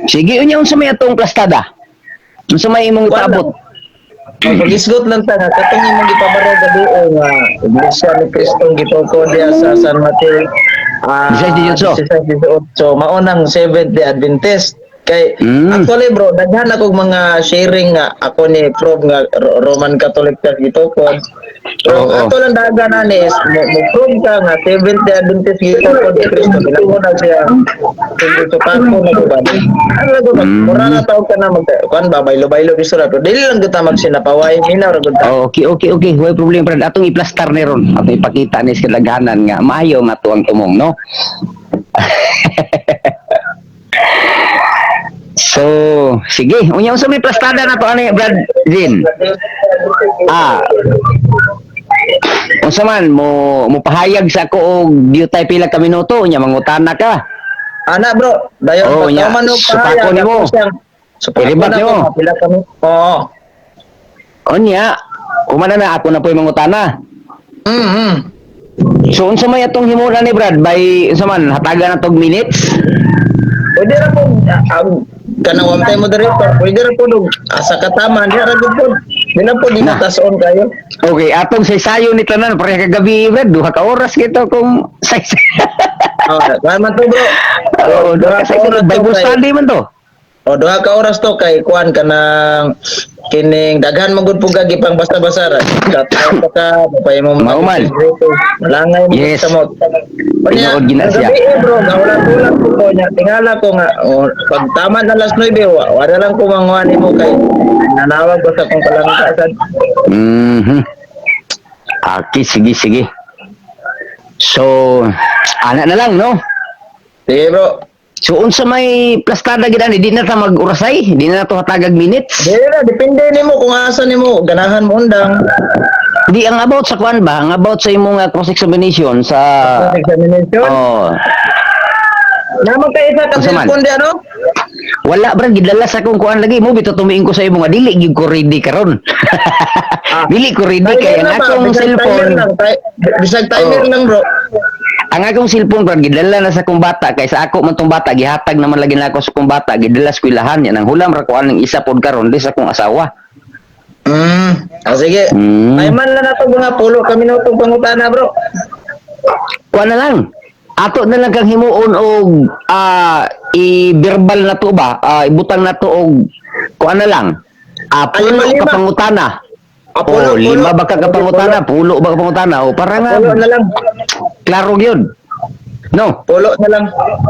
Sige, unya, unsa may atong plastada? Unsa may imong Wala. ipaabot? Pag-isgot lang ta nga katong imong gipabaro gabi nga Iglesia ni Kristong gitukod diha sa San Mateo 16-18. 16-18, mao nang Seventh Day Adventist kay actually, bro, daghan akong mga sharing nga ako ni prove nga Roman Catholic Church gitukod, pero ato lang dagan ani is mo prove ka nga Seventh Day Adventist gitukod ni Kristo, bilang na siya hindi supako na ba, ano lang ba, mura na tawag ka na mag kuan ba, baylo-baylo biso ra, pero dili lang gyud ta magsinapaway, minaw ra gud ta. Oh, okay. Way problema, brad. Atong iplastar ni ron. Atong ipakita ni sa kadaghanan nga maayo nga tuang tumong, no? So, sige. Unya, unsa may plastada na to ani, Brad Zin? Ah. Unsa man mo mopahayag sa ako og diutay pila ka minuto, unya mangutana ka. Ana, bro, dayon Oh, pag nya. man og Supako pahayag, nimo. ako siyang supako I-rebat na ko, nimo. pila kami. Oo. Unya, kumana na ako na po'y mangutana. So unsa may atong himuon ni Brad, by unsa man hatagan na tog minutes? Pwede ra po ang kanang one time moderator, pwede ra po dog asa katama diha ra gud po. Di na po di Na. matason kayo. Okay, atong saysayo ni tanan pareha kagabi, Brad, 2 ka oras kito kung saysay. Oh, kuan man to, bro. Oo, duha ka Duha ka saysay oras to Bible kay- study man to. O, 2 ka oras to kay kuan kanang kining daghan man gud pug gipang basta-basta ra. Kataw pa ka, mapay mo Mauman. Malangay mo sa mo. Unya, Tinuod gina siya. gabi eh, bro, gaulat-ulat ko ko nya. Tingala ko nga oh, pag tama na alas 9, wala lang ko manguha nimo kay nanawag ko sa akong kalangkasan. Okay, sige, sige. So, ana na lang, no? Sige, bro. So, unsa may plastada gid ani, di na ta mag-urasay, di na to hatagag minutes. Di na, depende nimo kung asa nimo ganahan mo undang. Di ang about sa kuan ba? Ang about sa imong cross examination sa Examination. Oh, Naman kay isa ka Unsa man? cellphone di ano? Wala, brad, gidala sa akong kuan lagi mo bitaw tumiing ko sa imo nga dili gyud ko ready karon. Dili ko ready kay ang Timer na ba? akong Bisag timer cellphone. lang, bisag timer Oh. lang, bro. Ang akong cellphone, brad, gidala na sa akong bata kay sa ako man tong bata gihatag naman lagi nako sa akong bata, gidala sa eskwelahan niya nang hulam ra ko aning isa pod karon di sa akong asawa. Ah, sige. Timer lang nato mga 10 ka minuto pangutana, bro. Kuan na lang. Ato na lang kang himuon og i-verbal na to ba? Ibutang na to og kuan na lang. Ah, pulo Lima, ka lima. pangutana. Ah, pulo, Oh, lima pulo. ba ka kapangutana? Pulo ba ka pangutana? O para nga Pulo na lang. klaro gyud. No. Pulo na lang.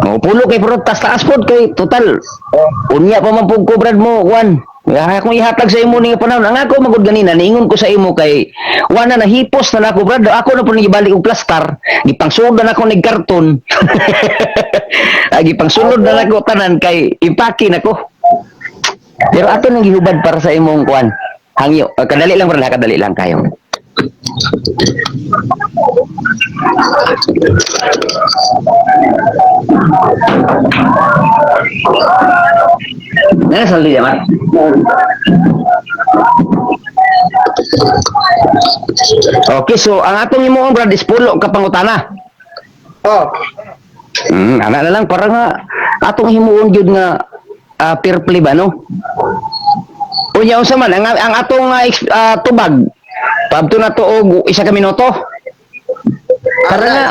O pulo kay pero tas taas pod kay total. Oh. Unya pa man pud ko, Brad, mo kuan. Ya, akong ihatag sa imo ning panahon. Ang ako magud ganina niingon ko sa imo kay wala na hipos na nako, Brad. Ako na pud gibalik og plastar, gipangsulod na nako nig karton. Ah, gipangsulod na nako tanan kay impake nako. Pero ato nang gihubad para sa imong kuan. Hangyo, ah, kadali lang, brad, ha, kadali lang kayo. Nana sa liya, Mar. Okay, so ang atong imong, brad, is pulo ka pangutana. Oh. Ana na lang para nga atong himuon gyud nga fair play ba, no? Unya, unsa man ang atong tubag? Pabto na to og 1 ka minuto. Para nga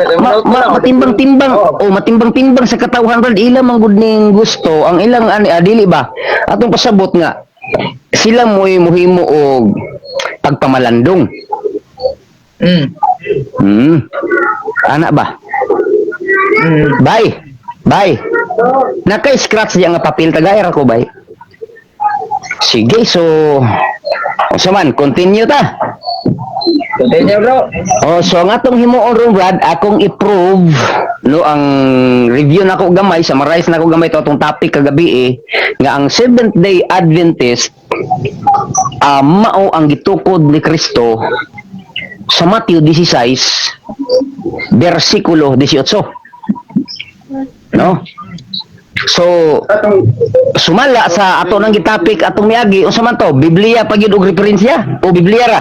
matimbang-timbang Oh. o matimbang-timbang sa katawhan, brad, ilang man gud ning gusto ang ilang ani dili ba atong pasabot nga sila mo'y muhimo og pagpamalandong. Ana ba? Bye. Bye. Naka-scratch diya nga papel tagay ra ko, bay. Sige, so unsa man, continue ta. Continue, bro. Oh, so ang atong himuon ron, Brad, akong i-prove, no, ang review nako gamay, summarize nako gamay to atong topic kagabi eh, nga ang Seventh Day Adventist mao ang gitukod ni Kristo sa Matthew 16 bersikulo 18. No? So sumala sa ato nang gitapik atong miagi, unsa man to? Biblia pa gyud og referensya o Biblia ra?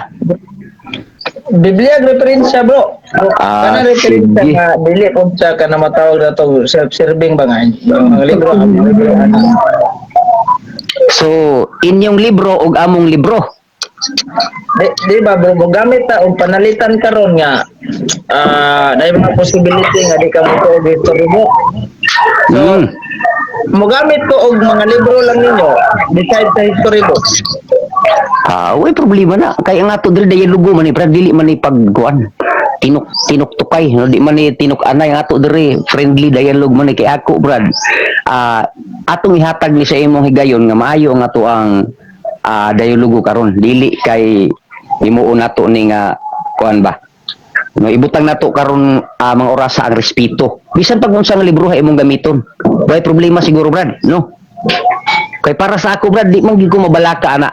Biblia referensya, bro. Ah, Kana referensya sige. nga dili po siya kana matawag na to self-serving ba nga. Ang libro, ang libro, ano. So, inyong libro ug among libro. Di ba, bro, mo gamit ta og panalitan karon nga dahil mga possibility nga di ka mo og history book. So, mogamit ko og mga libro lang ninyo beside sa history book. Ah, way problema na. Kaya nga to diri dialogo man ni, pero dili man ni pagkuan. Tinuk tinuktukay, no, di man ni tinuk-anay nga to diri, friendly dialogue man ni. Kay ako, brad. Atong ihatag ni sa imong higayon nga maayo nga to ang dialogo karon. Dili kay himuon nato ni nga kuan ba. No, ibutang nato karon mga orasa ang respeto. Bisan pag unsa nga libro ha imong gamiton. Way problema siguro, brad, no? Kay para sa ako, brad, di man gyud ko mabalaka ana.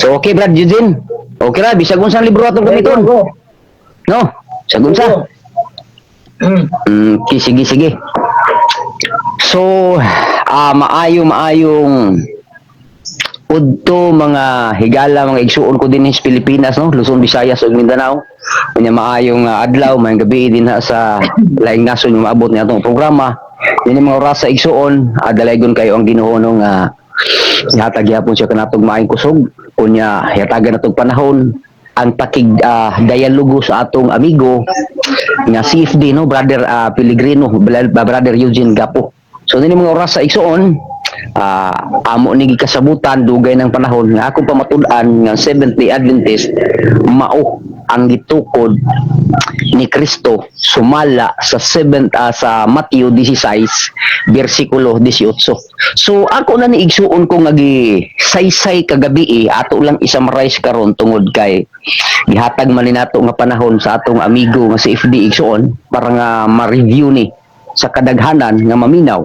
So okay, Brad Eugene. Okay ra bisag unsang libro atong gamiton. Go. No? Bisag unsa. Go. Okay, sige sige. So, maayo maayong udto, mga higala, mga igsuon ko dinhi sa Pilipinas, no, Luzon, Visayas ug Mindanao. Unya maayong adlaw, maayong gabi din ha sa laing nasod nga maabot ni atong programa. Dinhi mga orasa, igsuon, dalaygon kayo ang Ginoo, no, nga ihatag gyapon siya kanatong maayong kusog. Unya hatagan natong panahon ang pakig dialogo sa atong amigo nga CFD, no, Brother Pelegrino, Brother Eugene Gapo. So dinhi mga oras sa igsuon, amo ni gikasabutan dugay ng panahon nga akong pamatud-an nga Seventh Day Adventist mao ang gitukod ni Kristo sumala sa seventh sa Mateo 16 bersikulo 18. So ako na ni, igsuon ko nga gi saysay kagabi eh, ato lang i-summarize karon tungod kay gihatag man ni nato nga panahon sa atong amigo nga si FD, igsuon, para nga ma-review ni sa kadaghanan nga maminaw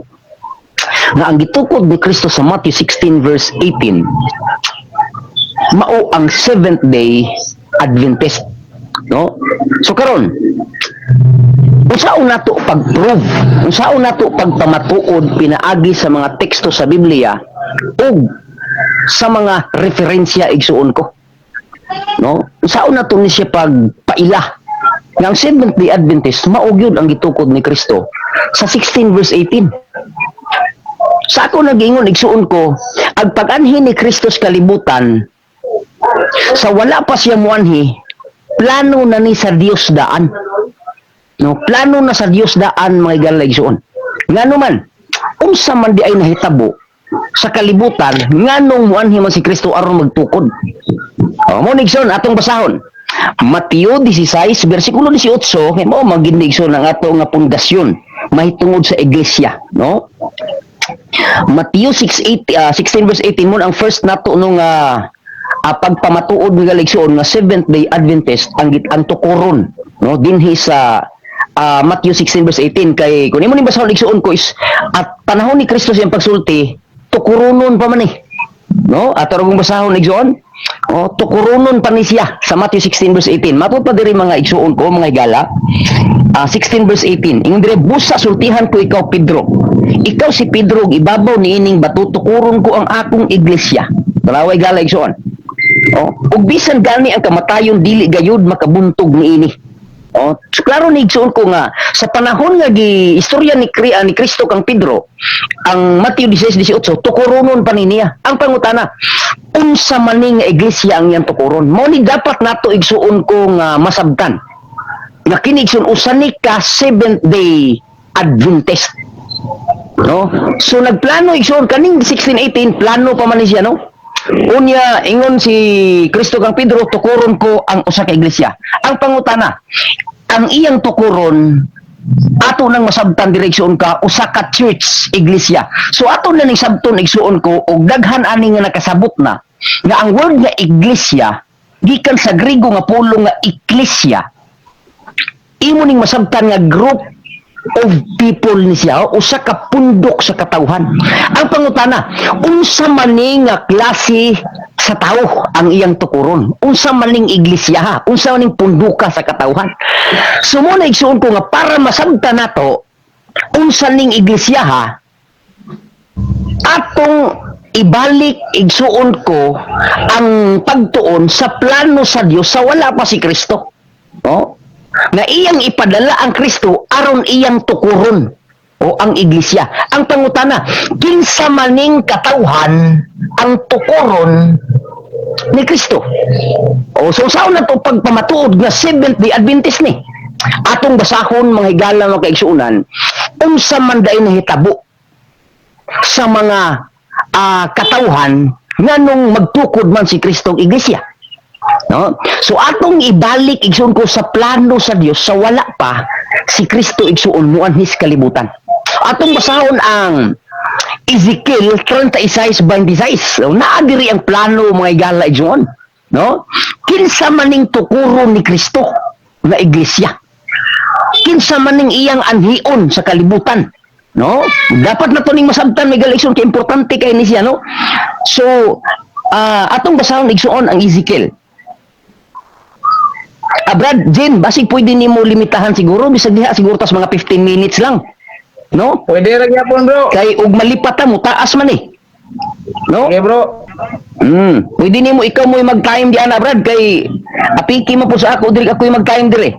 nga ang gitukod ni Kristo sa Matthew 16 verse 18 mao ang Seventh Day Adventist, no? So karon, unsaon nato pag-prove, unsaon nato pagpamatuod pinaagi sa mga teksto sa Biblia ug sa mga referensya, igsuon ko, no? Unsaon nato ni siya pagpaila nga ang Seventh Day Adventist mao gyud ang gitukod ni Kristo sa 16 verse 18? Sa ako nagingon, igsuon ko, ang pag-anhi ni Kristo sa kalibutan, sa wala pa siya muanhi, plano na ni sa Dios daan. No, plano na sa Dios daan, mga higala, igsuon. Ngano man, unsa man di ay nahitabo sa kalibutan, nganong muanhi man si Kristo aron magtukod? O, mo ni, igsuon, atong basahon. Mateo 16 bersikulo 18, kay mao man gid, igsuon, ang ato nga pundasyon mahitungod sa iglesia, no? Mateo 6:8, 16 verse 18 mo ang first nato nung pagpamatuod nga, igsuon, nga Seventh Day Adventist ang tukuron, no, dinhi sa Matthew 16 verse 18. Kay kung imo ning basahon, igsuon ko, is at panahon ni Kristo siyang pagsulti, tukuronon pa man eh, no? Ato ra kong basahon, igsuon. Oh, tukuronon pa ni siya sa Matthew 16 verse 18. Matod pa diri, mga igsuon ko, mga higala. 16 verse 18. Ingon dire, "Busa sultihan ko ikaw, Pedro. Ikaw si Pedro, ug ibabaw niining bato tukuron ko ang akong iglesia." Talaway, higala, igsuon. Oh, ug bisan gani ang kamatayon dili gayud makabuntog niini. Oh, so klaro ni, igsuon ko, nga sa panahon nga gi istorya ni Kristo kang Pedro ang Mateo 16:18, tukuronon pa ni niya. Ang pangutana, unsa man ni nga iglesia ang iyang tukuron? Mao ni dapat nato, igsuon ko, nga masabtan. Nga kini, igsuon, usa ni ka Seventh Day Adventist. No? So nagplano, igsuon, kaning 16:18, plano pa man ni siya, no? Unya ingon si Kristo kang Pedro, "Tukuron ko ang usa ka iglesia." Ang pangutana, ang iyang tukuron, ato nang masabtan direksyon ka usa ka church, iglesia. So ato na ning sabton, igsuon ko, og daghan ani nga nakasabot na nga ang word nga iglesia gikan sa Griego nga pulong nga ekklesia. Imo ning masabtan nga group of people ni siya, usa ka pundok sa katawhan. Ang pangutana, unsa man ni nga klase sa tao ang iyang tukuron? Unsa man ning iglesia ha? Unsa man ning punduka sa katawhan? So mo na, igsuon ko, nga para masabtan nato unsa ning iglesia ha, atong ibalik, igsuon ko, ang pagtuon sa plano sa Dios sa wala pa si Kristo. No? Nga iyang ipadala ang Kristo aron iyang tukuron. O ang iglesia. Ang pangutana, kinsa maning katawhan ang tukuron ni Kristo? O so unsaon na to pagpamatuod nga Seventh Day Adventist ni? Atong basahon, mga higala, mga kaigsuonan, unsa man day nahitabo sa mga katawhan nganong magtukod man si Kristo og iglesia. No? So atong ibalik, igsuon ko, sa plano sa Dios sa wala pa si Kristo, igsuon, muanhi sa kalibutan. Atong basahon ang Ezekiel 36:26. So, naa diri ang plano, mga higala, igsuon. No? Kinsa maning tukuron ni Kristo nga iglesia? Kinsa maning iyang anhion sa kalibutan? No? Dapat na to ning masabtan, mga higala, igsuon, kay importante kay ni siya, no? So, atong basahon, igsuon, ang Ezekiel. Brad, Jen, basig pwede nimo limitahan siguro, bisag diha siguro tas mga 15 minutes lang. No? Pwede ra gyapon, bro. Kay ug malipat ta mo, taas man eh. No? Sige, bro. Pwede nimo, ikaw mo mag-time diyan na, Brad, kay apiki mo po sa ako diri, ako yung mag-time diri.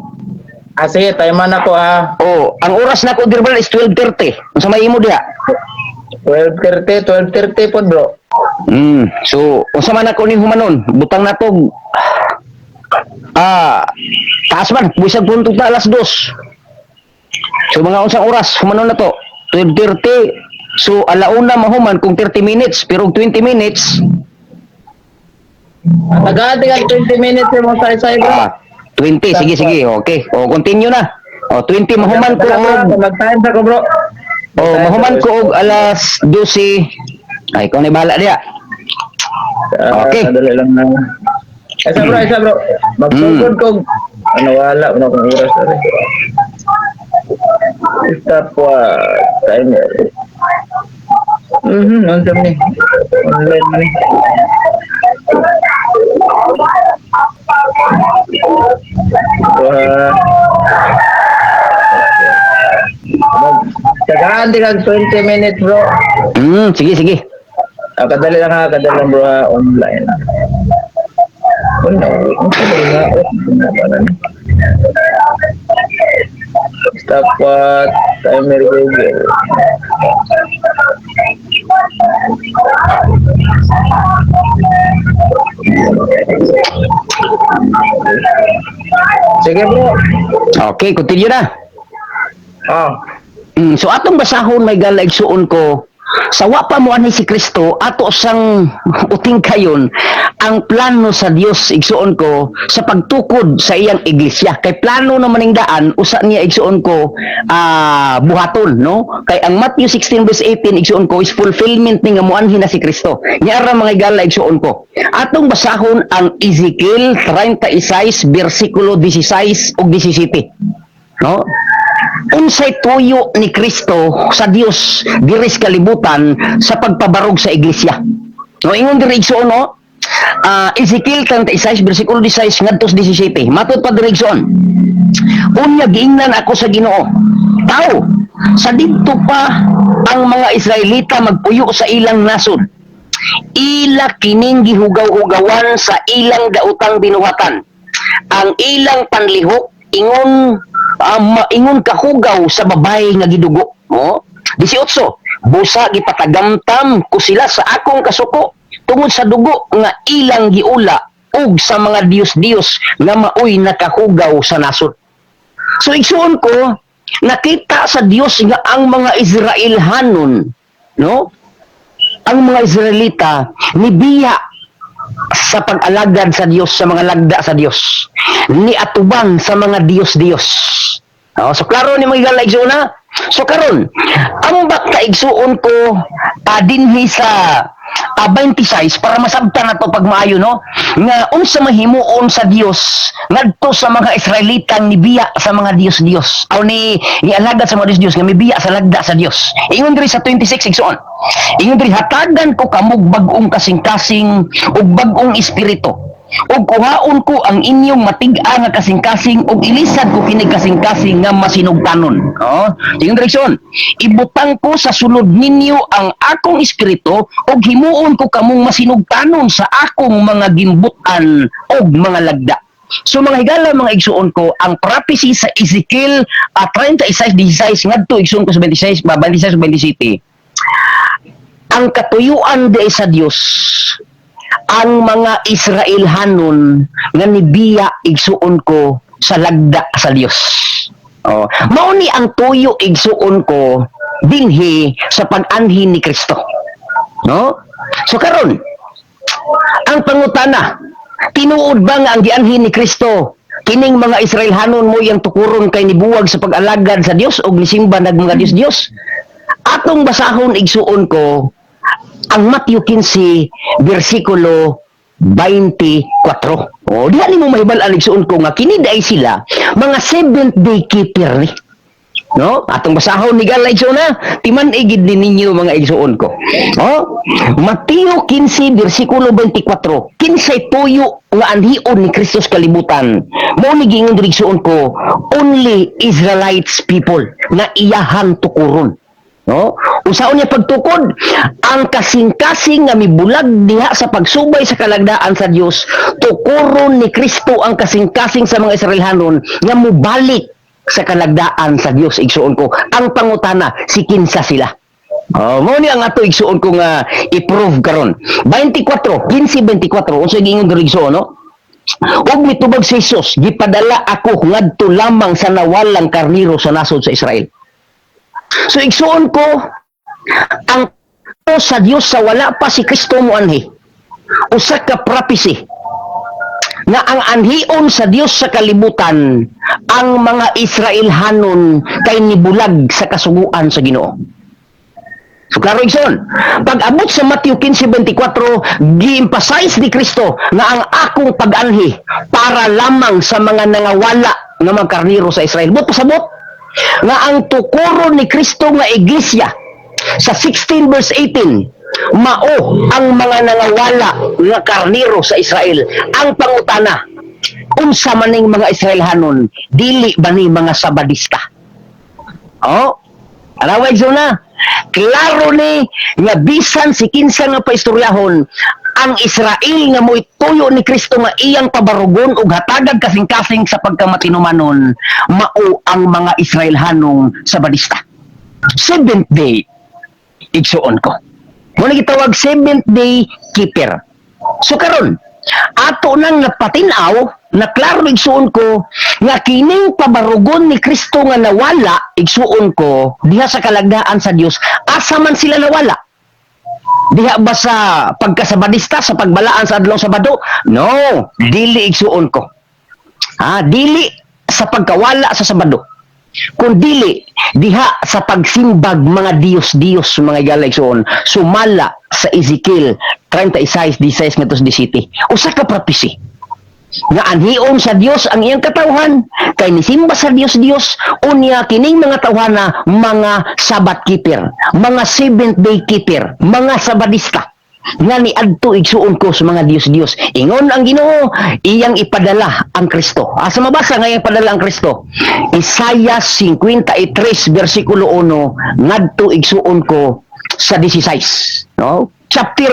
Ah, sige, time man ako ha. Oh, ang oras nako diri, Brad, is 12:30. Unsa may imo diha? 12:30, 12:30 pod, bro. So, unsa man ako ning humanon? Butang nato taas man, bisag punto ta alas 2. So mga unsang oras humanon na to? 12:30. So alauna mahuman kung 30 minutes, pero og 20 minutes. Tagaan tinggal 20 minutes mo sa bro. Ah, 20, sige sige, okay. O continue na. O 20 mahuman ko og Mag-time sa ko, bro. O mahuman ko og alas 12. Ay, ikaw na bahala diya. Ah, Okay. Dali lang na. Isa, bro, isa, bro. Magsugod ko. Ano, wala na akong oras sorry. Stop what timer. Unsa ni? Online ni. Wah. Tagaan di kag 20 minutes, bro. Sige sige. Ah, kadali lang ha, kadali lang, bro, ha, online. Oh no, unsa ba nga? Oh, ano ni? Stop what timer Google. Sige, bro. Okay, continue na. Ah. So atong basahon, may gala, igsuon ko, sa wa pa mo anhi si Kristo, ato sang uting kayon ang plano sa Dios, igsuon ko, sa pagtukod sa iyang iglesia, kay plano naman ning daan usa niya, igsuon ko, buhaton, no? Kay ang Matthew 16 verse 18, igsuon ko, is fulfillment ni nga moanhi na si Kristo. Nya ra, mga higala, igsuon ko, atong basahon ang Ezekiel 36 bersikulo 16 ug 17, no? Unsay tuyo ni Kristo sa Dios diri sa kalibutan sa pagpabarog sa iglesia? No, ingon diri, igsuon, no? Ezekiel 36 bersikulo 16 ngadto sa 17. Matod pa diri, igsuon. Unya giingnan ako sa Ginoo: "Tao, sa didto pa ang mga Israelita magpuyo sa ilang nasod. Ila kining gihugaw-hugawan sa ilang daotang binuhatan. Ang ilang panlihok ingon kahugaw sa babae nga gidugo." No? 18. "Busa gipatagamtam ko sila sa akong kasuko tungod sa dugo nga ilang giula ug sa mga diyos-diyos nga maoy nakahugaw sa nasod." So igsuon ko, nakita sa Dios nga ang mga Israelhanon, no? Ang mga Israelita nibiya sa pag-alagad sa Dios sa mga lagda sa Dios. Ni atubang sa mga diyos-diyos. Oh, so klaro ni mga higala, igsuon na. So karon, ambak ta, igsuon ko, dinhi sa 26 para masabtan nato pag maayo, no, nga unsa mahimuon sa Dios ngadto sa mga Israelitang nibiya sa mga diyos-diyos o ni nialagad sa mga diyos-diyos nga mibiya sa lagda sa Dios. Ingon diri sa 26, igsuon. Ingon diri, "Hatagan ko kamog bag-ong kasing-kasing ug bag-ong espiritu ug kuhaon ko ang inyong matig-a nga kasing-kasing ug ilisad ko kini kasing-kasing nga masinugtanon." No? Ingon direksyon, "Ibutang ko sa sulod ninyo ang akong espiritu ug himuon ko kamong masinugtanon sa akong mga gimbutan ug mga lagda." So mga higala, mga igsuon ko, ang prophecy sa Ezekiel 36:16 ngadto, igsuon ko, sa 26 ba, 26 27, ang katuyuan di sa Dios, ang mga Israelhanon nga nibiya, igsuon ko, sa lagda sa Dios. Oh, mao ni ang tuyo, igsuon ko, dinhi sa pag-anhi ni Kristo. No? So karon, ang pangutana, tinuod ba nga ang gianhi ni Kristo kining mga Israelhanon mo iyang tukuron kay nibuwag sa pag-alagad sa Dios og nisimba nag mga Dios-Dios? Atong basahon, igsuon ko, ang Matthew 15 bersikulo 24. O, diha nimo mahibal-an, igsuon ko, nga kini diay sila mga seventh day keeper ni. No? Atong basahon ni gala, igsuon na. Timan igid ni ninyo, mga igsuon ko. Oh, Mateo 15 bersikulo 24. Kinsay tuyo nga anhion ni Kristo sa kalibutan? Mao ni giingon diri, igsuon ko, only Israelites people nga iyahang tukuron. No? Unsaon niya pagtukod? Ang kasing-kasing nga mibulag diha sa pagsubay sa kalagdaan sa Dios, tukuron ni Kristo ang kasing-kasing sa mga Israelhanon nga mubalik sa kalagdaan sa Dios, igsuon ko. Ang pangutana, si kinsa sila? Oh, mao ni ang ato, igsuon ko, nga i-prove karon. 24, 15:24, unsa giingon diri, igsuon, no? Ug mitubag si Jesus, "Gipadala ako ngadto lamang sa nawalang karniro sa nasod sa Israel." So igsuon ko, ang sa Dios sa wala pa si Kristo moanhi, usa ka prophecy nga ang anhion sa Dios sa kalibutan ang mga Israelhanon kay nibulag sa kasuguan sa Ginoo. So klaro, igsoon, pag abot sa Matthew 15:24, gi-emphasize ni Kristo nga ang akong pag-anhi para lamang sa mga nangawala nga mga karniro sa Israel. But pasabot nga ang tukuro ni Kristo nga iglesia sa 16 verse 18 mao ang mga nangawala nga karniro sa Israel. Ang pangutana, unsa maning mga Israelhanon? Dili ba ni mga Sabadista? Oh, Araway na. Klaro ni nga bisan si kinsa nga paistoryahon, ang Israel nga mo'y tuyo ni Kristo nga iyang pabarugon ug hatagag kasing-kasing sa pagkamatinumanon, mao ang mga Israelhanong Sabadista. Seventh day, igsuon ko. Mao gitawag seventh day keeper. So karon, ato nang napatinaw na klaro, igsuon ko, nga kining pabarugon ni Kristo nga nawala, igsuon ko, diha sa kalagdaan sa Dios, asa man sila nawala? Diha ba sa pagkasabadista, sa pagbalaan sa adlaw Sabado? No, dili, igsuon ko. Ha, dili sa pagkawala sa Sabado. Kung dili diha sa pagsimbag mga Diyos-Diyos, mga higala, igsuon, sumala sa Ezekiel 36:16 ngadto sa 17. Usa ka prophecy nga anhion sa Dios ang iyang katawhan kay nisimba sa Dios Dios. Unya kining mga tawhana mga Sabbath keeper, mga seventh day keeper, mga Sabadista nga niadto, igsuon ko, sa mga Dios Dios. Ingon ang Ginoo, iyang ipadala ang Kristo. Asa mabasa nga iyang padala ang Kristo? Isaiah 53 bersikulo 1 ngadto, igsuon ko, sa 16, no? Chapter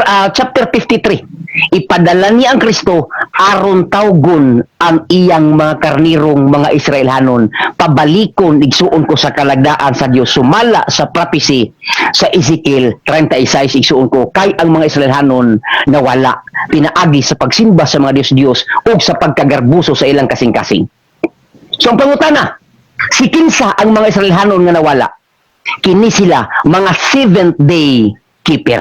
53, ipadala niya ang Kristo aron tawgon ang iyang mga karnirong mga Israelhanon pabalikon, igsuon ko, sa kalagdaan sa Dios, sumala sa prophecy sa Ezekiel 36, igsuon ko, kay ang mga Israelhanon nawala pinaagi sa pagsimba sa mga Dios-Dios ug sa pagkagarbuso sa ilang kasing-kasing. So ang pangutana, si kinsa ang mga Israelhanon nga nawala? Kini sila mga seventh day keeper,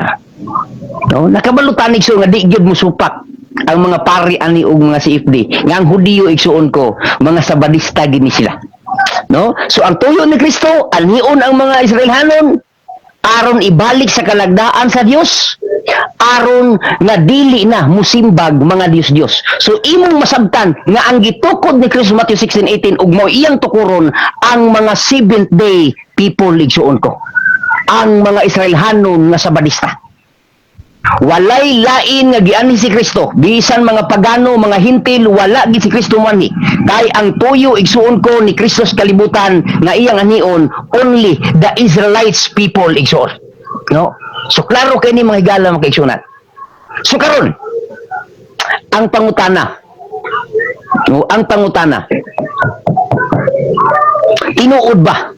no? Nakabalutan, igsuon, nga di gyud musupak ang mga pari ani og mga CFD nga ang Hudiyo, igsuon ko, mga Sabadista gini sila, no? So ang tuyo ni Kristo, anhion ang mga Israelhanon aron ibalik sa kalagdaan sa Dios, aron nga dili na musimbag mga Dios-Dios. So imong masabtan nga ang gitukod ni Kristo Matthew 16:18 ug mao iyang tukuron ang mga seventh day people, igsuon ko, ang mga Israelhanon nga Sabadista. Walay lain nga gianhi si Kristo. Bisan mga pagano, mga Hentil, wala gid si Kristo moanhi. Kay ang tuyo, igsuon ko, ni Kristo sa kalibutan nga iyang anhion, only the Israelites people, igsuon. No? So klaro kay ni, mga higala, mga kaigsuonan. So karon, ang pangutana, No, ang pangutana, tinuod ba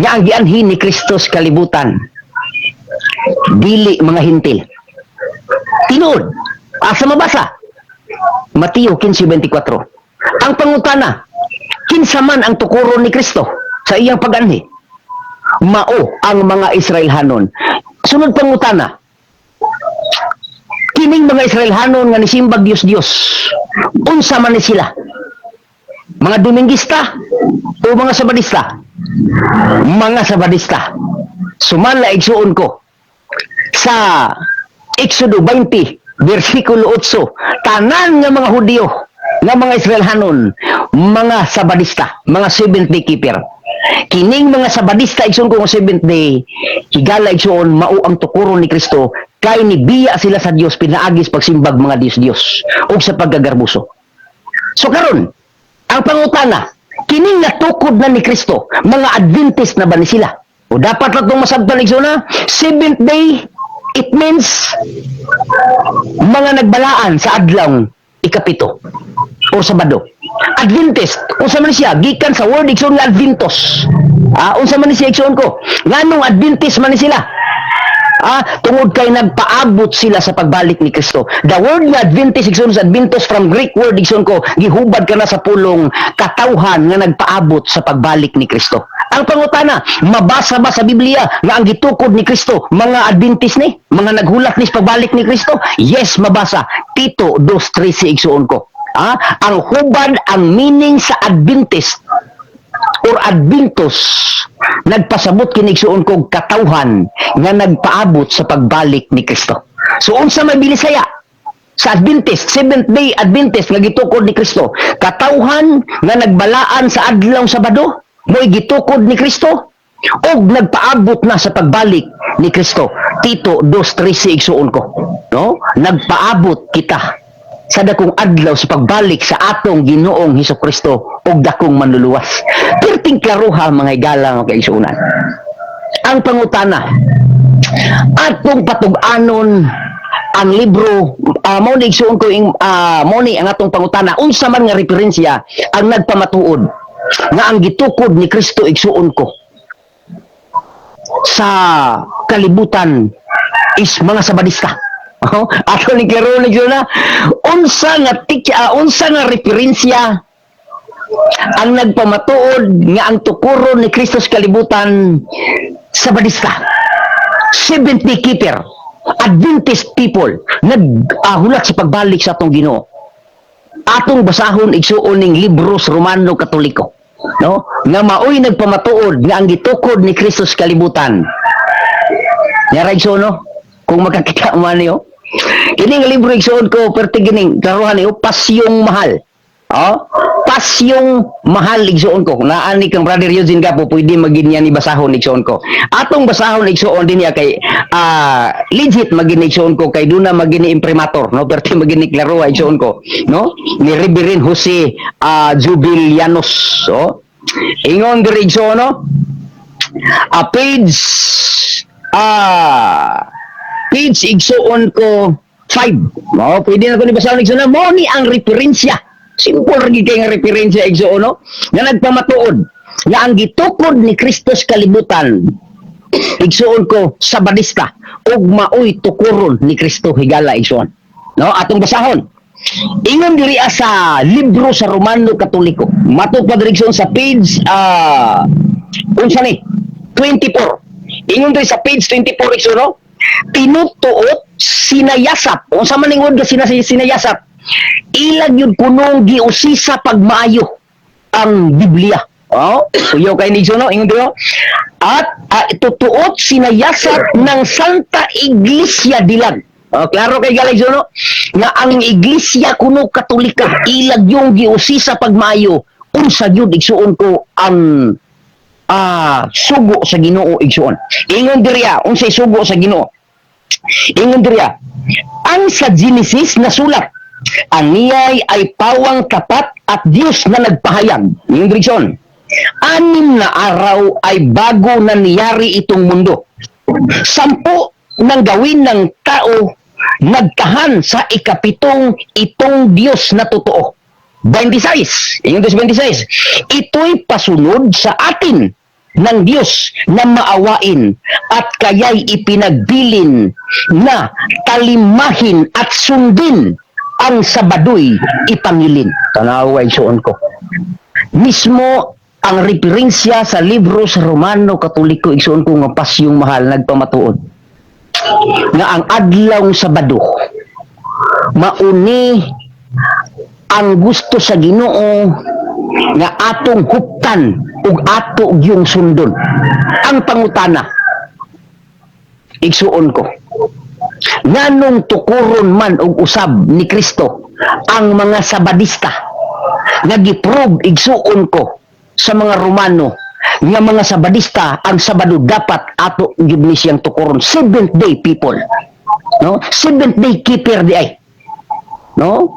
nga ang gianhi ni Kristo sa kalibutan dili mga Hentil? Tinuod. Asa mabasa? Mateo 15:24. Ang pangutana, kinsa man ang tukuron ni Kristo sa iyang pag-anhi? Mao ang mga Israelhanon. Sunod pangutana, kining mga Israelhanon nga nisimbag Dios Dios, unsa man ni sila? Mga Domingista o mga Sabadista? Mga Sabadista. Sumala, igsuon ko, sa Exodo 20 versikulo 8, tanan nga mga Hudiyo nga mga Israelhanon, mga Sabadista, mga seventh day keeper. Kining mga Sabadista, igsuon ko, nga seventh day, higala, igsuon, mao ang tukuron ni Kristo kay nibiya sila sa Dios pinaagis pagsimbag mga Dios Dios ug sa paggagarbuso. So karon, ang pangutana, kining natukod na ni Kristo, mga Adventist na ba ni sila? O dapat lang itong masabtan, igsoon, na seventh day, it means mga nagbalaan sa adlaw ikapito o Sabado. Adventist, unsa man siya? Gikan sa word, igsoon, nga Adventos. Ah, unsa man siya, igsoon ko? Nganong Adventist man ni sila? Ah, tungod kay nagpaabot sila sa pagbalik ni Kristo. The word nga Adventist, igsoon, sa Adventos, from Greek word, igsoon ko, gihubad ka na sa pulong katawhan nga nagpaabot sa pagbalik ni Kristo. Ang pangutana, mabasa ba sa Biblia nga ang gitukod ni Kristo mga Adventist ni, mga naghulat ni sa pagbalik ni Kristo? Yes, mabasa. Tito 2:13, igsoon ko. Ah, ang hubad, ang meaning sa Adventist or Adventus, nagpasabot kini, igsuon ko, katawhan nga nagpaabot sa pagbalik ni Kristo. So unsa may binisaya sa Adventist, Seventh Day Adventist nga gitukod ni Kristo? Katawhan nga nagbalaan sa adlaw Sabado, mo'y gitukod ni Kristo ug nagpaabot na sa pagbalik ni Kristo. Tito 2:13, igsuon ko. No? Nagpaabot kita sa dakong adlaw sa pagbalik sa atong Ginoong Hesus Kristo ug dakong manluluwas. Perting klaruha, mga higala, mga kaigsuonan. Ang pangutana, atong patug-anon ang libro, mao ni, igsuon ko, ing mao ni ang atong pangutana, unsa man nga referensya ang nagpamatuod nga ang gitukod ni Kristo, igsuon ko, sa kalibutan is mga Sabadista? Oh, ato ni klaro ni na unsa nga tikya, unsa nga referensya ang nagpamatuod nga ang tukuron ni Kristo sa kalibutan Sabadista, Seventh Day Keeper, Adventist people, naghulat sa pagbalik sa atong Ginoo? Atong basahon, igsuon, ning libro sa Romano Katoliko, no, nga maoy nagpamatuod nga ang gitukod ni Kristo sa kalibutan. Yara, igsuon, no, kung makakita man niyo kini nga libro, igsuon ko, perti gining klaruhan niyo, Pasyong Mahal. Oh, Pasyong Mahal, igsuon ko. Naa ni kang Brother Eugene Gapo, pwede magin niya ni basahon, igsuon ko. Atong basahon, igsuon, din niya kay legit magin, igsuon ko, kay duna magin ni imprimatur, no, perti magin ni klaruha, igsuon ko, no, ni Reverend Jose Jubilianos. So, ingon diri, igsuon, no, page, igsuon ko, 5. No, pwede na ko ni basahon, igsuon. Mo ni ang referensya. Simple ra gid kay nga referensya, igsuon, no, nga nagpamatuod nga ang gitukod ni Kristo sa kalibutan, igsuon ko, Sabadista ug maoy tukuron ni Kristo, higala, igsuon. No, atong basahon. Ingon diri sa libro sa Romano Katoliko. Matod pa diri, igsuon, sa page unsa ni? 24. Ingon diri sa page 24, igsuon, no? Tinutuot sinayasat. Unsa man ingon nga sinayasat? Ilag yun kunong giusisa pagmaayo ang Biblia. Oh, kuyo kay ni no, ingon diri. At tutuot sinayasat ng Santa Iglesia dilag. Oh, klaro kay galay no, nga ang Iglesia kuno Katolika ilag yung giusisa pagmaayo unsa gyud, igsuon ko, ang sugo sa Ginoo, igsuon. Ingon diriya, unsay sugo sa Ginoo? Ingon diriya, ang sa Genesis nasulat, ang niyay ay pawang tapat at Diyos na nagpahayag. Ingon diri, igsuon, 6 na araw ay bago nangyari itong mundo. 10 nang gawin ng tao. Nagtahan sa ikapitong itong Diyos na totoo. 26. Ingon dos 26. Ito'y pasunod sa atin ng Diyos na maawain at kaya'y ipinagbilin na talimahin at sundin ang Sabado'y ipangilin. Tanaw ay suon ko. Mismo ang referensya sa libro sa Romano Katoliko, igsuon ko nga pasyong mahal, nagpamatuod nga ang adlaw Sabado mauni ang gusto sa Ginoo nga atong huptan ug ato gyung sundon. Ang pangutana, igsuon ko, nganong tukuron man og usab ni Kristo ang mga Sabadista nga giprove, igsuon ko, sa mga Romano nga mga Sabadista ang Sabado dapat ato gyud ni siyang tukuron? Seventh day people, no? Seventh day keeper di ay, no?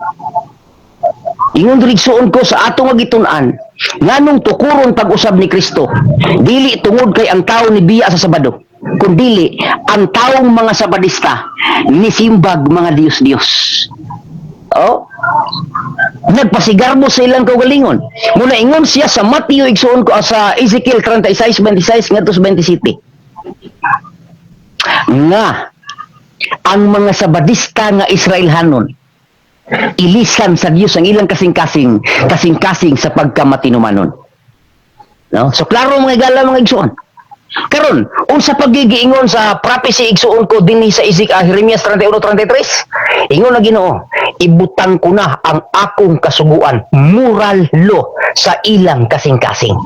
Ingon diri, igsuon ko, sa atong gitun-an, nganong tukuron pag-usab ni Kristo? Dili tungod kay ang tao ni biya sa Sabado, kundili ang taong mga Sabadista nisimbag mga Diyos-Diyos. Oh, nagpasigarbo sa ilang kaugalingon. Muna ingon siya sa Matthew, igsuon ko, sa Ezekiel 36:26 ngadto sa 27 nga ang mga Sabadista nga Israelhanon, ilisan sa Dios ang ilang kasing-kasing, kasing-kasing sa pagkamatinumanon. No? So klaro, mga igala, mga igsuon. Karon, unsa pagigiingon sa prophecy, igsuon ko, dinhi sa Isik Jeremias 31:33? Ingon na Ginoo, ibutang ko na ang akong kasuguan, moral law, sa ilang kasing-kasing.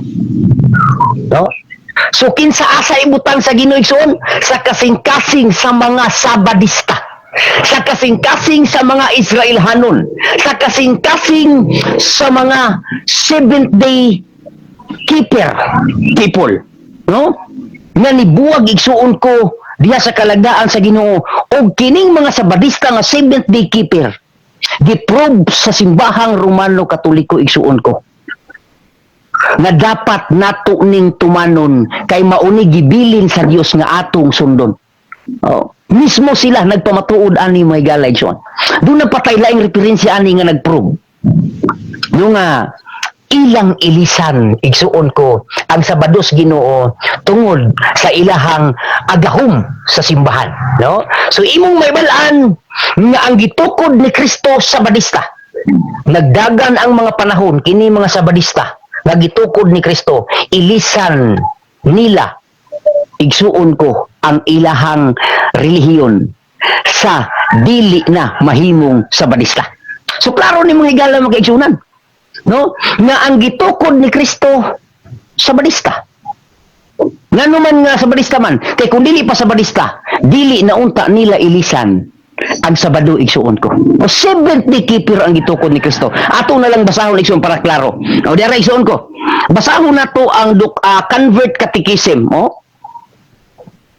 No? So kinsa asa ibutang sa Ginoo, igsuon? Sa kasing-kasing sa mga Sabadista, sa kasing-kasing sa mga Israelhanon, sa kasing-kasing sa mga seventh day keeper people, no? Nga nibuwag, igsuon ko, diha sa kalagdaan sa Ginoo. Og kining mga Sabadista nga seventh day keeper, giprove sa simbahang Romano Katoliko, igsuon ko, nga dapat nato ning tumanon kay mauni gibilin sa Dios nga atong sundon. Oh. Mismo sila nagpamatuod ani, may galay John. Doon na patay laing referensya ani nga nagprove. Yung nga ilang ilisan, igsuon ko, ang Sabados Ginoo tungod sa ilahang agahom sa simbahan, no? So imong may balaan nga ang gitukod ni Kristo, Sabadista. Nagdagan ang mga panahon, kini mga Sabadista nga gitukod ni Kristo, ilisan nila, igsuon ko, ang ilahang relihiyon sa dili na mahimong Sabadista. So klaro ni mga higala, mga kaigsunan, no? Nga ang gitukod ni Kristo, Sabadista. Ngano man nga Sabadista man? Kay kung dili pa Sabadista, dili na unta nila ilisan ang Sabado, igsuon ko. O seventh day keeper ang gitukod ni Kristo. Ato na lang basahon, igsuon, para klaro. O dira, igsuon ko. Basahon nato ang Convert Catechism, oh.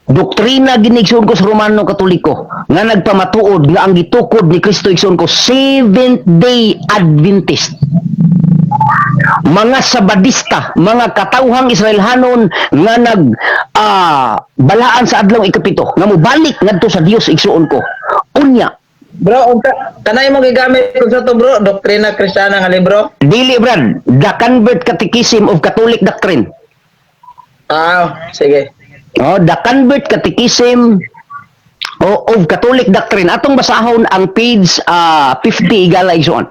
Doktrina gini, igsuon ko, sa Romano Katoliko nga nagpamatuod nga ang gitukod ni Kristo, igsuon ko, Seventh Day Adventist. Mga Sabadista, mga katawhang Israelhanon nga nag balaan sa adlaw ikapito, nga mobalik ngadto sa Dios, igsuon ko. Unya, Bro, unta kanay mo gigamit kung sa to, bro, Doktrina Kristiyana nga libro? Dili, Brad, The Convert Catechism of Catholic Doctrine. Ah, sige. Oh, The Convert Catechism of Catholic Doctrine. Atong basahon ang page 50, igala, igsuon.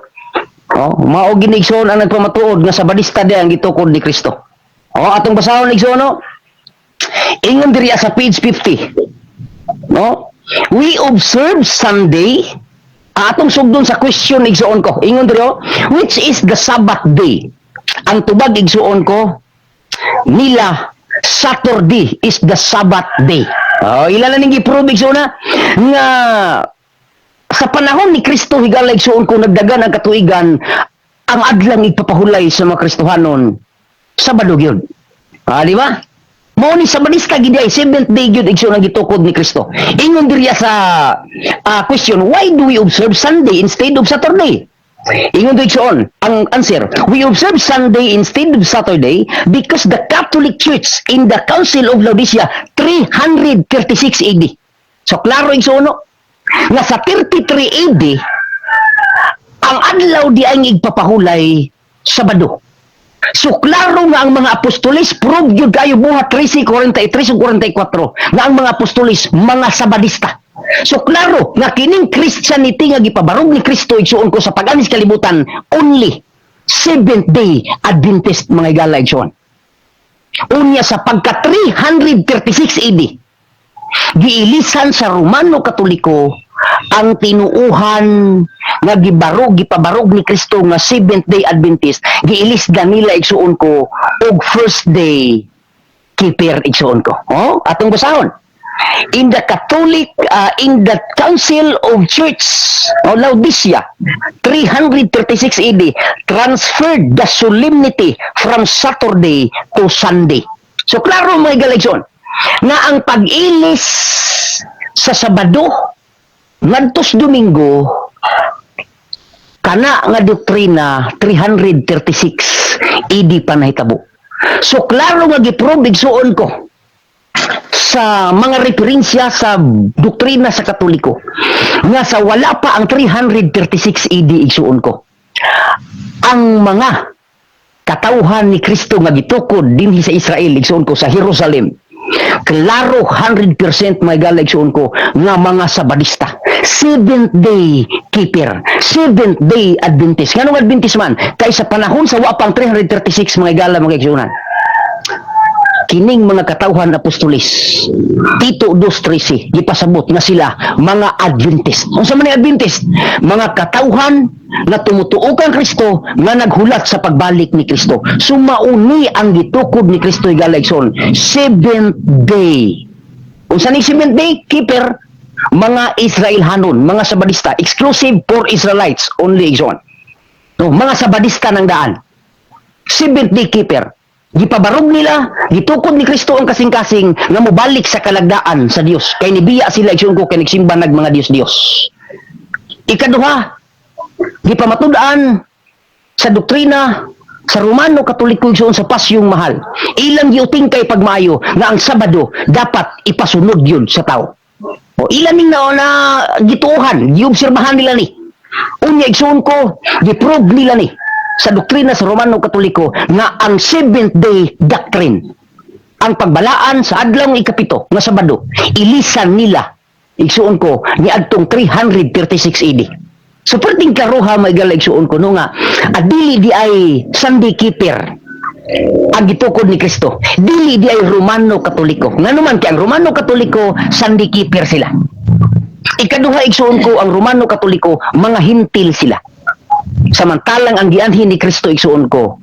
Oh, mao gini, igsuon, ang nagpamatuod nga Sabadista di ang gitukod ni Kristo. Oh, atong basahon, igsuon, no. Ingon diri sa page 50. No? We observe Sunday. Atong sugdon sa question, igsuon ko. Ingon diri, oh, which is the Sabbath day? Ang tubag, igsuon ko, nila, Saturday is the Sabbath day. Oh, ila na ning giprove, igsuon na nga sa panahon ni Kristo, higala, igsuon ko, nagdagan ang katuigan, ang adlang igpapahulay sa mga Kristohanon, Sabado gyud. Ah, di ba? Mao ni Sabadista gid ay seventh day gyud, igsuon, ang gitukod ni Kristo. Ingon diriya sa question, why do we observe Sunday instead of Saturday? Ingon do, igsuon, ang answer, we observe Sunday instead of Saturday because the Catholic Church in the Council of Laodicea 336 AD. So klaro, igsuon, no? Nga sa 33 AD, ang adlaw di ang igpapahulay, Sabado. So klaro nga ang mga apostoles, prove gyud kayo Buhat 13:43 ug 44 nga ang mga apostoles mga Sabadista. So klaro nga kining Christianity nga gipabarog ni Kristo, igsuon ko, sa pag-anis kalibutan, only Seventh Day Adventist, mga igala, igsuon. Unya sa pagka 336 AD, giilisan sa Romano Katoliko ang tinuuhan nga gibarog, gipabarog ni Kristo nga Seventh Day Adventist. Giilis nila, igsuon ko, og first day keeper, igsuon ko. Oh, atong basahon in the Catholic in the Council of Church o Laodicea, 336 AD, transferred the solemnity from Saturday to Sunday. So klaro, mga igala, igsoon, nga ang pag-ilis sa Sabado ngadtos Domingo kana nga doktrina, 336 AD pa nahitabo. So klaro nga giprove, igsuon ko, sa mga referensya sa doktrina sa Katoliko nga sa wala pa ang 336 AD, igsuon ko, ang mga katawhan ni Kristo nga gitukod dinhi sa Israel, igsuon ko, sa Jerusalem, klaro 100%, mga igala, igsuon ko, nga mga Sabadista, seventh day keeper, Seventh Day Adventist. Nganong Adventist man? Kay sa panahon sa wa pang 336, mga igala, mga igsuonan, kining mga katawhan apostolis, Tito 2.13 gipasabot nga sila mga Adventist. Unsa man ni Adventist? Mga katawhan nga tumutuo kang Kristo nga naghulat sa pagbalik ni Kristo. So mauni ang gitukod ni Kristo, igala, igsoon, seventh day. Unsa ni seventh day keeper? Mga Israelhanon, mga Sabadista, exclusive for Israelites only, igsoon, no? Mga Sabadista ng daan, seventh day keeper. Gipabarog nila, gitukod ni Kristo ang kasing-kasing nga mobalik sa kalagdaan sa Dios. Kay nibiya sila, igsoon ko, kay nagsimba nag mga Dios-Dios. Ikaduha, gipamatud-an sa doktrina sa Romano Katoliko, igsoon, sa Pasyong Mahal. Ilang giuting kay pagmaayo nga ang Sabado dapat ipasunod yun sa tao. O ilan ning na gituohan, giobserbahan nila ni. Unya, igsoon ko, giprove nila ni sa doktrina sa Romano Katoliko nga ang seventh day doctrine, ang pagbalaan sa adlawng ikapito nga Sabado, ilisan nila, igsuon ko, ni adtong 336 AD. So perting klaroha, mga igala, igsuon ko, no, nga adili di ay Sunday keeper ang gitukod ni Kristo. Dili di ay Romano Katoliko. Ngano man? Kay ang Romano Katoliko, Sunday keeper sila. Ikaduha, igsuon ko, ang Romano Katoliko, mga Hintil sila. Samantalang ang gianhin ni Kristo, igsuon ko,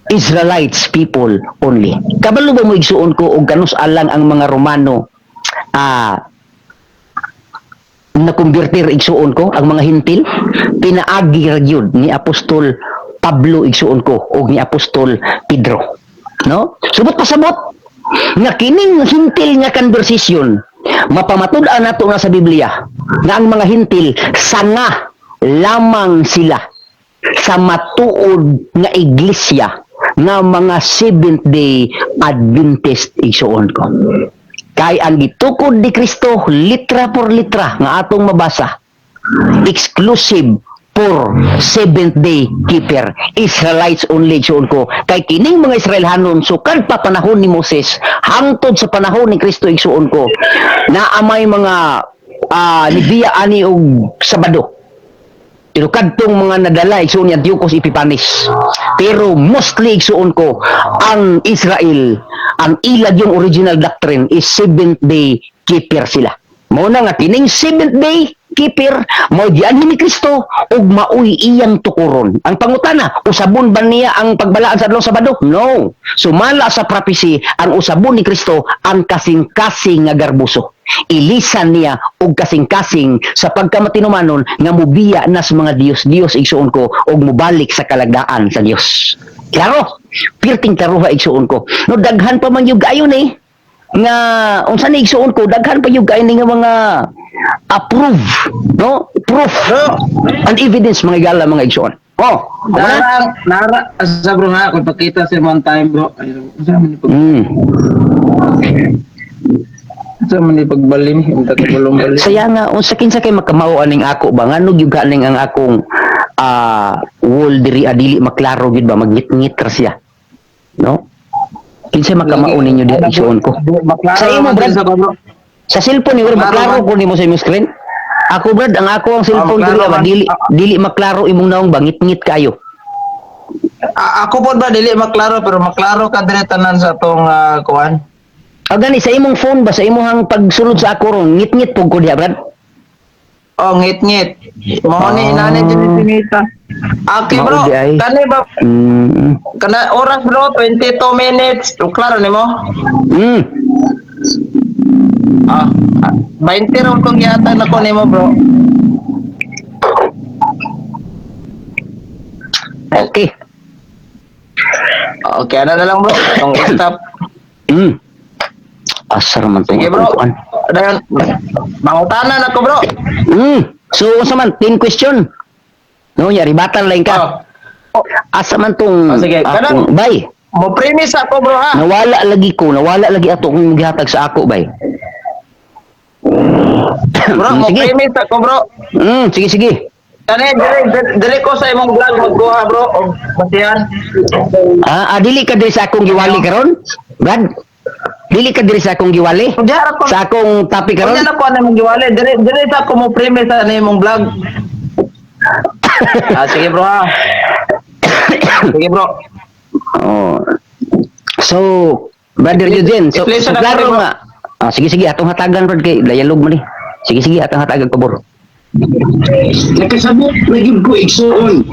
Israelites people only. Kabalo ba mo, igsuon ko, og kanus alang ang mga Romano na kumbirtir, igsuon ko, ang mga Hintil? Pinaagi ra gyud ni Apostol Pablo, igsuon ko, og ni Apostol Pedro, no? Subot pasabot nga kining Hintil nga conversation, mapamatud-an nato nga sa Biblia nga ang mga Hintil sanga lamang sila sa matuod nga iglesia nga mga Seventh Day Adventist, igsuon ko. Kay ang gitukod ni Kristo, litra por litra nga atong mabasa, exclusive for seventh day keeper, Israelites only, igsuon ko. Kay kining mga Israelhanon, sukad pa panahon ni Moses hangtod sa panahon ni Kristo, igsuon ko, naa may mga nibiya ani og Sabado. Pero kadtong mga nadala, igsuon, ni Antiochus Epiphanes. Pero mostly, igsuon ko, ang Israel, ang ilag yung original doctrine is seventh day keeper sila. Mao na nga kining seventh day keeper mao gianhi ni Kristo ug maoy iyang tukuron. Ang pangutana, usabon ba niya ang pagbalaan sa adlaw Sabado? No. Sumala sa prophecy, ang usabon ni Kristo ang kasing-kasing nga garbuso. Ilisan niya og kasing-kasing sa pagkamatinumanon nga mubiya na sa mga Diyos-Diyos, igsuon ko, og mubalik sa kalagdaan sa Dios. Klaro, pirting klaroha, igsuon ko. No, daghan pa man yung gayon eh nga unsa ni, igsuon ko, daghan pa yung gayon nga mga approve, no, proof Bro, and evidence, mga igala, mga igsuon. Oh, amo na? Nara, nara, asa bro ha, kung pagkita sa one time bro. Ay, asa man ni pag Sa man di pagbalin, unta ka bulong balin. Saya nga unsa kinsa kay makamao aning ako ba, ngano gyud kaning ang akong wall diri dili maklaro gyud ba, magngit-ngit ra siya, no? Kinsa makamao ninyo diha, igsuon ko? Maklaro Sa imo, man Brad. sa ko, bro. Sa cellphone ni bro, Maklaro maklaro man. ko nimo sa imong screen. Ako, Brad, ang ako ang cellphone maklaro diri ba man. dili dili maklaro imong naong ba, ngit-ngit kayo. Ako po ba dili maklaro, pero maklaro ka dire tanan sa tong kuan. O gani sa imong phone ba, sa imong pagsulod sa ako ron, ngit-ngit pug ko diha, Brad. Oh, ngit-ngit. Mao ni inani dyan ni Sinita. Okay, bro. Mao di ay. Kani ba kana oras, bro, 22 minutes. O, klaro nimo? Mm. 20 raw kong gihatag nako nimo, bro. Okay. Okay, ano na lang, bro. Tong stop. Asar man tong Sige, bro. akong kuan. Dayon. Mangutana na ko, bro. So unsa man 10 question? No, nya ribatan lang ka. Oh. Asa man tong Oh, sige. akong bay? Mo premise ako, bro, ha. Nawala lagi ko, nawala lagi ato kung gihatag sa ako, bay. Bro, mo Sige. premise ako, bro. Sige sige. Kani dire dire ko sa imong vlog magkuha, bro, og basihan. Dili ka diri sa akong giwali karon? Brad? Dili ka diri sa akong giwali? Diha ra ko. Sa akong topic karon? Kunya na ko ana mong giwali. Dire dire sa ako mo premise sa imong vlog. Sige, bro, ha. Sige, bro. Oh. So, Brother Eugene, so, Explain so sa na, klaro bro. nga. Sige sige, atong hatagan, Brad, kay dialog man ni. Sige sige, atong hatagan ko, bro. Nakasabot na gyud ko, igsuon,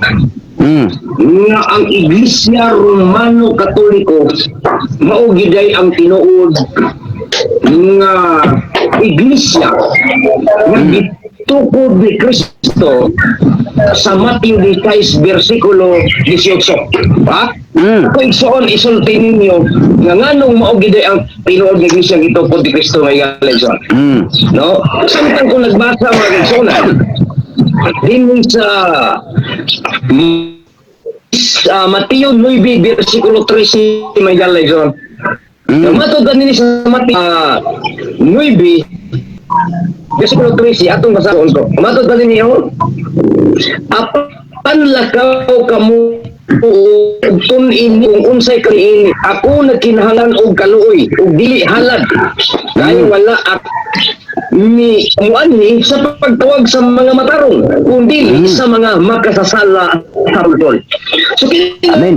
nga ang Iglesia Romano Katoliko mao giday ang tinuod nga iglesia nga gitukod ni Kristo sa Mateo 16 versikulo 18. Ha? Ako, igsuon, isulti ninyo nga nganong mao giday ang tinuod nga iglesia gitukod ni Kristo nga iglesia. No? Samtang ko nagbasa, mga igsuonan, din sa Mateo 9 versikulo 13, may galay igsoon. Matod din sa Mateo 9 versikulo 13, atong basahon ko. Matod din niyo, "Apan lakaw kamo ug tun-in kung unsay kaniini. Ako nagkinahanglan og kaluoy ug dili halad. Kay wala ak ni muanhi sa pagtawag sa mga matarong kundi sa mga makasasala sa pulpol." So kini Amen.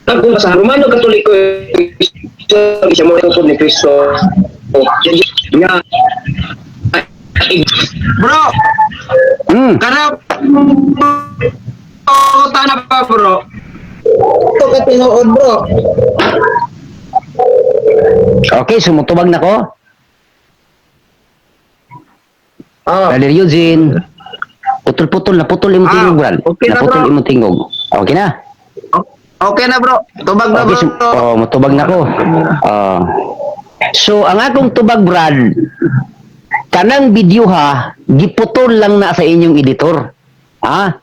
kung sa Romano Katoliko siya mo ni Kristo nga Bro, kana tana pa, bro. Ito ka tinuod, bro. Okay, so mutubag na ko. Ah. Brother Eugene. Putol-putol na putol imong tingog, Brad. Okay na, Naputol bro. imong tingog. Okay na. Okay na, bro. Tubag na, Okay, bro. so, oh, mutubag na ko. Oh. So, ang akong tubag, Brad, kanang video ha, giputol lang na sa inyong editor. Ha?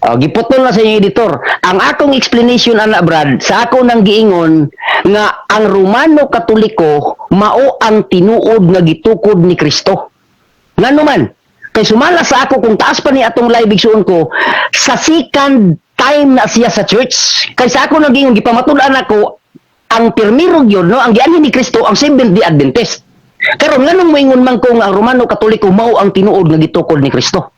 Oh, giputol na sa inyong editor. Ang akong explanation ana, Brad, sa ako nang giingon nga ang Romano Katoliko mao ang tinuod nga gitukod ni Kristo. Ngano man, kay sumala sa ako kung taas pa ni atong live, igsuon ko, sa second time na siya sa church. Kay sa ako nang giingon, gipamatud-an ako ang pirmiro gyud, no, ang gianhi ni Kristo ang Seventh Day Adventist. Karon nganong moingon man ko nga ang Romano Katoliko mao ang tinuod nga gitukod ni Kristo?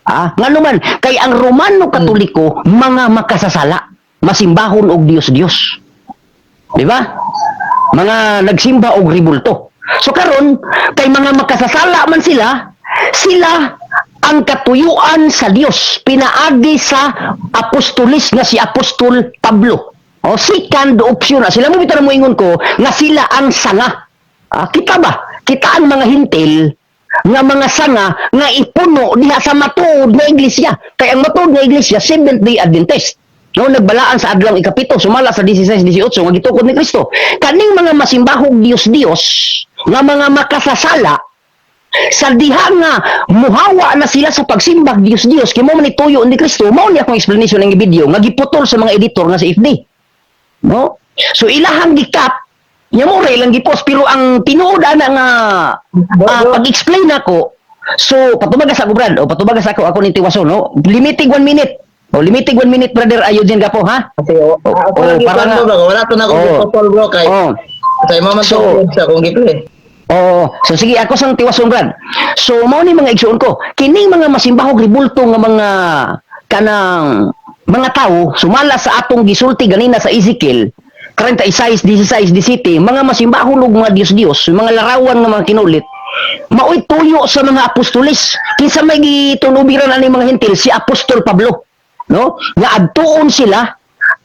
Ngano man, kay ang Romano Katoliko mga makasasala, masimbahon og Dios-Dios. Di ba? Mga nagsimba og ribulto. So karon kay mga makasasala man sila, sila ang katuyuan sa Dios pinaagi sa apostolis nga si Apostol Pablo. O second option na sila mo bitaw mo ingon ko nga sila ang sanga. Kita ba? Kita ang mga Hentil nga mga sanga nga ipuno diha sa matuod nga iglesia. Kay ang matuod nga iglesia Seventh Day Adventist. No, nagbalaan sa adlaw ikapito sumala sa 16-18 nga gitukod ni Kristo. Kaning mga masimbahog Dios-Dios nga mga makasasala sa diha nga muhawa na sila sa pagsimbag Dios-Dios kay mao man ni tuyo ni Kristo, mao ni akong explanation ng video nga giputol sa mga editor nga sa FD. No? So ilahang gikat Nya mo ra ilang gipost, pero ang tinuod ana nga pag-explain nako. So patubagas ako, brad, o patubagas ako, ako ni tiwason, no? Limiting 1 minute. O limiting 1 minute, brother Ayodin Gapo, ha? Kasi oh, Oh, ako oh, lang para para nga- bro, wala to na akong gipotol, bro, kay sa imo man So, to sa akong giplay. Oo. So sige, ako sang tiwason, brad. So mao ni mga igsuon ko, kining mga masimbahog ribulto nga mga kanang mga tawo sumala sa atong gisulti ganina sa Ezekiel 36, 16, 17, mga masimbahon og mga Dios-Dios, mga larawan nga mga kinulit, maoy tuyo sa mga apostoles. Kinsa may gitunubiran ani mga Hentil? Si Apostol Pablo, no? Nga adtuon sila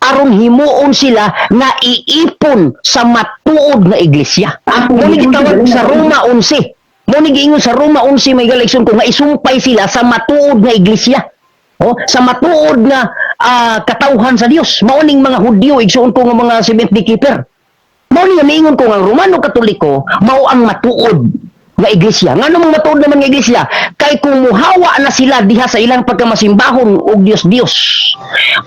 aron himuon sila nga iipon sa matuod nga iglesia. Mo ni gitawag sa Roma 11. Mo ni giingon sa Roma 11, may galaksyon ko, nga isumpay sila sa matuod nga iglesia. Oh, sa matuod nga katawhan sa Dios. Mao ning mga Hudyo, igsuon ko, nga mga Seventh Day Keeper. Mao ni nga miingon ko nga ang Romano Katoliko mao ang matuod nga iglesia. Ngano mang matuod naman nga iglesia? Kay kung muhawa na sila diha sa ilang pagkamasimbahon og Dios-Dios,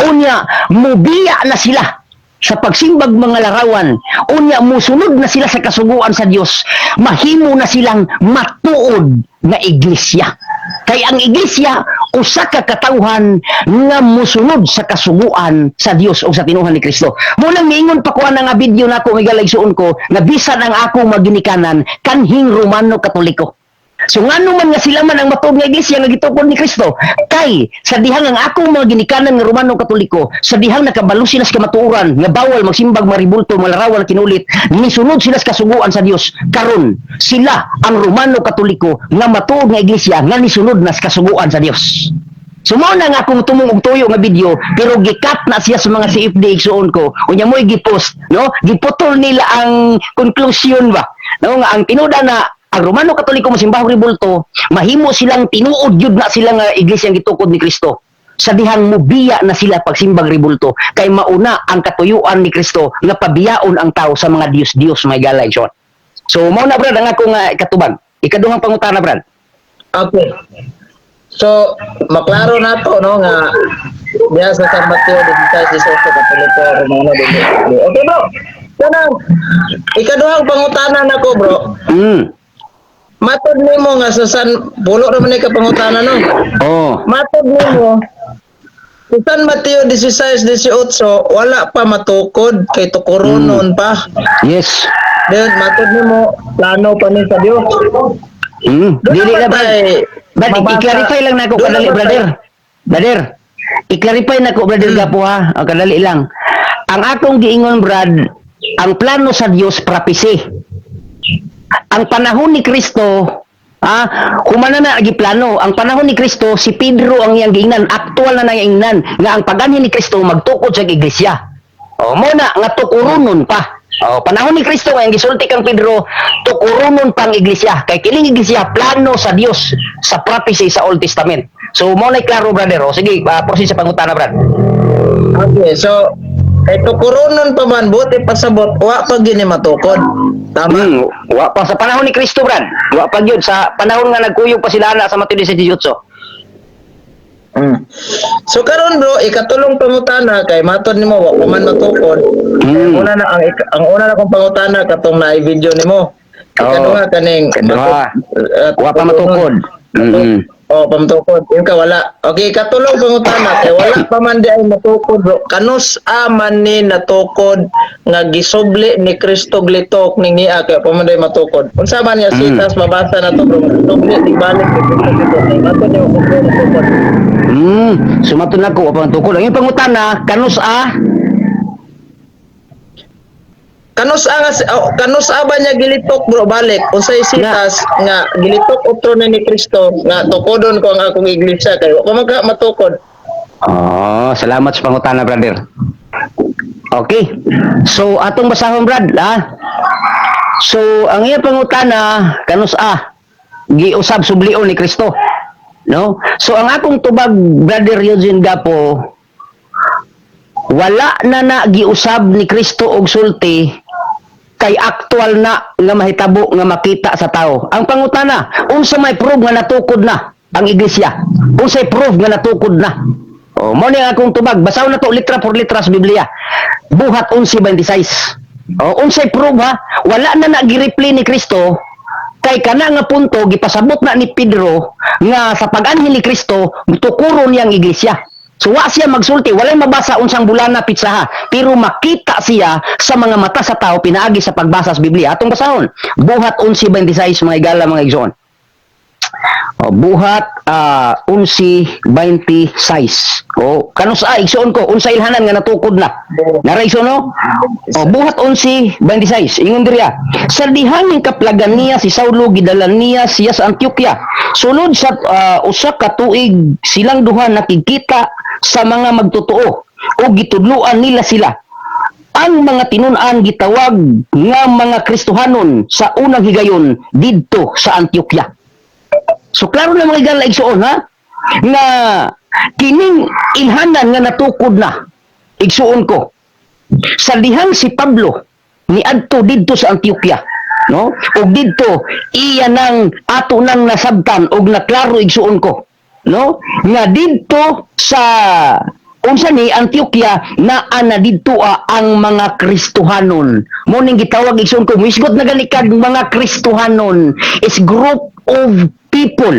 unya mubiya na sila sa pagsimbag mga larawan, unya musunod na sila sa kasuguan sa Dios, mahimo na silang matuod nga iglesia. Kay ang iglesia usa ka katawhan nga musunod sa kasuguan sa Dios o sa tinuhan ni Kristo. Mo nang miingon pa ko ana nga video nako, may galaigsuon ko, nga bisan ang akong maginikanan kanhing Romano Katoliko. So ngano man nga sila man ang matuod nga iglesia nga gitukod ni Kristo? Kay sa dihang ang akong mga ginikanan nga Romano Katoliko, sa dihang nakabalo sila sa kamatuoran nga bawal magsimbag maribulto, malarawan kinulit, nisunod sila sa kasuguan sa Dios. Karon sila ang Romano Katoliko nga matuod nga iglesia nga nisunod na sa kasuguan sa Dios. So mao na nga akong tumong og tuyo nga video, pero gikat na siya sa mga CFD, igsuon ko. Unya mo'y gipost, no? Giputol nila ang conclusion ba, no, nga ang tinuod na ang Romano Katoliko mosimbahog ribulto, mahimo silang tinuod yun na sila nga iglesia ang gitukod ni Kristo sa dihang mubiya na sila pagsimbag ribulto, kay mauna ang katuyuan ni Kristo nga pabiyaon ang tao sa mga Dios-Dios, may galay John. So mao na, brad, ang akong katubag. Ikaduhang pangutana, brad. Okay. So, maklaro na to, no, nga diya sa San Mateo, 16, 18, Katoliko, Romano, dili. Okay, bro. Kanang ikaduhang pangutana nako, bro. Matod nimo nga sa San pulo ra man ni ka pangutana, no? Oh. Matod nimo sa San Mateo 16, 18, wala pa matukod kay tukuronon pa. Yes. Then matod nimo plano pa ni sa Dios. Doon Dili naman na, brad. Brad, i-clarify lang nako Doon kadali, naman brother. Brother. I-clarify nako, brother Gapo, ha. O, kadali lang. Ang akong giingon, brad, ang plano sa Dios prophecy. Ang panahon ni Kristo, humana na giplano. Ang panahon ni Kristo, si Pedro ang iyang giingnan, aktual na nang nga ang paganhi ni Kristo magtukod sa iglesia. O mo na nga tukuronon pa. O panahon ni Kristo nga ang gisulti kang Pedro, tukuronon pa ang iglesia. Kay kining iglesia plano sa Dios sa prophecy sa Old Testament. So mo na klaro, brother. O sige, proceed sa pangutana, brad. Okay, so kay tukuronon pa man, buti pasabot wa pa gini matukod. Tama. Wa pa sa panahon ni Kristo, brad. Wa pa gyud sa panahon nga nagkuyog pa sila ana sa Mateo 18. So karon, bro, ikatulong pangutana kay matod nimo wa pa man matukod. Una na ang una na kong pangutana katong na video nimo. Ikaduha kaning Ikaduha. Wa pa matukod. Oh, pamatukod. Yun ka wala. Okay, ikatulong pangutana kay wala pa man di ay matukod, bro. Kanus a man ni natukod nga gisubli ni Kristo glitok ning niya kay pa man di ay matukod? Unsa man niya sitas mabasa na to, bro? Subli di balik ni Kristo glitok. Kay matod nimo kung matukod. Sumaton na ko wa pa matukod. Ang iyong pangutana, kanus a Kanus a nga oh, kanus a ba niya gilitok, bro, balik? Unsay sitas nga gilitok utro ni Kristo nga tukodon ko ang akong iglesia kay wa pa man ka matukod? Oh, salamat sa pangutana, brother. Okay. So, atong basahon, brad, ha? So, ang iyang pangutana, kanus a giusab sublion ni Kristo. No? So, ang akong tubag, brother Eugene Gapo, wala na na giusab ni Kristo og sulti kay aktual na nga mahitabo nga makita sa tao. Ang pangutana, unsa may proof nga natukod na ang iglesia? Unsay proof nga natukod na? O, mo ni ang akong tubag. Basahon na to litra por litra sa Biblia. Buhat 11:26. O, unsay proof, ha? Wala na na gi-reply ni Kristo kay kana nga punto gipasabot na ni Pedro nga sa pag-anhi ni Kristo tukuron niyang iglesia. So wa siya magsulti, walay mabasa unsang bulana, pitsaha, pero makita siya sa mga mata sa tao pinaagi sa pagbasa sa Biblia. Atong basahon. Buhat 11:26, mga igala, mga igsoon. O, Buhat 11:26. O, kanus-a, igsoon ko, unsa ilhanan nga natukod na? Nara, igsoon, no? O, Buhat 11:26. Ingon diriya. Sa dihanging kaplagan niya si Saulo, gidala niya siya sa Antioquia. Sulod sa usa ka tuig silang duha nakikita sa mga magtotoo o gitudloan nila sila. Ang mga tinun-an gitawag nga mga Kristohanon sa unang higayon didto sa Antioquia. So klaro na, mga igala, igsoon, ha, nga kining ilhanan nga natukod na, igsuon ko, sa dihang si Pablo ni adto didto sa Antioquia, no, ug didto iya nang ato nang nasabtan og naklaro, igsuon ko, no, nga didto sa unsa ni Antioquia naa na didto ang mga Kristohanon. Mo ning gitawag, igsuon ko, muisgot na gani kag mga Kristohanon is group of people.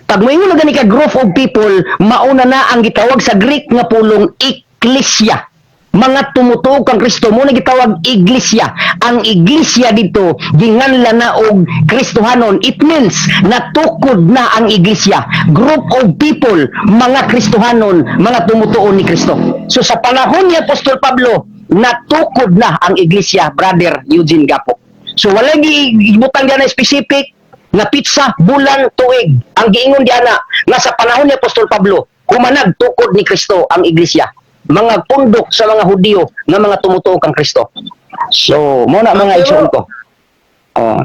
Pag moingon na gani ka group of people, mauna na ang gitawag sa Greek nga pulong ekklesia, mga tumutuo kang Kristo mo na gitawag iglesia. Ang iglesia dito ginganla na og Kristohanon. It means natukod na ang iglesia, group of people, mga Kristohanon, mga tumutuo ni Kristo. So sa panahon ni Apostol Pablo, natukod na ang iglesia, Brother Eugene Gapo. So wala gi ibutang diyan na specific nga pitsa, bulan, tuig. Ang giingon diana nga sa panahon ni Apostol Pablo, humanag tukod ni Kristo ang iglesia, mga pundok sa mga Hudiyo nga mga tumutuo kang Kristo. So, mo na, mga igsoon ko. Oh.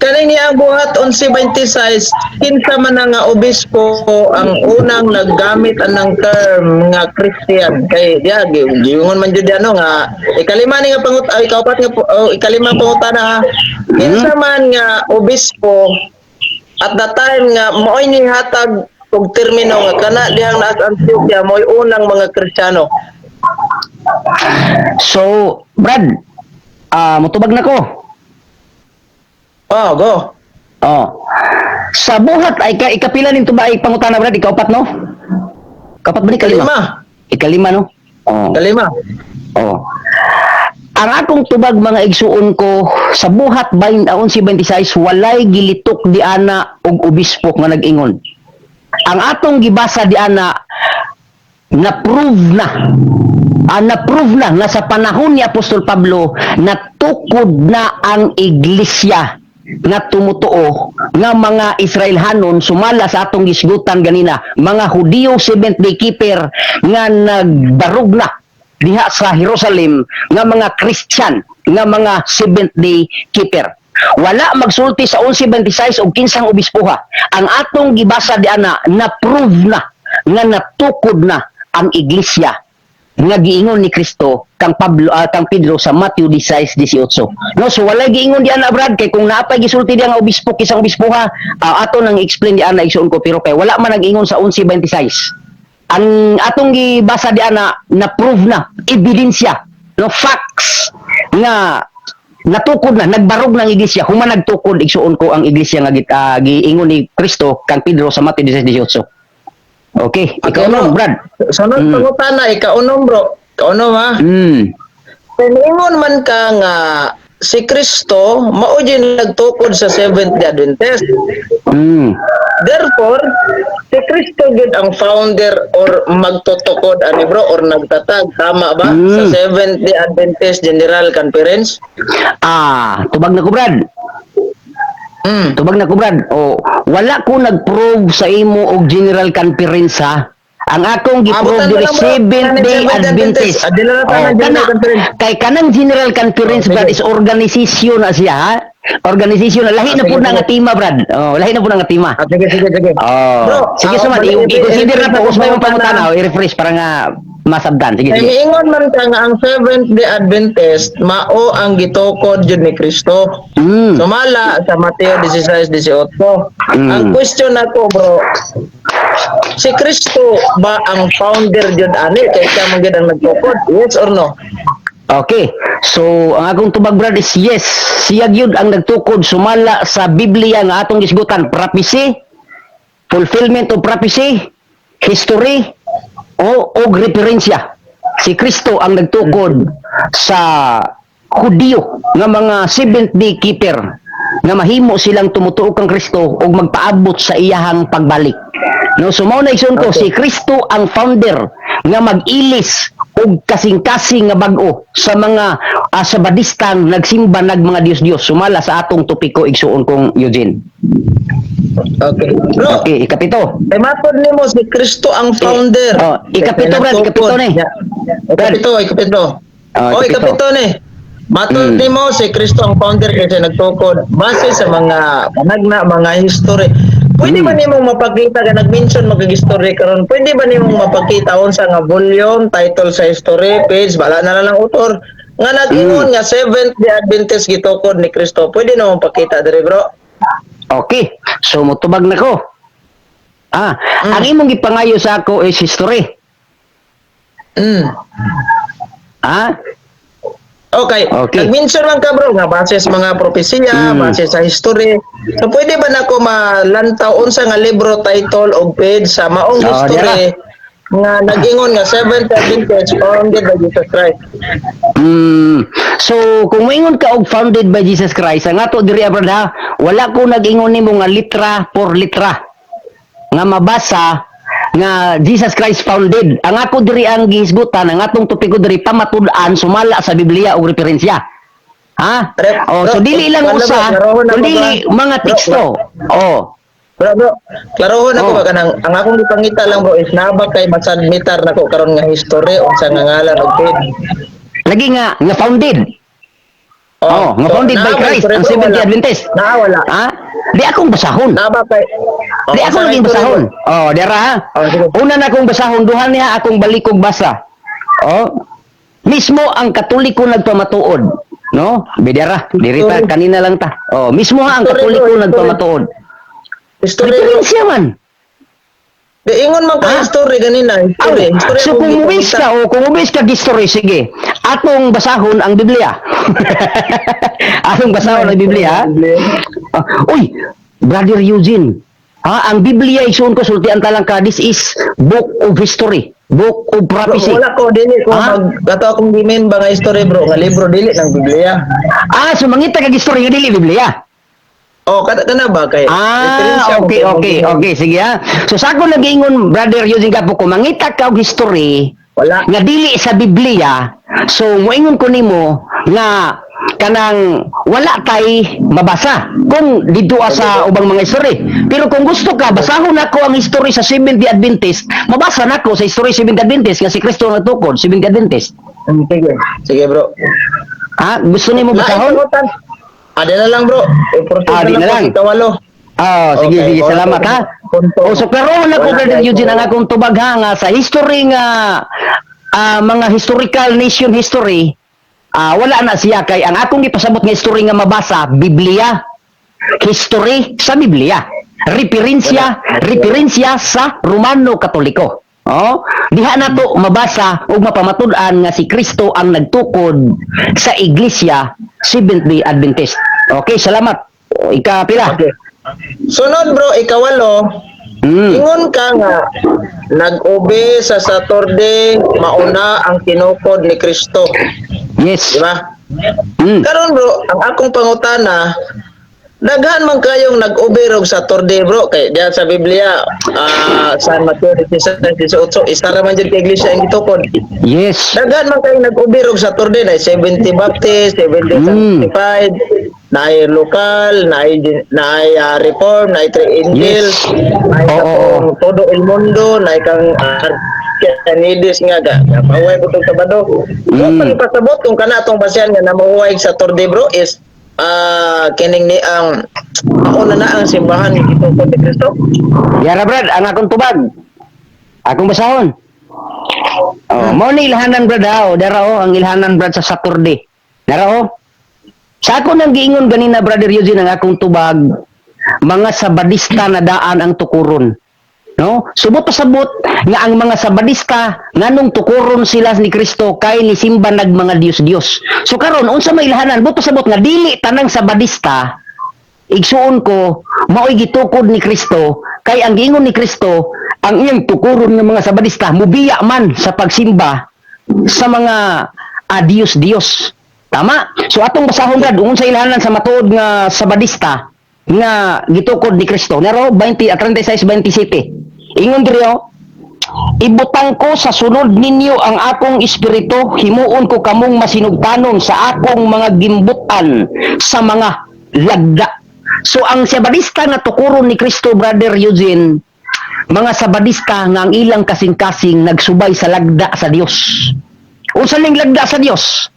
Kaning niya ang Buhat 11:26, kinsa man na nga obispo ang unang naggamit anang term nga Christian? Kay diya giingon man jud ano nga ikalima ni nga pangut ay ikaupat nga oh, ikalima pangutana, ha. Kinsa man nga obispo at the time nga maoy nihatag og termino nga kana dihang naa sa Antioquia mo'y unang mga Kristiyano? So, Brad, mutubag na ko. Oh, go. Oh. Sa Buhat ay ikapila nito ba ay pangutana, Brad? Ikaupat, no? Kaupat ba ni kalima? Kalima. Ikalima, no? Oh. Kalima. Oh. Ang akong tubag, mga igsuon ko, sa Buhat 11:26 walay gilitok di ana og obispo nga nag-ingon. Ang atong gibasa di ana na-prove na na-prove na nga sa panahon ni Apostol Pablo natukod na ang iglesia nga tumutuo nga mga Israelhanon, sumala sa atong gisgutan ganina, mga Hudiyo seventh day keeper nga nagbarog na diha sa Jerusalem nga mga Christian nga mga seventh day keeper. Wala magsulti sa 11:26 og kinsang obispoha. Ang atong gibasa di ana na prove na nga natukod na ang iglesia nga giingon ni Kristo kang Pablo, kang Pedro sa Matthew 16:18, no? So wala giingon di ana, Brad, kay kung naapay gisulti diya nga obispo, kisang obispoha, ato nang explain di ana, igsuon ko, pero kay wala man nag-ingon sa 11:26. Ang atong gibasa di ana na prove na ebidensya, no, facts nga natukod na, nagbarog ng iglesia, human nagtukod, igsuon ko, ang iglesia nga giingon ni Kristo kang Pedro sa Matthew 16:18. Okay, ikaw Okay, no, bro. Brad. Sunod pangutana, ikaunom, bro. Ikaunom, ha. Ingon man ka nga si Kristo mao gyud nagtukod sa Seventh Day Adventist. Therefore, si Kristo gyud ang founder or magtutukod ani, bro, or nagtatag, tama ba? Mm. Sa Seventh Day Adventist General Conference. Ah, tubag na ko, Brad. Tubag na ko, Brad. O, wala ko nag-prove sa imo og General Conference, ha. Ang akong gi-prove Abutan diri mo lang, bro. Seventh Kanang Day Seventh Day Adventist. Adventist. Ah, dili na tayo Oh, ng General Conference. Kay kanang General Conference, Oh, sige. Brad, is organization na siya, ha. Organization na lahi Ah, na sige, pud na sige. nga tema, Brad. Oh, lahi na pud na nga tema. Ah, sige, sige, sige. Oh. Bro, Sige, ah, suman, i-consider na i-refresh po na usbay ko mo pangutana, oh, i-refresh para nga masabdan. Sige, Kay sige. miingon man ka nga ang Seventh Day Adventist mao ang gitukod jud ni Kristo. Sumala sa Mateo 16:18. Ang question nako, bro, si Kristo ba ang founder jud ani kay siya man gyud ang nagtukod? Yes or no? Okay. So, ang akong tubag, Brad, is yes. Siya gyud ang nagtukod sumala sa Biblia nga atong gisgutan. Prophecy, fulfillment of prophecy, history, o og referensya. Si Kristo ang nagtukod sa Hudiyo nga mga Seventh Day Keeper nga mahimo silang tumutuo kang Kristo ug magpaabot sa iyahang pagbalik. No, so mao na, igsoon ko, si Kristo ang founder nga mag-ilis og kasing-kasing nga bag-o sa mga Sabadistang nagsimba nag mga Diyos-Diyos sumala sa atong topiko, igsuon kong Eugene. Okay. Bro, Okay, ikapito. kay matod nimo si Kristo ang founder. Oh, ikapito, Brad, ikapito ni. Ikapito, ikapito. Oh, Oh, ikapito. ikapito ni. Matod nimo si Kristo ang founder kasi nagtukod base sa mga panagna, mga history. Pwede ba nimong mapakita ka nag-mention magag-history karon? Pwede ba nimong mapakita unsa nga volume, title sa history, page, bala na lang author nga nag-ingon nga Seventh Day Adventist gitukod ni Kristo? Pwede na mong pakita diri, bro? Okay. So motubag na ko. Ang imong gipangayo sa ako is history. Okay. Okay. Nag-mention lang ka, bro, nga base sa mga propesiya, base sa history. So pwede ba nako malantaw unsa nga libro, title og page sa maong history nga nag-ingon nga Seventh Adventist founded by Jesus Christ? So kung moingon ka og founded by Jesus Christ, ang ato diri, brad, ha, wala ko nag-ingon nimo nga litra por litra nga mabasa nga Jesus Christ founded. Ang ako diri ang gihisgutan, ang atong topiko diri pamatud-an sumala sa Biblia og referensya. Ha? Rep, Oh, so bro, dili lang wala, usa, bro, klarohon ako kundi ba? mga Bro, teksto. Oh. Bro, bro, klarohon ako ba kanang ang akong gipangita lang, bro, is naa ba kay masubmitar nako karon nga history unsa nga ngalan og page? Lagi nga nga founded. Oh, nga founded by naa ba Christ, history, ang bro? Seventh-day Wala. Adventist. Naa wala? Ha? Di akong basahon. Naa ba kay Oh, Di ako unsa nga laging history, basahon. bro? Oh, dira ha. Oh, sige. Una na akong basahon, duha niya akong balikog basa. Oh. Mismo ang Katoliko nagpamatuod, no? Bidara, diri ta History. kanina lang ta. Oh, mismo ha ang History, bro, Katoliko history. nagpamatuod. History, bro. Referensya man. Di ingon man ka Ha? history ganina, history. Aw, History so akong kung mubis gipangita. ka o kung mubis ka history, sige. Atong basahon ang Biblia. Atong basahon ang Biblia. Ah, uy, Brother Eugene. Ha, ang Biblia, isuon ko, sultian ta lang ka, this is book of history, book of Bro, prophecy. wala ko dili ko Ha? mag kato akong gimen ba nga history, bro, nga libro dili ng Biblia. Ah, so mangita kag history nga dili Biblia. Oh, kada kana ba kay Ah, referensya mo okay, kay okay, imong okay, sige ha. So sa ako nag-ingon, Brother Eugene Gapo, kung mangita ka og history Wala. nga dili sa Biblia, so moingon ko nimo nga kanang wala tay mabasa kung didto sa ubang mga history. Pero kung gusto ka, basahon nako ang history sa Seventh-day Adventist, mabasa nako sa history Seventh-day Adventist nga si Kristo ang nagtukod, Seventh-day Adventist. Sige. Sige, bro. Ha? Gusto nimo basahon? Ade na lang, bro. I-proceed Ah, di na lang. ko sa Ikawalo. Ah, sige, Okay, sige, okay. salamat ha. Punto. O, so pero na ko, Wala Brother kay- Eugene, ang akong tubag ha nga sa history nga mga historical nation history, wala na siya kay ang akong gipasabot nga history nga mabasa Biblia, history sa Biblia. Referensya, referensya sa Romano Katoliko. Oh, diha nato mabasa ug mapamatud-an nga si Kristo ang nagtukod sa Iglesia Seventh Day Adventist. Okay, salamat. Ikapila. Okay. Sunod, bro, ikawalo. Ingon ka nga nag-obey sa Saturday mauna ang tinukod ni Kristo, Yes. di ba? Mm. Karon, bro, ang akong pangutana, daghan man kayong nag-obey og Saturday, bro, kay diyan sa Biblia, San Mateo 16:18, isa ra man jud ka iglesia ang gitukod. Daghan man kayong nag-obey og Saturday na 70 Baptist, 70 Sanctified, naay lokal, naay naay Reform, naay Three Angels, naay katong Todo El Mundo, naay kang Archimedes nga ga mahuway ko tong Sabado. So pagpasabot kung kana atong basehan nga namahuway sa Saturday, bro, is kining ni ang mauna na ang simbahan ni gitukod ni Kristo. Yara, Brad, ang akong tubag. Akong basahon. Oh, mo ni ilhanan, Brad, ha. Oh, dara oh, ang ilhanan, Brad, sa Saturday. Dara oh. Sa ako nang giingon ganina, Brother Eugene, ang akong tubag, mga Sabadista na daan ang tukuron. No? Subot pasabot nga ang mga Sabadista, nganong tukuron sila ni Kristo kay ni simba nag mga Diyos-Diyos? So karon, unsa may ilahanan? Buot pasabot nga dili tanang Sabadista, igsuon ko, mao'y gitukod ni Kristo, kay ang giingon ni Kristo, ang iyang tukuron ng mga Sabadista mubiya man sa pagsimba sa mga Diyos-Diyos. Tama? So atong basahon, Brad, unsa ilahanan sa matuod nga Sabadista nga gitukod ni Kristo. Nero 20 at 36:27. Ingon diri oh, "Ibutang ko sa sulod ninyo ang akong espiritu, himuon ko kamong masinugtanon sa akong mga gimbutan sa mga lagda." So ang Sabadista nga tukuron ni Kristo, Brother Eugene, mga Sabadista nga ang ilang kasing-kasing nagsubay sa lagda sa Dios. Unsa ning lagda sa Dios?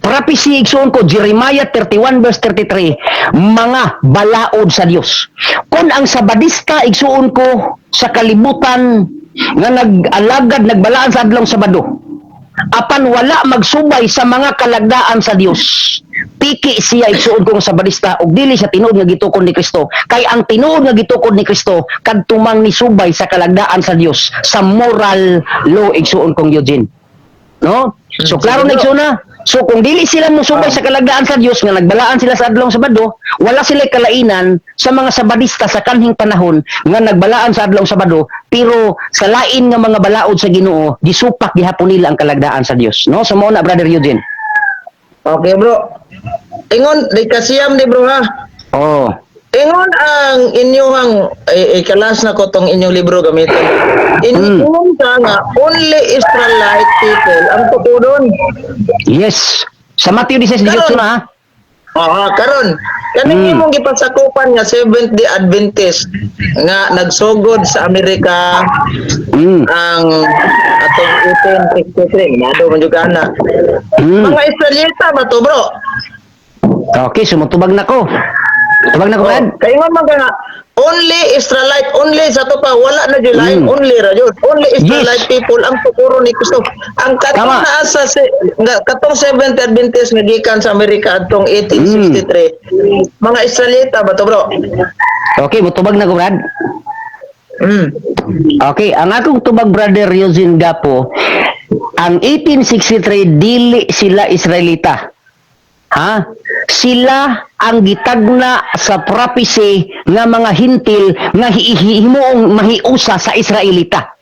Prophecy, igsuon ko, Jeremiah 31 verse 33, mga balaod sa Dios. Kung ang Sabadista, igsuon ko, sa kalibutan nga nag-alagad, nagbalaan sa adlong Sabado, apan wala magsubay sa mga kalagdaan sa Dios, piki siya, igsuon ko, nga Sabadista ug dili siya tinuod nga gitukod ni Kristo, kay ang tinuod nga gitukod ni Kristo kadto mang nisubay sa kalagdaan sa Dios, sa moral law, igsuon kong Eugene, no? So klaro na, igsuon na. So kung dili sila mosubay sa kalagdaan sa Dios nga nagbalaan sila sa adlong Sabado, wala sila kalainan sa mga Sabadista sa kanhing panahon nga nagbalaan sa adlong Sabado, pero sa lain nga mga balaod sa Ginoo, gisupak gihapon nila ang kalagdaan sa Dios, no? So mao na, Brother Eugene. Okay, bro. Ingon, di kasiyam di, bro, ha. Oh. Ingon ang inyong eh, ikalas na ko tong inyong libro gamiton. Ingon ka nga only Israelite people ang tukodon. Yes. Sa Matthew 16:18 na ha. Ah, karon kaning imong gipasakupan nga Seventh Day Adventist nga nagsugod sa Amerika ang atong 1863, nado man jud ka na. Mga Israelita ba to, bro? Okay, sumutubag na ko. Tubag na ko, Brad. Oh, kay ingon man ka nga only Israelite, only sa to pa, wala na jud lain, only ra jud. Only Israelite people ang tukuro ni Kristo. Ang katong naa sa si, nga, katong Seventh Adventist nga gikan sa Amerika atong 1863. Mga Israelita ba to, bro? Okay, mutubag na ko, Brad. Okay, ang akong tubag, Brother Eugene Gapo, ang 1863, dili sila Israelita. Ha? Sila ang gitagna sa prophecy nga mga Hintil nga himuong mahiusa sa Israelita.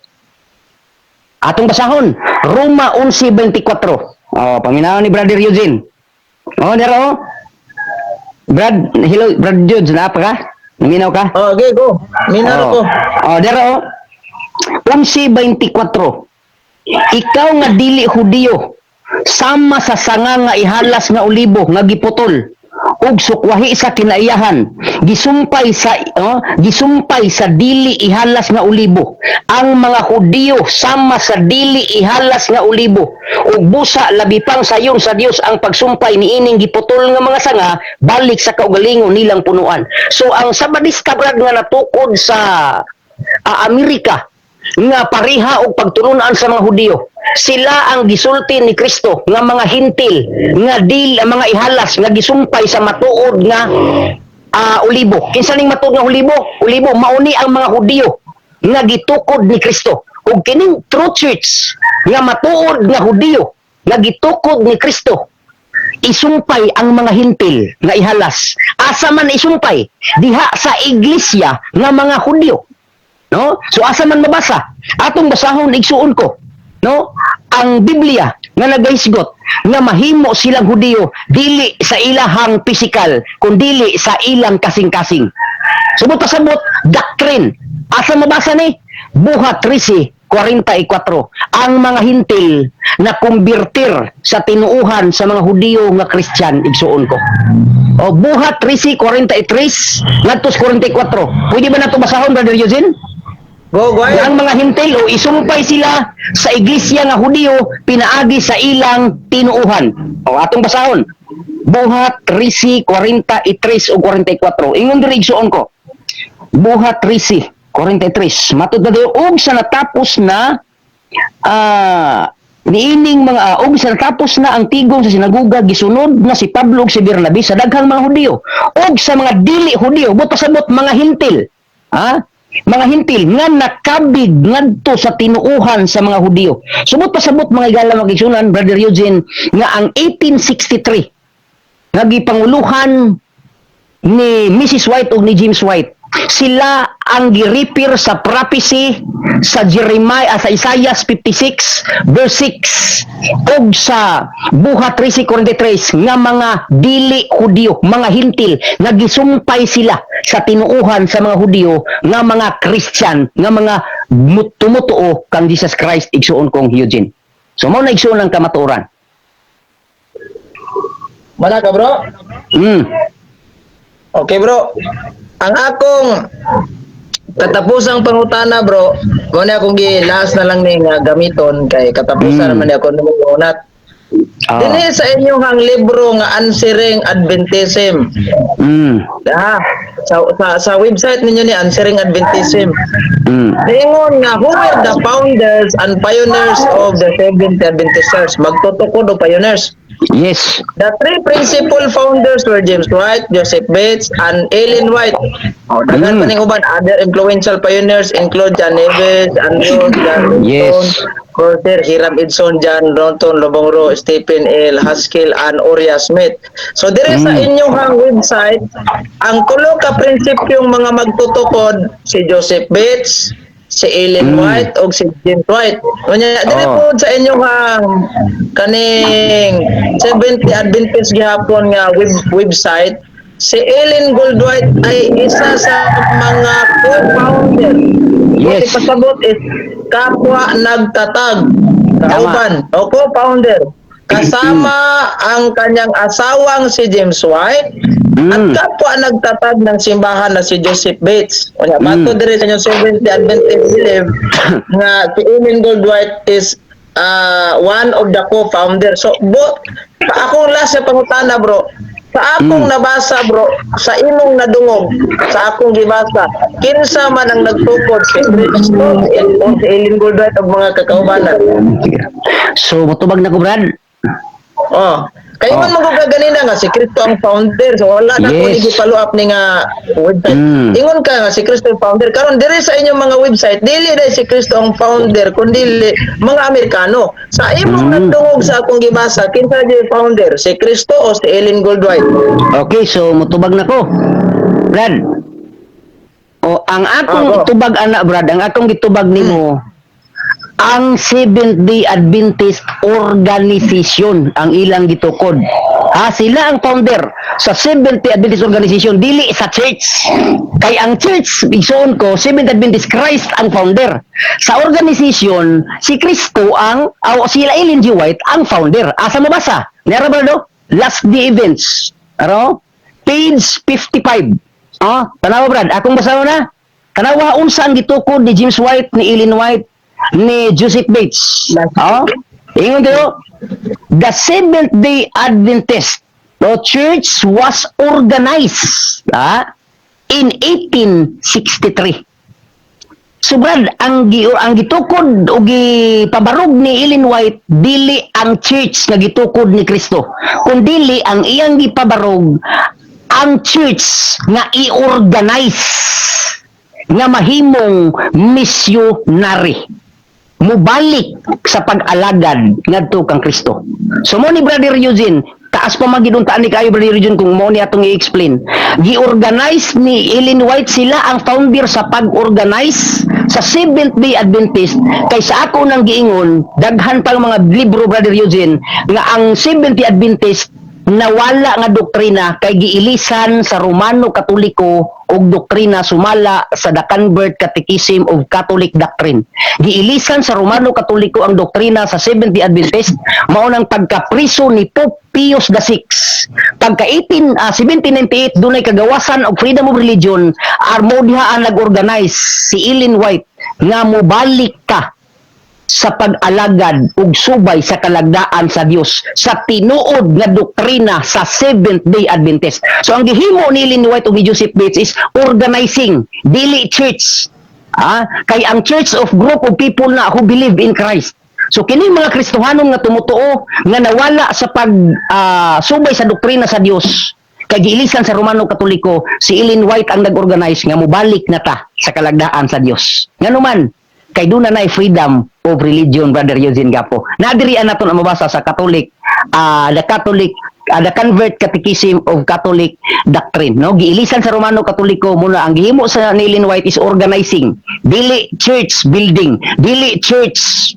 Atong basahon, Roma 11:24. Oh, paminaw ni Brother Eugene. Oh, dero. Brad, hello, Brad Jude, naa pa ka? Naminaw ka? Oh, okay, go. Minaro ko. Oh, dero. 11:24. "Ikaw nga dili Hudiyo, sama sa sanga nga ihalas nga olibo nga giputol ug sukwahi sa kinaiyahan, gisumpay sa, oh, gisumpay sa dili ihalas nga olibo." Ang mga Hudiyo sama sa dili ihalas nga olibo, ug busa labi pang sayon sa Dios ang pagsumpay niining giputol nga mga sanga balik sa kaugalingon nilang punuan. So ang Sabadista, Brad, nga natukod sa Amerika nga pareha og pagtulunan sa mga Hudiyo, sila ang gisulti ni Kristo nga mga Hintil nga dil mga ihalas nga gisumpay sa matuod nga olibo. Kinsa ning matuod nga olibo? Olibo mauni ang mga Hudiyo nga gitukod ni Kristo. Ug kining true church nga matuod nga Hudiyo nga gitukod ni Kristo, isumpay ang mga Hintil nga ihalas. Asa man isumpay? Diha sa iglesia nga mga Hudyo, no? So asa man mabasa? Atong basahon, igsuon ko, no, ang Biblia nga nagahisgot nga mahimo silang Hudiyo dili sa ilahang pisikal kundili sa ilang kasing-kasing. Subot pasabot doctrine. Asa mabasa ni? Buhat 13:44. Ang mga Hintil na kumbirtir sa tinuuhan sa mga Hudiyo nga Christian, igsuon ko. O, Buhat 13:43 ngadto 44. Pwede ba nato basahon, Brother Eugene? Go, go ahead. Ang mga Hintil o isumpay sila sa iglesia nga Hudiyo pinaagi sa ilang tinuuhan. O, atong basahon. Buhat 13:43 o 44. Ingon diri, igsuon ko. Buhat 13:43. Matud na dayo, og sa natapos na niining mga og sa natapos na ang tigom sa sinaguga, gisunod na si Pablo ug si Bernabe sa daghang mga Hudiyo ug sa mga dili Hudiyo, buot pasabot mga Hintil. Ha? Mga Hintil nga nakabig ngadto sa tinuuhan sa mga Hudiyo. Sumot pasabot, mga higala, mga igsuonan, Brother Eugene, nga ang 1863 nga gipanguluhan ni Mrs. White ug ni James White, sila ang gi-refer sa prophecy sa Jeremiah, sa Isaiah 56 verse 6 ug sa Buhat 13:43 nga mga dili Hudiyo, mga Hintil nga gisumpay sila sa tinuuhan sa mga Hudiyo nga mga Christian, nga mga tumutuo kang Jesus Christ, igsuon kong Eugene. So mao na, igsuon, ang kamatuoran. Mana ka, bro? Okay, bro. Ang akong katapusang pangutana, bro, mo na akong gi last na lang ni nga gamiton kay katapusan naman ni ako unat. Dinhi sa inyong ang libro nga Answering Adventism. Ah, sa website ninyo ni Answering Adventism. Niingon nga who were the founders and pioneers of the Seventh Adventist Church? Magtutukod o pioneers? Yes. The three principal founders were James White, Joseph Bates, and Ellen White. Oh, daghan pa ning uban. Other influential pioneers include John Neves, Andrew, John Carter, Hiram Edson, John Ronton, Lobongro, Stephen L. Haskell, and Uriah Smith. So dire sa inyong website, ang tulo ka prinsipyong mga magtutukod, si Joseph Bates, si Ellen White o si James White. Unya dire po sa inyong kaning Seventh Adventist gihapon nga website, si Ellen Gould White ay isa sa mga co-founder. Yes. Pasabot is kapwa nagtatag. Kauban o co-founder. Kasama ang kanyang asawang si James White at kapwa nagtatag ng simbahan na si Joseph Bates. Unya, mato diri sa inyong Seventh Day Adventist believe nga si Ellen Gould White is one of the co-founder. So, both, sa akong last sa pangutana, bro, sa akong nabasa, bro, sa imong nadungog, sa akong gibasa, kinsa man ang nagtukod, si Cristo o si Ellen Gould White o mga kakaubanan? So mutubag na ko, Brad. Oh. Kayo man oh ganina nga si Kristo ang founder. So wala na ko ni follow up ni nga website. Ingon ka nga si Kristo ang founder. Karon diri sa inyong mga website, dili dai si Kristo ang founder kundi mga Amerikano. Sa imong nadungog, sa akong gibasa, kinsa jud founder? Si Kristo o si Ellen Gould White? Okay, so mutubag na ko, Brad. O ang akong Ah, go. itubag ana, Brad, ang akong gitubag nimo, ang Seventh Day Adventist Organization ang ilang gitukod. Ha, sila ang founder sa Seventh Day Adventist Organization, dili sa church. Kay ang church, igsuon ko, Seventh Adventist, Christ ang founder. Sa organization, si Kristo ang, o sila Ellen G. White ang founder. Asa mo basa? Nera ba do? Last Day Events. Ano? Page 55. Ah, tanawa, Brad, akong basa na. Tanawa unsa ang gitukod ni James White, ni Ellen White, ni Joseph Bates. Ah, ingon dito, the Seventh Day Adventist, the church was organized in 1863. So Brad, ang gitukod o gipabarog ni Ellen White dili ang church nga gitukod ni Kristo, kundili ang iyang gipabarog ang church nga i-organize nga mahimong missionary, mubalik sa pag-alagad ngadto kang Kristo. So mo ni, Brother Eugene, taas pa magiduntaan ni kayo, Brother Eugene, kung mo ni atong i-explain. Gi-organize ni Ellen White, sila ang founder sa pag-organize sa Seventh Day Adventist, kay sa ako nang giingon, daghan pang mga libro, Brother Eugene, nga ang Seventh Day Adventist nawala nga doktrina kay giilisan sa Romano Katoliko og doktrina sumala sa The Convert Catechism of Catholic Doctrine. Giilisan sa Romano Katoliko ang doktrina sa Seventh Day Adventist, mao nang pagkapriso ni Pope Pius VI. Pagka 1798 dunay kagawasan og freedom of religion, armo diha ang nag-organize si Ellen White nga mobalik ka sa pag-alagad ug subay sa kalagdaan sa Dios sa tinuod nga doktrina sa Seventh Day Adventist. So ang gihimo ni Ellen White ug ni Joseph Bates is organizing, dili church. Ah, kay ang church of group of people na who believe in Christ. So kini mga Kristohanon nga tumutuo nga nawala sa pag subay sa doktrina sa Dios. Kay giilisan sa Romano Katoliko, si Ellen White ang nag-organize nga mobalik na ta sa kalagdaan sa Dios. Ngano man, kay doon na freedom of religion, Brother Eugene Gapo. Na diri nato na mabasa sa Catholic, the Catholic, the Convert Catechism of Catholic Doctrine, no? Giilisan sa Romano Katoliko muna ang gihimo sa ni Ellen White is organizing, dili church building, dili church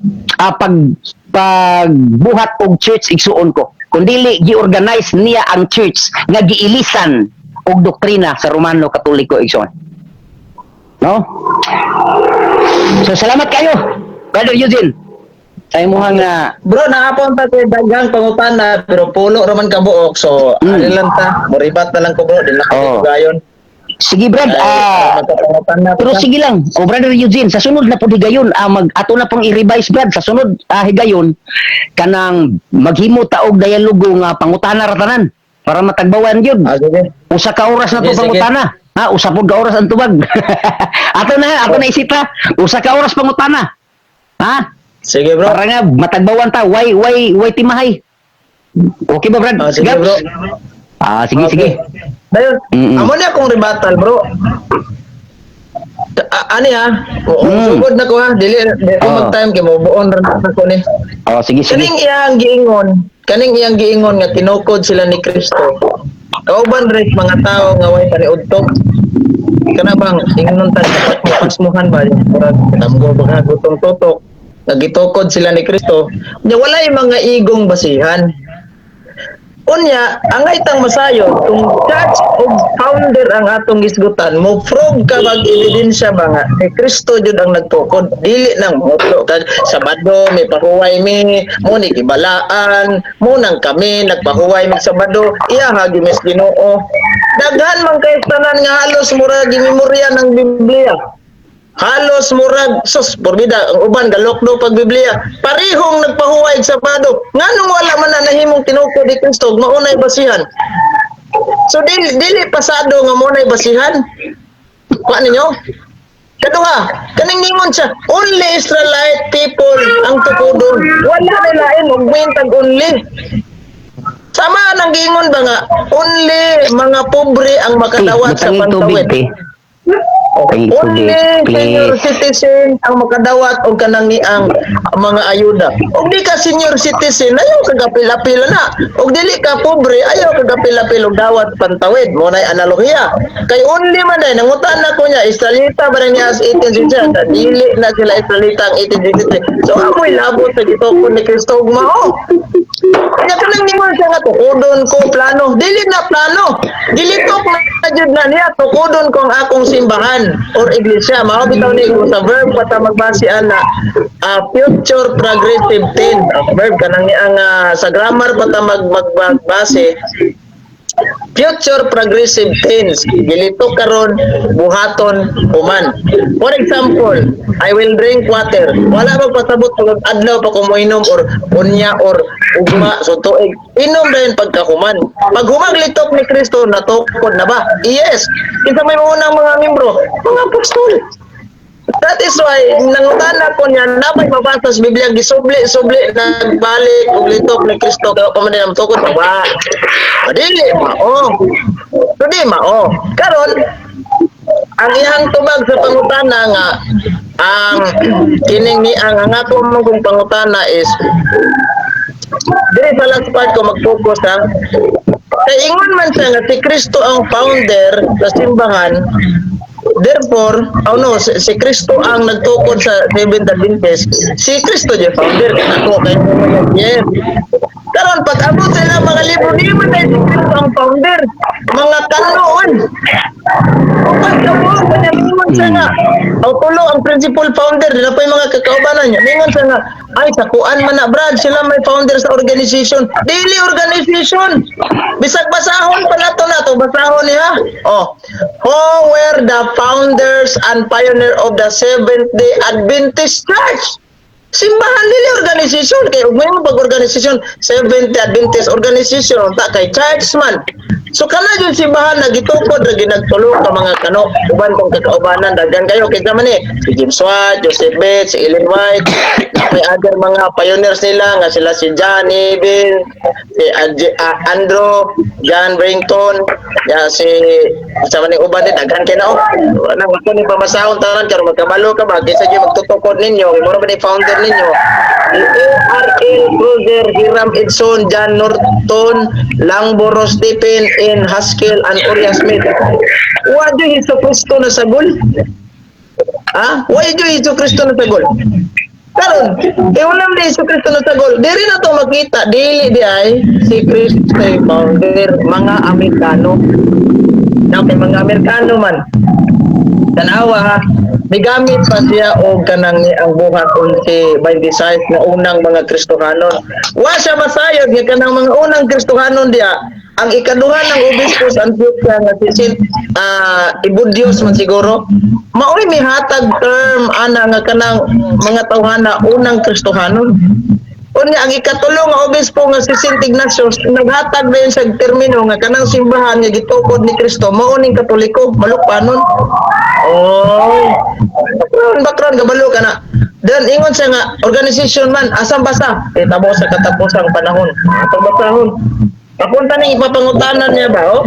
pagbuhat og church, igsuon ko, kundi gi-organize niya ang church nga giilisan og doktrina sa Romano Katoliko, igsuon, no? So salamat kayo, Brother Eugene, sa imuhang Bro, naapon pa ko daghang pangutana pero pulo raman ka buok. So, ano lang ta, moribat na lang ko, bro, di na ko gayon. Sige, Brad. Ay, magkapangutana Pero pa. Sige lang, o Brother Eugene, sa sunod na po higayon, mag ato na pong i-revise, Brad, sa sunod higayon kanang maghimo ta og dialogo nga pangutana ra tanan para matagbawan gyud. Ah, sige. Usa ka oras na to Sige, sige. pangutana. Ha, usa pud ka oras ang tubag. Ato na isita. Usa ka oras pangutana. Ha? Sige, bro. Para nga matagbawan ta, why timahay. Okay ba, Brad? Ah, sige, Gaps? bro. Ah, sige, sige. Dayon, amo na akong rebuttal, bro. Ani ha, sugod na ko ha, dili di ko mag-time kay mo buon ra na ko ni. Oh, sige, sige. Kaning iyang giingon nga tinukod sila ni Kristo. Kauban rin mga tao nga way paniudto. Kana bang ingnon ta dapat pasmuhan ba, murag tamgo ba gutong tutok nga gitukod sila ni Kristo. Nya walay mga igong basihan. Unya, ang itang masayo, kung church og founder ang atong gisgutan, mo prove ka bag ebidensya ba nga ni Kristo jud ang nagtukod, dili nang mutlo kag Sabado may pahuway mi, mo ni gibalaan, mo nang kami nagpahuway mig Sabado, iya ha gimis Ginoo. Daghan man kay tanan nga halos mura gimemorya ng Biblia. Halos murag sus porbida ang uban galokdo pag Biblia. Parehong nagpahuway sa Sabado. Nganong wala man na nahimong tinukod ni Kristo ug maunay basihan? So dili dili pasado nga maunay basihan. Kuha ninyo? Kaduha, kaning ningon siya, only Israelite people ang tukodon. Wala na lain og tag only. Sama nang giingon ba nga only mga pobre ang makadawat sa Tanging tubig, pantawid. te. Tanging Only tubig, senior please. citizen ang makadawat og kanang ni ang mga ayuda. Og di ka senior citizen, ayaw ka gapila-pila na. Og dili ka pobre, ayaw ka gapila-pila og dawat pantawid. Mo nay analohiya. Kay only man day nangutan na ko niya Israelita ba niya as 1863? Dili na sila Israelita ang 1863. So amoy labot sa gitukod ni Kristo ug mao. Kaya kanang ningon siya nga tukodon ko plano. Dili na plano. Dili tok na jud na niya tukodon ko ang akong simbahan or iglesia. Mao bitaw ni kung sa verb pa ta magbase ana future progressive tense. Ang verb kanang ang sa grammar pa ta mag magbase future progressive tense, gilitok karon, buhaton human. For example, "I will drink water." Wala magpasabot pag adlaw pa ko moinom or unya or ugma, so tuig inom dayon pagkahuman. Pag humang litok ni Kristo, natukod na ba? Yes. Kinsa may unang mga membro? Mga apostol. That is why, nangutana ko niya, napay mabasa sa Biblia, gisubli-subli, nagbalik, ug litok ni Kristo, kaya pa man din ang tukod, wa. O, dili, mao. So, di mao. Karon, ang iyang tubag sa pangutana nga, ang kining ni ang ato mo kong pangutana is, diri sa last part ko mag-focus ha. Kay ingon man siya nga si Kristo ang founder sa simbahan. Therefore, oh no, si Kristo ang nagtukod sa Seventh Adventist. Si Kristo di founder nako kay yes. Karon pag abot sila mga libro, di man tayo si Kristo ang founder. Mga kanoon. O pagkabuo, kanya mingon siya nga. O tulo ang principal founder, di na pa yung mga kakaubanan niya. Mingon siya nga, ay sa kuan man na, Brad, sila may founder sa organization. Dili organization. Bisag basahon pa nato na to, basahon niya. Oh. Who were the founders and pioneer of the Seventh-day Adventist Church? Simbahan, dili organization. Kay ug may mo pag organization, Seventh Day Adventist organization ta kay church man. So kana jud simbahan na gitukod ra ginagtulo ka mga kano uban kong kakaubanan, daghan kayo kaysa man eh si James White, Joseph Bates, si Ellen White, may other mga pioneers nila nga sila si John Neville, si Andrew, John Brington, ya si sa maning uban din, daghan kay na oh. Nang ako ni pamasahon tanan karon magkabalo ka ba kaysa gyud magtutukod ninyo, kay mura ba ni founder ninyo. Si A.R.L. Cruiser, Hiram Edson, John Norton, Langboro Stephen N. Haskell, and Uriah Smith. Wa jud Hesus Kristo na sagol. Ha? Wa jud Hesus Kristo na sagol. Karon, unam di Hesus Kristo na sagol. Diri na to makita dili di ay si Kristo ay founder, mga Amerikano. Now, kay mga Amerikano man. Tanawa ha, migamit pa siya og kanang ang buhat 11:26 na unang mga Kristohanon. Wa siya masayod nga kanang mga unang Kristohanon diya, ang ikaduha ng obispo sa Antioquia nga si Saint Ibudios man siguro, maoy mihatag term ana nga kanang mga tawhana unang Kristohanon. Unya ang ikatulo nga obispo nga si Saint Ignatius naghatag din sa termino nga kanang simbahan nga gitukod ni Kristo mao ning Katoliko, malukpanon. Oy. Background, background kabalo ka na. Then ingon siya nga organization man asam basa hitabo sa katapusang panahon. Atong basahon. Papunta ning ipapangutanan niya ba oh?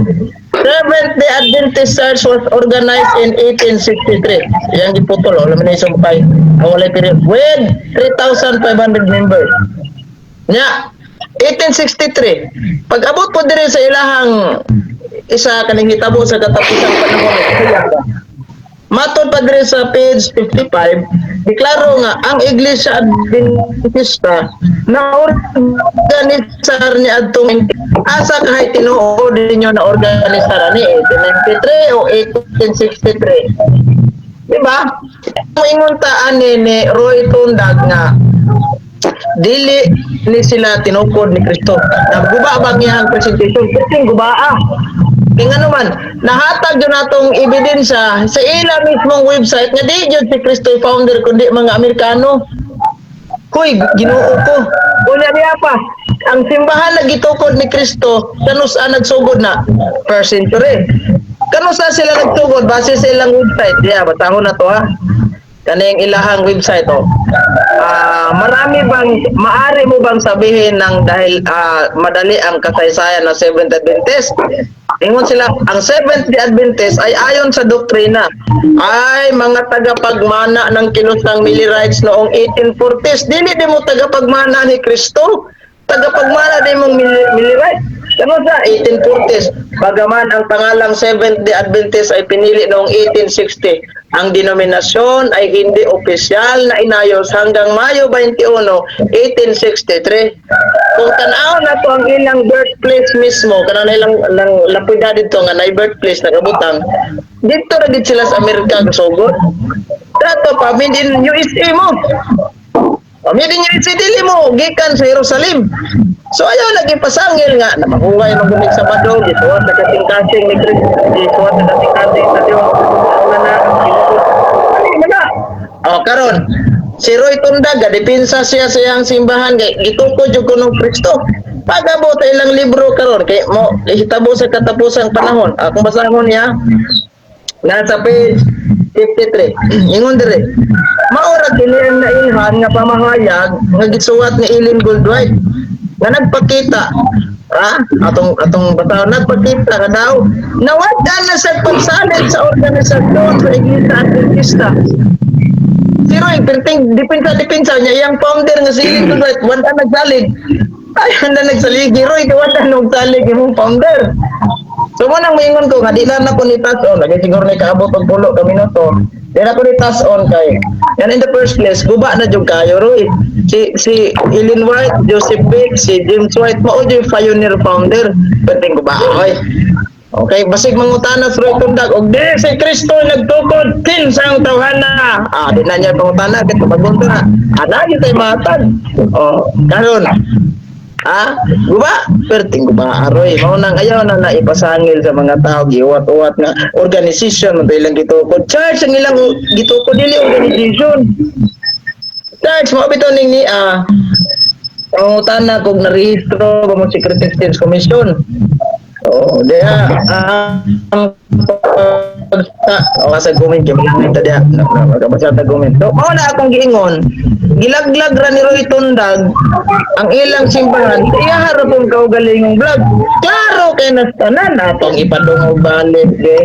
Seventh Day Adventist Church was organized in 1863. Yang giputol oh, lamin na isumpay. Ang walay period with 3,500 members. Nya 1863. Pag abot po diri sa ilahang isa kaning hitabo sa katapusang panahon. Matod pa diri sa page 55, deklaro nga ang Iglesia Adventista na organisar ni adtong asa kahit tinuod ninyo na organisar ani 1893 o 1863. Di ba? Ingon ta ani ni Roy Tundag nga dili ni sila tinukod ni Kristo. Nagguba bang iyang presentation? Kasing gubaa. Kaya nga naman, nahatag yun natong ebidensya sa ila mismong website nga di yun si Kristo yung founder kundi mga Amerikano. Huy, Ginoo ko. Unya niya pa, ang simbahan na gitukod ni Kristo, kanusa nagsugod na? First century. Kanusa sila nagsugod? Base sa ilang website. Diya, batahon na to ha. Kaning ilahang website oh. Marami bang maari mo bang sabihin ng dahil madali ang kasaysayan ng Seventh Adventist? Ingon sila, ang Seventh Day Adventist ay ayon sa doktrina ay mga tagapagmana ng kilusang Millerites noong 1840s. Dili di mo tagapagmana ni Kristo, tagapagmana di mong Millerites. Ano sa 1840s? Bagaman ang pangalang Seventh Day Adventist ay pinili noong 1860, ang denominasyon ay hindi opisyal na inayos hanggang Mayo 21, 1863. Kung tan-aw na to ang ilang birthplace mismo, kanang ilang lang lapida dito nga na birthplace nakabutang, dito ra gid sila sa Amerika sugod. Dato pa made in USA mo. Oh, made in USA dili mo gikan sa Jerusalem. So ayaw lagi pasangil nga na mahuway magunig sa Sabado, gisuwat na kasing-kasing ni Kristo, gisuwat na kasing-kasing sa Dios. Ano na, ano na. Oh, karon si Roy Tundag, depensa siya sa iyang simbahan kay gitukod jud kuno Kristo. Pag-abot sa ilang libro karon kay mo hitabo sa katapusang panahon. Akong basahon niya nasa page 53. Ingon dire. Maura kini ang nailhan nga pamahayag nga gisuwat ni Ellen Goldwhite nga nagpakita atong atong basahon, nagpakita nga daw nawad na sa pagsalig sa organisasyon sa Iglesia Adventista. Si Roy, perting depensa depensa niya iyang founder nga si Ellen Goldwhite wala nagsalig. Ay, wala nagsalig. Roy, kay wala nagsalig imong founder. So mo nang moingon ko nga di na nako ni touch on, lagi siguro ni kaabot og pulo ka minuto. Di na ko ni touch on kay yan in the first place guba na jud kayo Roy. Si si Ellen White, Joseph Bates, si James White mao jud pioneer founder. Perting guba oy. Okay, basig mangutana sa Roy Tundag og di si Kristo nagtukod kinsang tawhana. Ah, di na niya pangutana kay tubagon na. Ana gyud tay matag. Oh, karon. Ah, guba? Perting guba aroy. Mao nang ayaw na naipasangil sa mga tao giuwat-uwat nga organization man ilang gitukod. Church ang ilang gitukod, dili organization. Church mo bitaw ning ni pangutana kung narehistro ba mo Security Exchange Commission. Oo, diha ang pagta o sa comment kay mga ta diha makabasa ta comment. So, mao na akong giingon. Gilaglag ra ni Roy Tundag ang ilang simbahan sa iya harapon kaugalingong vlog. Klaro kay nas tanan atong ipadungog balik de.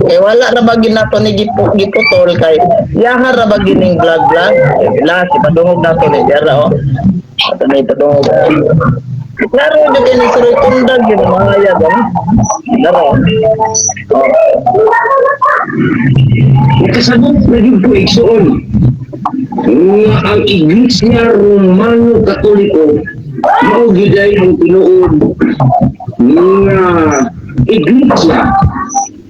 Kay wala ra ba ginato ni giputol kay yaha ra ba gining vlog vlog. Last ipadungog nato ni diara oh. Ato na ipadungog. Klaro jud kay ni si Roy Tundag yun mga yag ano. Klaro. Oh. Nakasabot na gyud ko, igsoon, nga ang Iglesia Romano Katoliko mao gyud ay ang tinuod nga iglesia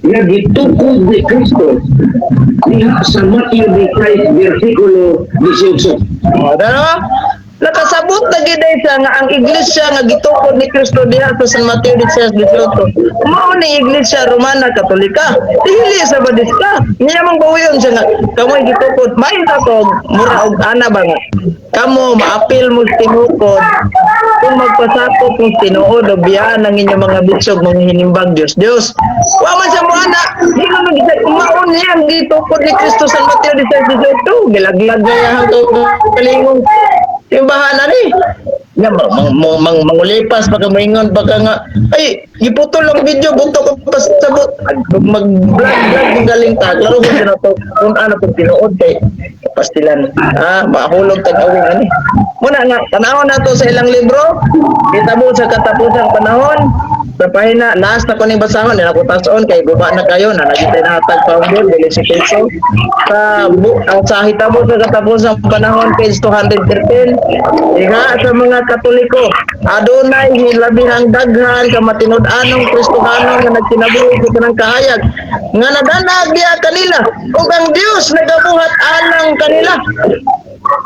nga gitukod ni Kristo diha sa Matthew 16 versikulo 18. Oh, dalawa. Nakasabot na gid siya nga ang iglesia nga gitukod ni Kristo diha sa San Mateo 16:18. Mao ni Iglesia Romana Katolika. Dili sa Badista. Niya mang bawiyon siya nga kamoy gitukod. May ta ko mura og ana ba nga. Kamo maapil mo sa tinukod kung magpasakop mo tinuod og biyaan ang inyong mga bisog mga hinimbag Dios Dios. Wa man siya mo ana. Di man gid mao niya ang gitukod ni Kristo San Mateo 16:18. Gilaglag na ang kalingong simbahan ani. Nga mang, mang, mang, mangulipas baka moingon baka nga ay giputol ang video buto ko pasabot mag vlog vlog mo galing ta klaro ko na to kung ano pag tinuod kay pastilan mahulog tag awing ani muna nga tan-awon nato sa ilang libro Hitabo sa Katapusang Panahon sa pahina last na ko ning basahon nila ko tason kay guba na kayo na nagitay na hatag pa dili si peso sa sa Hitabo sa Katapusang Panahon page 213. Diha sa mga Katoliko, adunay hilabihang daghan ka matinud-anong Kristohano nga nagkinabuhi sa tanang kahayag nga nadanag diha kanila ug ang Dios nagabuhat alang kanila.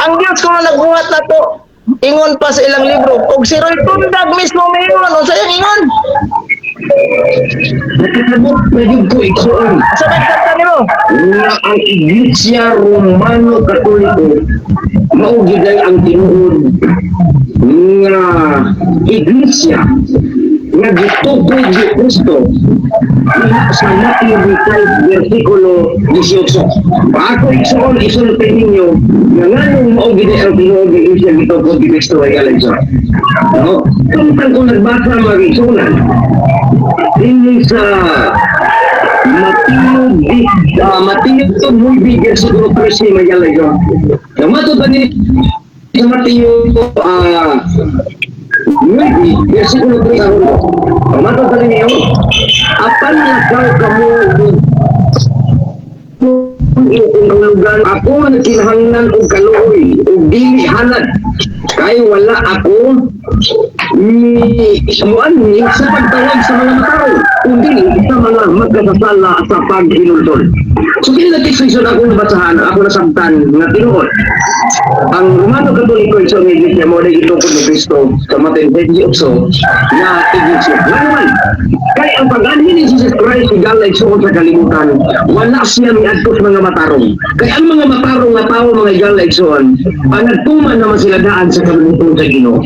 Ang Dios kung nagbuhat nato ingon pa sa ilang libro ug si Roy Tundag mismo miingon unsa iyang ingon? Nakasabot na gyud ko, igsoon, Sa may kanta nimo nga ang Iglesia Romano Katoliko mao gyud ay ang tinuod nga iglesia nga gitukod ni Kristo diha sa Matthew 25 versikulo 18. Ako, igsoon, isulti ninyo nga nganong mao gyud ay ang tinuod nga iglesia gitukod ni Kristo ay Alexa. No? Tungtang kung nagbasa mga igsuonan dinhi sa Mateo Mateo 9 versikulo 13 may yun. Matod ba ni sa Mateo 9 versikulo 3 aron. Matod ba ninyo? Apan lakaw kamo lugar ako nagkinahanglan og kaluoy ug dili halad kay wala ako ni muan ni sa pagtawag sa mga matarong kundi sa mga magkasasala sa paghinulsol. So kini na text ako nabasahan, ako nasabtan nga tinuod ang Romano Katoliko sa iglesia mo na gitukod ni Kristo sa Mateo 28 na iglesia. Nga naman, kay ang pag-anhi ni Jesus Christ higala igsoon sa kalibutan, wala siya miadto sa mga matarong. Kay ang mga matarong nga tawo mga higala igsoon, ang nagtuman naman sila daan sa kalibutan sa Ginoo.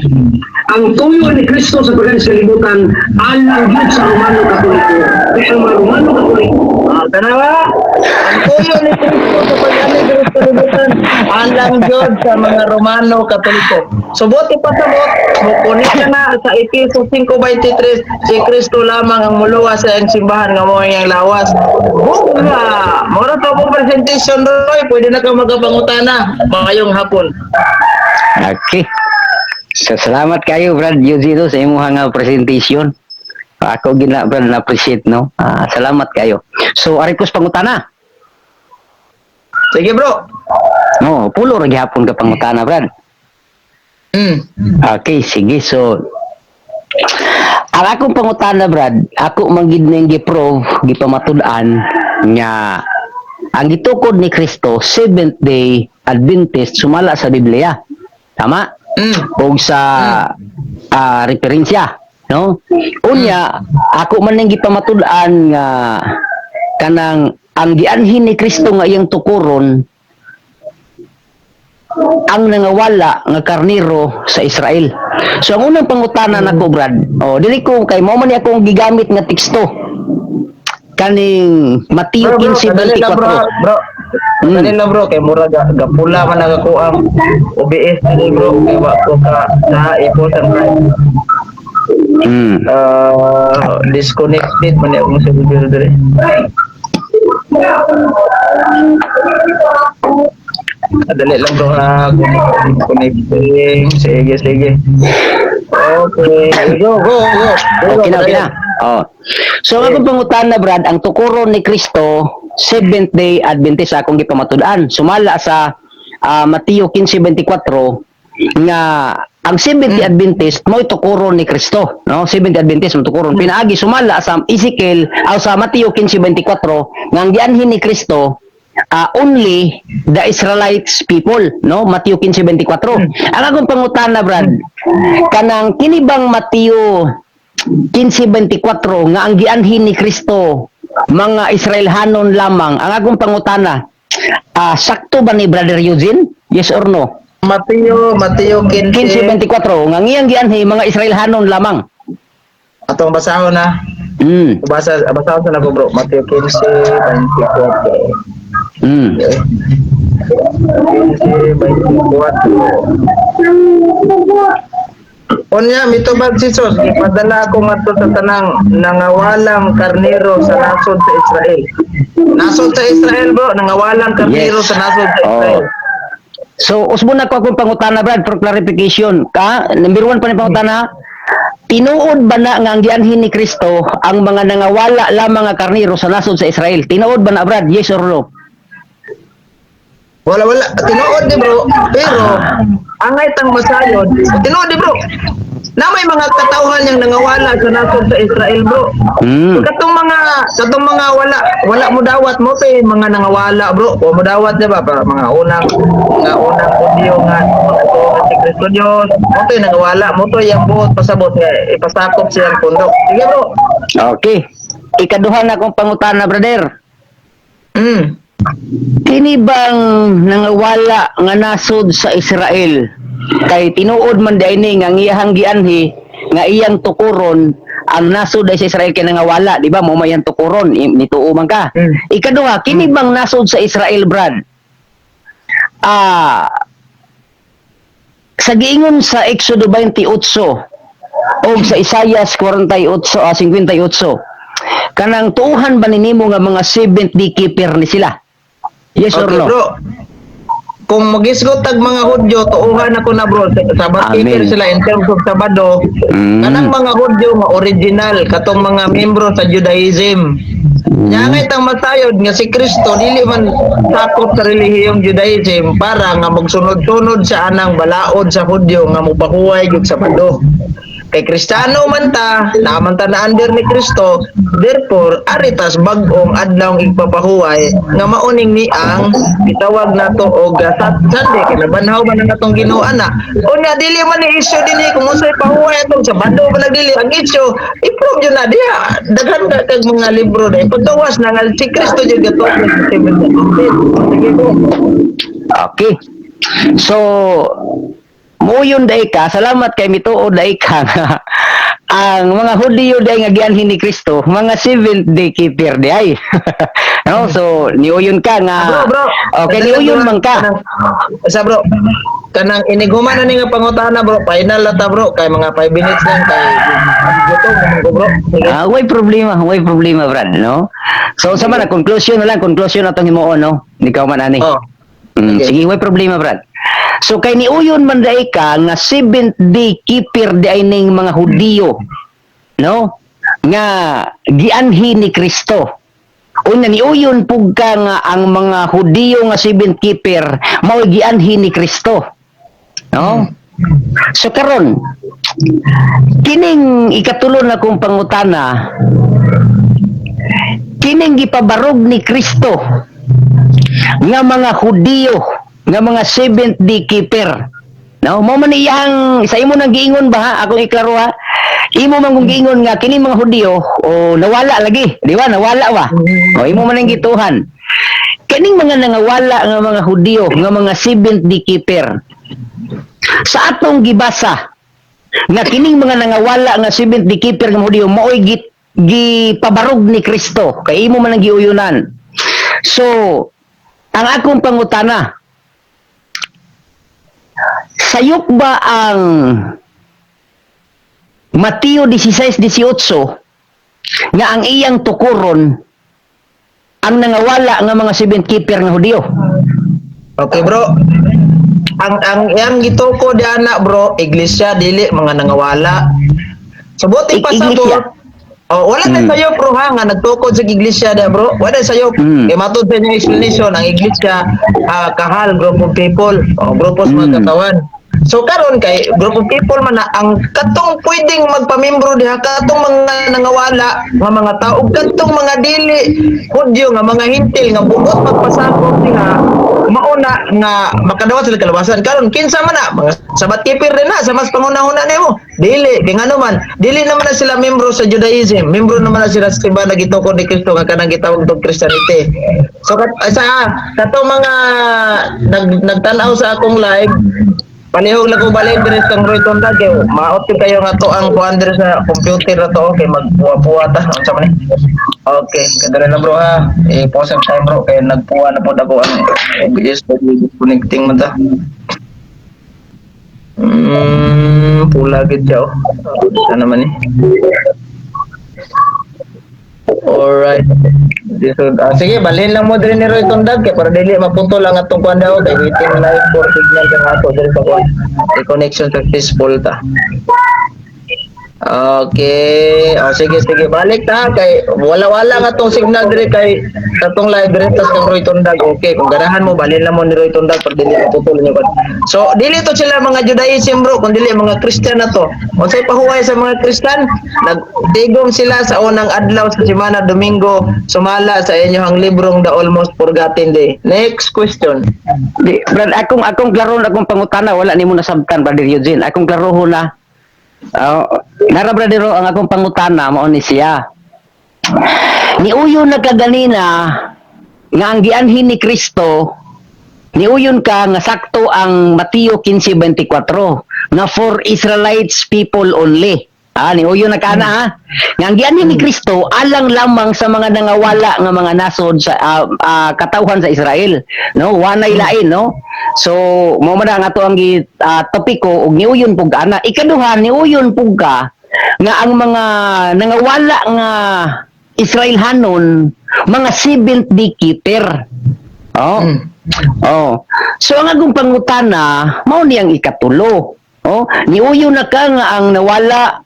Ang tuyo ni Kristo sa pag sa kalibutan alang gyud sa Romano Katoliko. Kay ang mga Romano Katoliko Tanawa. Ang tuyo ni Kristo sa pag-ani sa kalibutan alang gyud sa mga Romano Katoliko. Subot ipasabot, mukunin ka na sa Efeso 5:23, si Kristo lamang ang muluwas sa iyang simbahan nga mo iyang lawas. Bunga! Mura to akong presentation, Roy. Pwede na ka magapangutana. Maayong hapon. Okay. So, salamat kayo, Brad Yuzito, sa imuha nga presentation. Ako gina, Brad, na-appreciate, no? Salamat kayo. So, ari ko sa pangutana. Sige, bro. No, pulo ra gihapon ka pangutana, Brad. Okay, sige. So, ang akong pangutana, Brad, ako man gid ning gi-prove, gipamatud-an nga ang gitukod ni Kristo, Seventh Day Adventist, sumala sa Biblia. Tama? Og sa referensya, no? Unya, ako man ning gipamatud-an nga kanang ang gianhin ni Kristo nga iyang tukuron ang nangawala nga karniro sa Israel. So ang unang pangutana nako, Brad, oh, dili ko kay mao man ni akong gigamit nga teksto. Kaning Mateo Bro, bro, kadali lang, bro, 15:24. bro. Kadali lang, bro, kay mura ga, gapula man ang ako ang OBS dali, bro, kay wa ko ka sa iposan kay disconnected man ni akong server diri. Dali lang, bro, ha, connecting. Sige, sige. Okay, go, go, go. Go, Okay na, okay dali. na. Oh. So ang akong pangutana, Brad, ang tukuron ni Kristo, Seventh Day Adventist akong gipamatud-an. Sumala sa Mateo 15:24 nga ang Seventh Day Adventist mo'y tukuron ni Kristo, no? Seventh Day Adventist mo tukuron. Pinaagi sumala sa Ezekiel aw sa Mateo 15:24 nga ang gianhin ni Kristo only the Israelites people, no? Mateo 15:24. Ang akong pangutana, Brad, kanang kini bang Mateo 15:24 nga ang gianhin ni Kristo mga Israelhanon lamang? Ang akong pangutana, sakto ba ni Brother Eugene? Yes or no? Mateo, Mateo 15. 15:24 nga ang iyang gianhi mga Israelhanon lamang. Atong basahon na. Basa, basahon sa nako, bro. Mateo 15:24. 15:24. Unya mitubag si Jesus, gipadala ako ngadto sa tanang nangawalang karnero sa nasod sa Israel. Nasod sa Israel, bro, nangawalang karnero sa nasod sa Israel. Oh. So, usbon na ko akong pangutana, Brad, for clarification. Ka, number 1 pa ni pangutana, tinuod ba na nga ang gianhin ni Kristo ang mga nangawala lamang nga karnero sa nasod sa Israel? Tinuod ba na, Brad? Yes or no? Wala, wala, tinuod ni, bro, pero angay tang masayon, tinuod ni, bro. Na may mga katawhan yang nangawala sa nasod sa Israel, bro. Katong mga wala wala mo dawat mo kay mga nangawala, bro. Wa mo dawat di ba para mga unang audio nga ito si Kristo Dios. Mo to'y nangawala, mo to'y yang buot pasabot nga ipasakop siyang pundok. Sige, bro. Okay. Ikaduha na akong pangutana, brother. Kini bang nangawala nga nasod sa Israel kay tinuod man di ni nga ang iyahang gianhi nga iyang tukuron ang nasod ay sa Israel kay nangawala, di ba? Mo may iyang tukuron, nituo man ka. Ikaduha, kini bang nasod sa Israel, Brad? Sa giingon sa Exodo 28 o sa Isaias 48 58, kanang tuuhan ba nimo nga mga seventh day keeper ni sila? Yes or Okay, no? bro. Kung magisgot tag mga Hudyo, tuuhan ako na, bro. Sabat Amen. keeper sila in terms of Sabado. Kanang mga Hudyo nga original, katong mga membro sa Judaism. Nya ngay tang masayod nga si Kristo dili man sakop sa relihiyong Judaism para nga magsunod-sunod sa anang balaod sa Hudyo nga mopahuway gyud Sabado. Kay Kristiyano man ta, naaman ta na under ni Kristo, therefore aritas bag-ong adlaw igpapahuway nga mauning ni ang gitawag nato og Sunday kay nabanhaw man ang atong Ginoo ana. Unya dili man ni issue dinhi kung unsay pahuway atong Sabado man nagdili ang issue, i-prove yun na diha. Daghan ka kag mga libro na ipagawas na nga si Kristo jud gatuok sa Seventh Day. Sige po. Okay. So, muyon day ka, salamat kay mituod day ka nga ang mga Hudiyo day nga gianhin ni Kristo, mga seventh day keeper di ay. No, so niuyon ka nga. Bro, bro. Okay, niuyon man ka. Sa bro, kanang iniguman na ni nga pangutana, bro, final na ta, bro, kay mga 5 minutes lang kay gutom man ko, bro. Sige. Ah, way problema, Brad, no? So sa man conclusion na lang, conclusion na tong himuon, no? Ikaw man ani. Oh. Okay. Sige, way problema, Brad. So kay niuyon man day ka nga seventh day keeper di ay ning mga Hudiyo, no? Nga gianhi ni Kristo. Unya niuyon pug ka nga ang mga Hudiyo nga seventh keeper mao gianhi ni Kristo. No? So karon kining ikatulo na kong pangutana, kining gipabarog ni Kristo nga mga Hudiyo nga mga seventh day keeper. No, mo man iyang sa imo nang giingon ba ha? Akong iklaro ha. Imo man kung giingon nga kini mga Hudiyo o nawala lagi, di ba? Nawala ba? O imo man ang gituhan. Kining mga nangawala nga mga Hudiyo nga mga seventh day keeper. Sa atong gibasa nga kining mga nangawala nga Seventh Day Keeper nga Hudyo maoy gipabarog ni Kristo kay imo man ang giuyunan. So, ang akong pangutana, sayop ba ang Mateo 16:18 nga ang iyang tukuron ang nangawala nga mga Seventh Keeper nga Hudyo? Okay, bro. Ang yang gituko di ana, bro, iglesia, dili mga nangawala. So buti pa sa Iglesia. Oh, wala na sayo, bro, ha, nga nagtukod sa iglesia da, bro. Wala sayo. Kay matud sa inyong explanation, ang iglesia, kahal group of people, o grupo sa mga katawan. So karon kay group of people man na ang katong pwedeng magpamembro diha, katong mga nangawala nga mga tao, katong mga dili Hudyo nga mga Hentil nga buot magpasakop diha, mauna nga makadawat sila kalawasan. Karon kinsa man na mga Sabbath keeper din na sa mas pangunahuna nimo? Dili kay ngano man dili naman na sila membro sa Judaism, membro naman na sila sa simbahan na gitukod ni Kristo nga kanang gitawag tong Christianity. So sa katong mga nagtan-aw sa akong live, palihog lang ko balik diri sa Roy Tonda kay maot gyud kayo nga to ang kuan diri sa computer na to kay magpuwa-puwa ta, unsa man ni. Okay, kadere na, bro, ha. Eh, pause ang time, bro, kay nagpuwa na pod ako ang OBS, disconnecting man ta. Pula gid siya oh. Sana naman eh. Alright. Sige, balhin lang mo diri ni Roy Tundag kay para dili maputol ang atong kuan daw kay waiting live for signal kang ato diri sa kuan. Kay connection successful ta. Okay. O sige, sige, balik ta kay wala-wala nga tong signal diri kay katong live diri tas kang Roy Tundag. Okay, kung ganahan mo balhin lang mo ni Roy Tundag para dili maputol inyo kuan. So, dili to sila mga Judaism, bro, kun dili mga Christian na to. Unsay pahuway sa mga Christian? Nagtigom sila sa unang adlaw sa semana, Domingo, sumala sa inyong librong The Almost Forgotten Day. Next question. Di, brad, akong klaro na akong pangutana, wala nimo nasabtan, Brother Eugene. Akong klaro na. Nara, brother, ang akong pangutana mao ni siya. Niuyon na ka ganina nga ang gianhin ni Kristo, niuyon ka nga sakto ang Mateo 15:24 nga for Israelites people only. Ah, niuyon na ka na ha. Nga ang gianhin ni Kristo alang lamang sa mga nangawala nga mga nasod sa katawhan sa Israel. No, wanay lain, no. So, mo man ang ato ang topiko ug niuyon pug ana. Ikaduha, niuyon pug ka nga ang mga nangawala nga Israelhanon mga Seventh Day Keeper. Oh. Oh. So ang akong pangutana mao niyang ikatulo. Oh, niuyon na ka nga ang nawala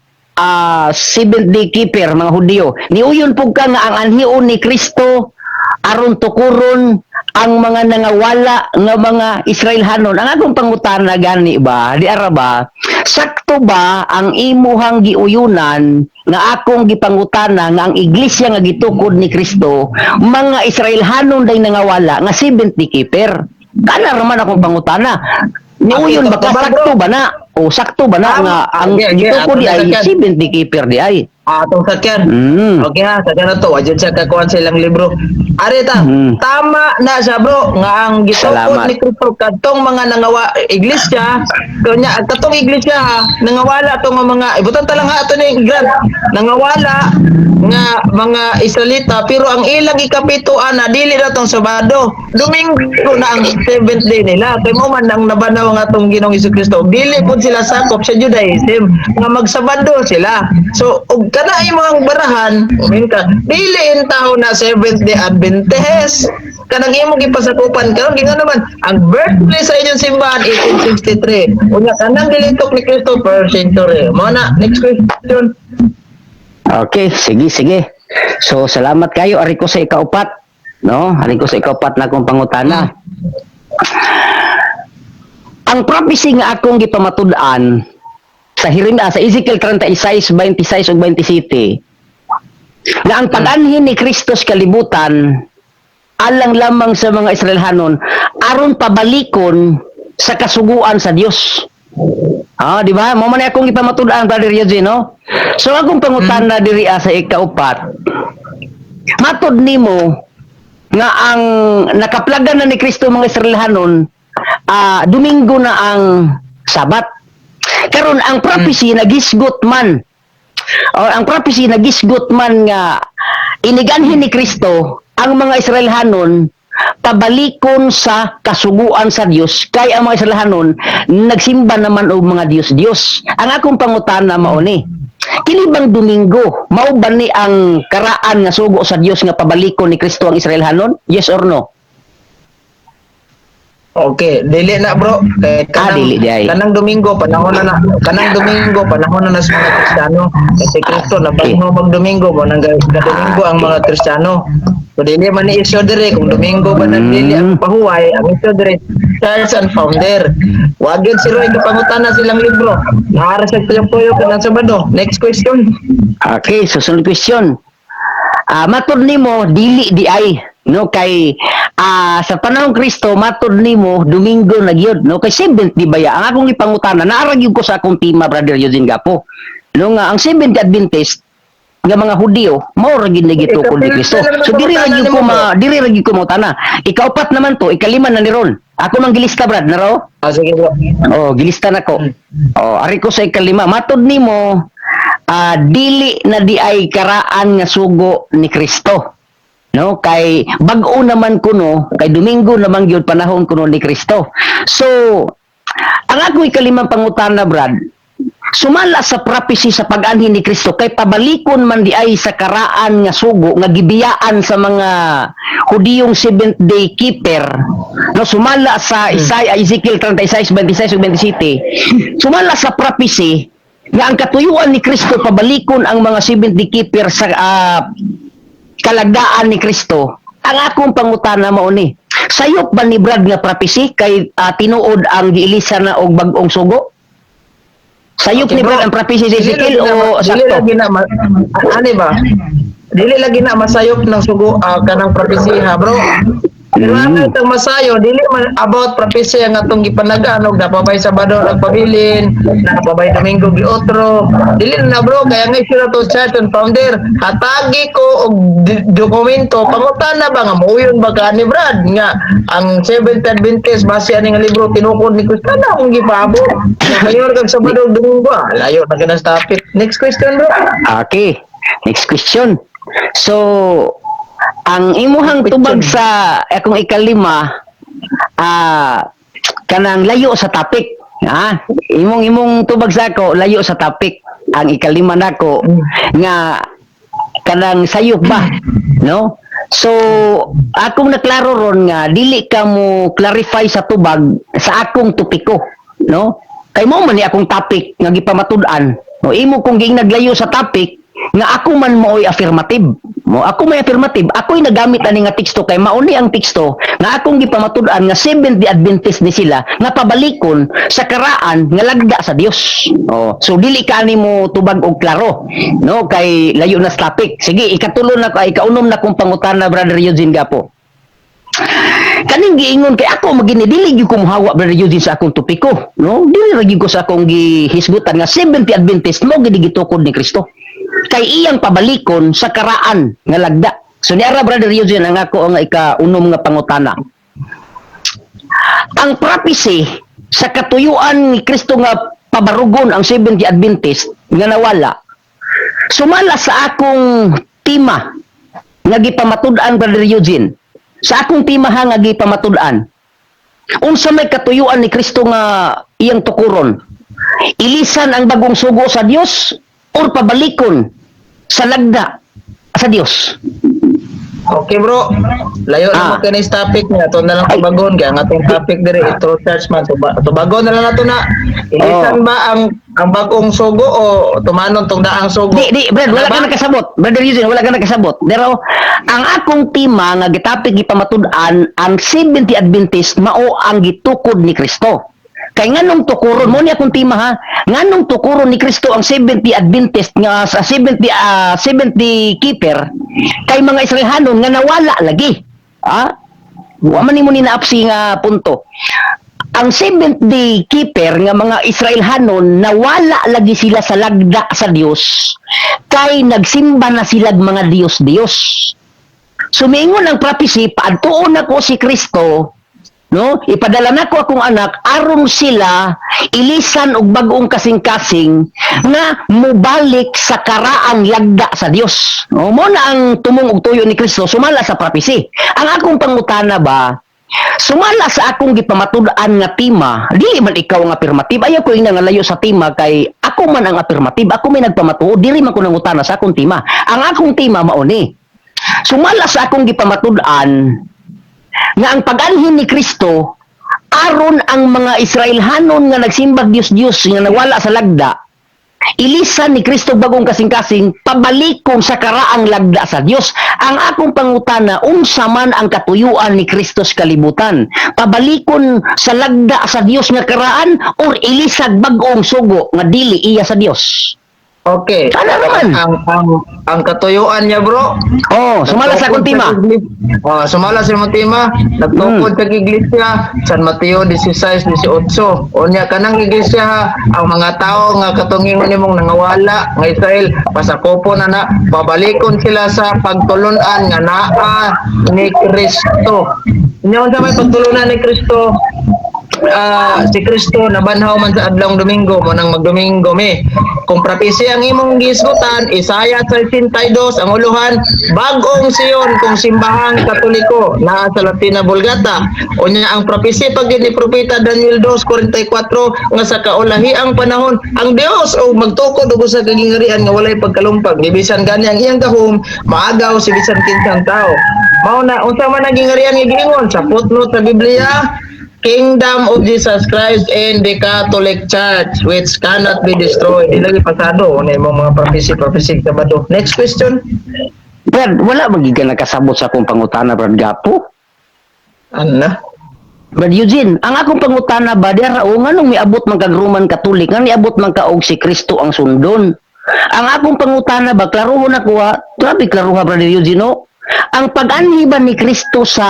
Seventh Day Keeper mga Hudyo. Niuyon pug ka nga ang anhion ni Kristo aron tukuron ang mga nangawala nga mga Israelhanon. Ang akong pangutana gani ba, di ara ba, sakto ba ang imuhang giuyunan nga akong gipangutana nga ang iglesia nga gitukod ni Kristo mga Israelhanon day nangawala nga Seventh Day Keeper? Kana ra man akong pangutana. Niuyon ba ka, Okay, sakto ba na? O sakto ba na nga ang Okay, gitukod atong di ay sakyan. Seventh Day Keeper di ay? Ah, atong sakyan. Okay ha, sakyan na to. Wajud siya kakuan sa ilang libro. Arita, tama na siya, bro, nga ang gitukod Salamat. ni Kristo kadtong mga nangawa iglesia, kunya katong iglesia ha, nangawala tong mga ibutan ta lang ha ato ni Grant, nangawala nga mga Israelita, pero ang ilang ikapito ana dili na tong Sabado, Domingo na ang seventh day nila kay mo man ang nabanaw nga atong Ginoong Kristo. Dili pud sila sakop sa Judaism nga magsabado sila. So og kana imong barahan umin ka, dili intaw na Seventh Day Adventist kanang imong gipasakupan karon. Gingon naman ang birthplace sa inyong simbahan 1863, unya kanang gilitok ni Kristo first century. Mao na. Next question. Okay, sige, sige. So, salamat kayo. Ari ko sa ikaupat. No? Ari ko sa ikaupat na akong pangutana. Ang prophecy nga akong gipamatud-an sa Jeremias, sa Ezekiel 36, 26 ug 27, nga ang pag-anhin ni Kristo sa kalibutan alang lamang sa mga Israelhanon aron pabalikon sa kasuguan sa Dios. Ah, di ba? Mo man akong ipamatud-an, Brother Eugene, no? So akong pangutana diri sa ikaupat. Matod nimo nga ang nakaplagan na ni Kristo mga Israelhanon, Domingo na ang Sabat. Karon ang prophecy nagisgot man o ang prophecy nagisgot man nga iniganhin ni Kristo ang mga Israelhanon pabalikon sa kasuguan sa Dios, kay ang mga Israelhanon nagsimba naman og mga Dios-Dios. Ang akong pangutana mao ni, kini bang Domingo mao ba ni ang karaan nga sugo sa Dios nga pabalikon ni Kristo ang Israelhanon? Yes or no? Okay, dili na, bro. Kay Ah, kanang, dili di ay. Kanang Domingo panahon na na kanang Domingo panahon na na sa mga Kristiyano. Kasi Kristo na bago mag Domingo mo nang Domingo ang mga Kristiyano. So dili man ni issue dire kung Domingo ba nagdili ang pahuway, ang issue dire church and founder. Wag yun si Roy kapangutana silang libro. Naara sa tuyok-tuyok kanang Sabado. Next question. Okay, susunod question. Matud nimo dili di ay, no, kay sa panahon Kristo, matud nimo Domingo na gyud, no, kay Seventh di baya. Ang akong ipangutana, naara gyud ko sa akong tema, Brother Eugene Gapo, no, nga ang Seventh Adventist nga mga Hudiyo mao ra gyud ni gitukod ni Kristo. So diri ra gyud ko mangutana. Ikaupat naman to, ikalima na ni ron. Ako mang gilista, Brad, naro. Ah, sige, bro. Oh, gilista na ko. Oh, ari ko sa ikalima. Matud nimo dili na di ay karaan nga sugo ni Kristo. No, kay bag-o naman kuno, kay Domingo naman gyud panahon kuno ni Kristo. So, ang ako ikalimang pangutana, Brad, sumala sa prophecy sa pag-anhi ni Kristo kay pabalikon man di ay sa karaan nga sugo nga gibiyaan sa mga Hudiyong seventh day keeper, no, sumala sa Isaiah, Ezekiel 36, 26 ug 27, sumala sa prophecy nga ang katuyuan ni Kristo pabalikon ang mga seventh day keeper sa kalagdaan ni Kristo. Ang akong pangutana mao ni, sayop ba ni Brad nga prophecy kay tinuod ang giilisan na og bag-ong sugo? Sayop Okay, ni Brad bro. ang prophecy sa Dili Ezekiel lagi na o dili sakto? lagi na ani ba? Dili lagi na masayop ng sugo kanang propesiya, bro. Pero ano itong masayo, dili man about propesiya nga atong gipanagaan og napabay Sabado nagpabilin, napabay Domingo giotro. Dili na, bro, kaya nga sila to church and founder. Hatagi ko og dokumento, pangutana ba nga mauyon ba ka ni Brad nga ang Seventh Adventist base ani nga libro tinukod ni Kristo na akong gipaabot. Ngayon kag Sabado ug Domingo, layo na kana sa topic. Next question, bro. Okay. Next question. So, ang imuhang tubag sa akong ikalima, kanang layo sa topic. Imong imong tubag sa ako layo sa topic. Ang ikalima nako nga kanang sayop ba, no? So, akong naklaro ron nga dili ka mo clarify sa tubag sa akong topiko, no? Kay mo man ni akong topic nga gipamatud-an. No, imo kung ging naglayo sa topic nga ako man mooy affirmative. Mo ako may affirmative, ako'y nagamit ani nga teksto kay mauni ang teksto nga akong gipamatud-an nga Seventh Day Adventist ni sila nga pabalikon sa karaan nga lagda sa Dios. Oh, so dili ka ani mo tubag og klaro, no, kay layo na sa topic. Sige, ikatulo na ko, ay ikaunom na kong pangutana, Brother Eugene Gapo. Kaning giingon kay ako magini dili gyud ko mohawa, Brother Eugene, sa akong topiko, no? Dili ra gyud ko sa akong gihisgutan nga Seventh Day Adventist mo gid gitukod ni Kristo. Kay iyang pabalikon sa karaan nga lagda. So niara, Brother Eugene, ang ako ang ikaunom nga pangutana. Ang prophecy sa katuyuan ni Kristo nga pabarugon ang Seventh Day Adventist nga nawala, sumala sa akong tema nga gipamatud-an, Brother Eugene, sa akong tema ha nga gipamatud-an, unsa may katuyuan ni Kristo nga iyang tukuron? Ilisan ang bagong sugo sa Dios or pabalikon sa lagda sa Dios? Okay, bro. Layo na mo kini sa topic niya. Ato na lang tubagon kay ang atong topic diri intro church man tubagon na lang nato na. Ilisan ba ang bagong sugo o tumanon tong daang sugo? Di, di, Brad, wala Ano ka ba? nakasabot. Brother Eugene, wala ka nakasabot. Pero, ang akong tema nga gitapik gipamatud-an, ang Seventh Adventist mao ang gitukod ni Kristo. Kay nganong tukuron mo ni akong tema ha, nganong tukuron ni Kristo ang Seventh Adventist nga sa 70 keeper kay mga Israelhanon nga nawala lagi. Ha? Wa man nimo ni naapsi nga punto. Ang Seventh Day Keeper nga mga Israelhanon nawala lagi sila sa lagda sa Dios kay nagsimba na sila mga Dios-Dios. Sumingon ang prophecy, paadtuon nako si Kristo. No, ipadala nako akong anak aron sila ilisan og bag-ong kasing-kasing nga mobalik sa karaang lagda sa Dios. No, mo na ang tumong og tuyo ni Kristo sumala sa prophecy. Ang akong pangutana ba, sumala sa akong gipamatud-an nga tema, dili man ikaw ang affirmative. Ayaw ko ingna nga layo sa tema kay ako man ang affirmative, ako may nagpamatuod, dili man ko nangutana sa akong tema. Ang akong tema mao ni. Sumala sa akong gipamatud-an nga ang pag-anhin ni Kristo aron ang mga Israelhanon nga nagsimbag Dios-Dios nga nawala sa lagda, ilisan ni Kristo bagong kasing-kasing pabalikon sa karaang lagda sa Dios. Ang akong pangutana, unsa man ang katuyuan ni Kristo sa kalibutan? Pabalikon sa lagda sa Dios nga karaan or ilisag bag-ong sugo nga dili iya sa Dios? Okay. Ano naman? Ang katuyuan niya, bro. Oh, sumala sa akong tema. Oh, sumala sa imong tema. Nagtukod sa iglesia, San Mateo 16:18. Unya kanang iglesia ha, ang mga tao nga katungingon nimong nangawala nga Israel, pasakopon na na, pabalikon sila sa pagtulunan nga naa ni Kristo. Unya unsa may pagtulunan ni Kristo? Ah, si Kristo nabanhaw man sa adlawng Domingo, mo nang magdomingo mi. Kung propesy ang imong gisgutan, Isaiah 62 ang uluhan, bag-ong Sion kung simbahang Katoliko naa sa Latina Vulgata. Unya ang propesy pag ni propeta Daniel 2:44 nga sa kaulahiang panahon ang Dios og magtukod og usa ka gingarian nga walay pagkalumpag. Gibisan gani ang iyang gahom maagaw si bisan kinsang tao. Mao na unsa man ang gingarian nga giingon sa footnote sa Biblia? Kingdom of Jesus Christ and the Catholic Church, which cannot be destroyed. Di lagi pasado ano imong mga prophecy prophecy Sabado. Next question. Brad, wala ba gid ka nakasabot sa akong pangutana, Brad Gapo? Ano? Brad Eugene, ang akong pangutana ba, dira o nganong miabot man kag Roman Catholic, nga niabot man ka og si Kristo ang sundon? Ang akong pangutana ba, klaruhon ako ha, grabe klaruha, Brother Eugene, no? Ang pag-anhi ba ni Kristo sa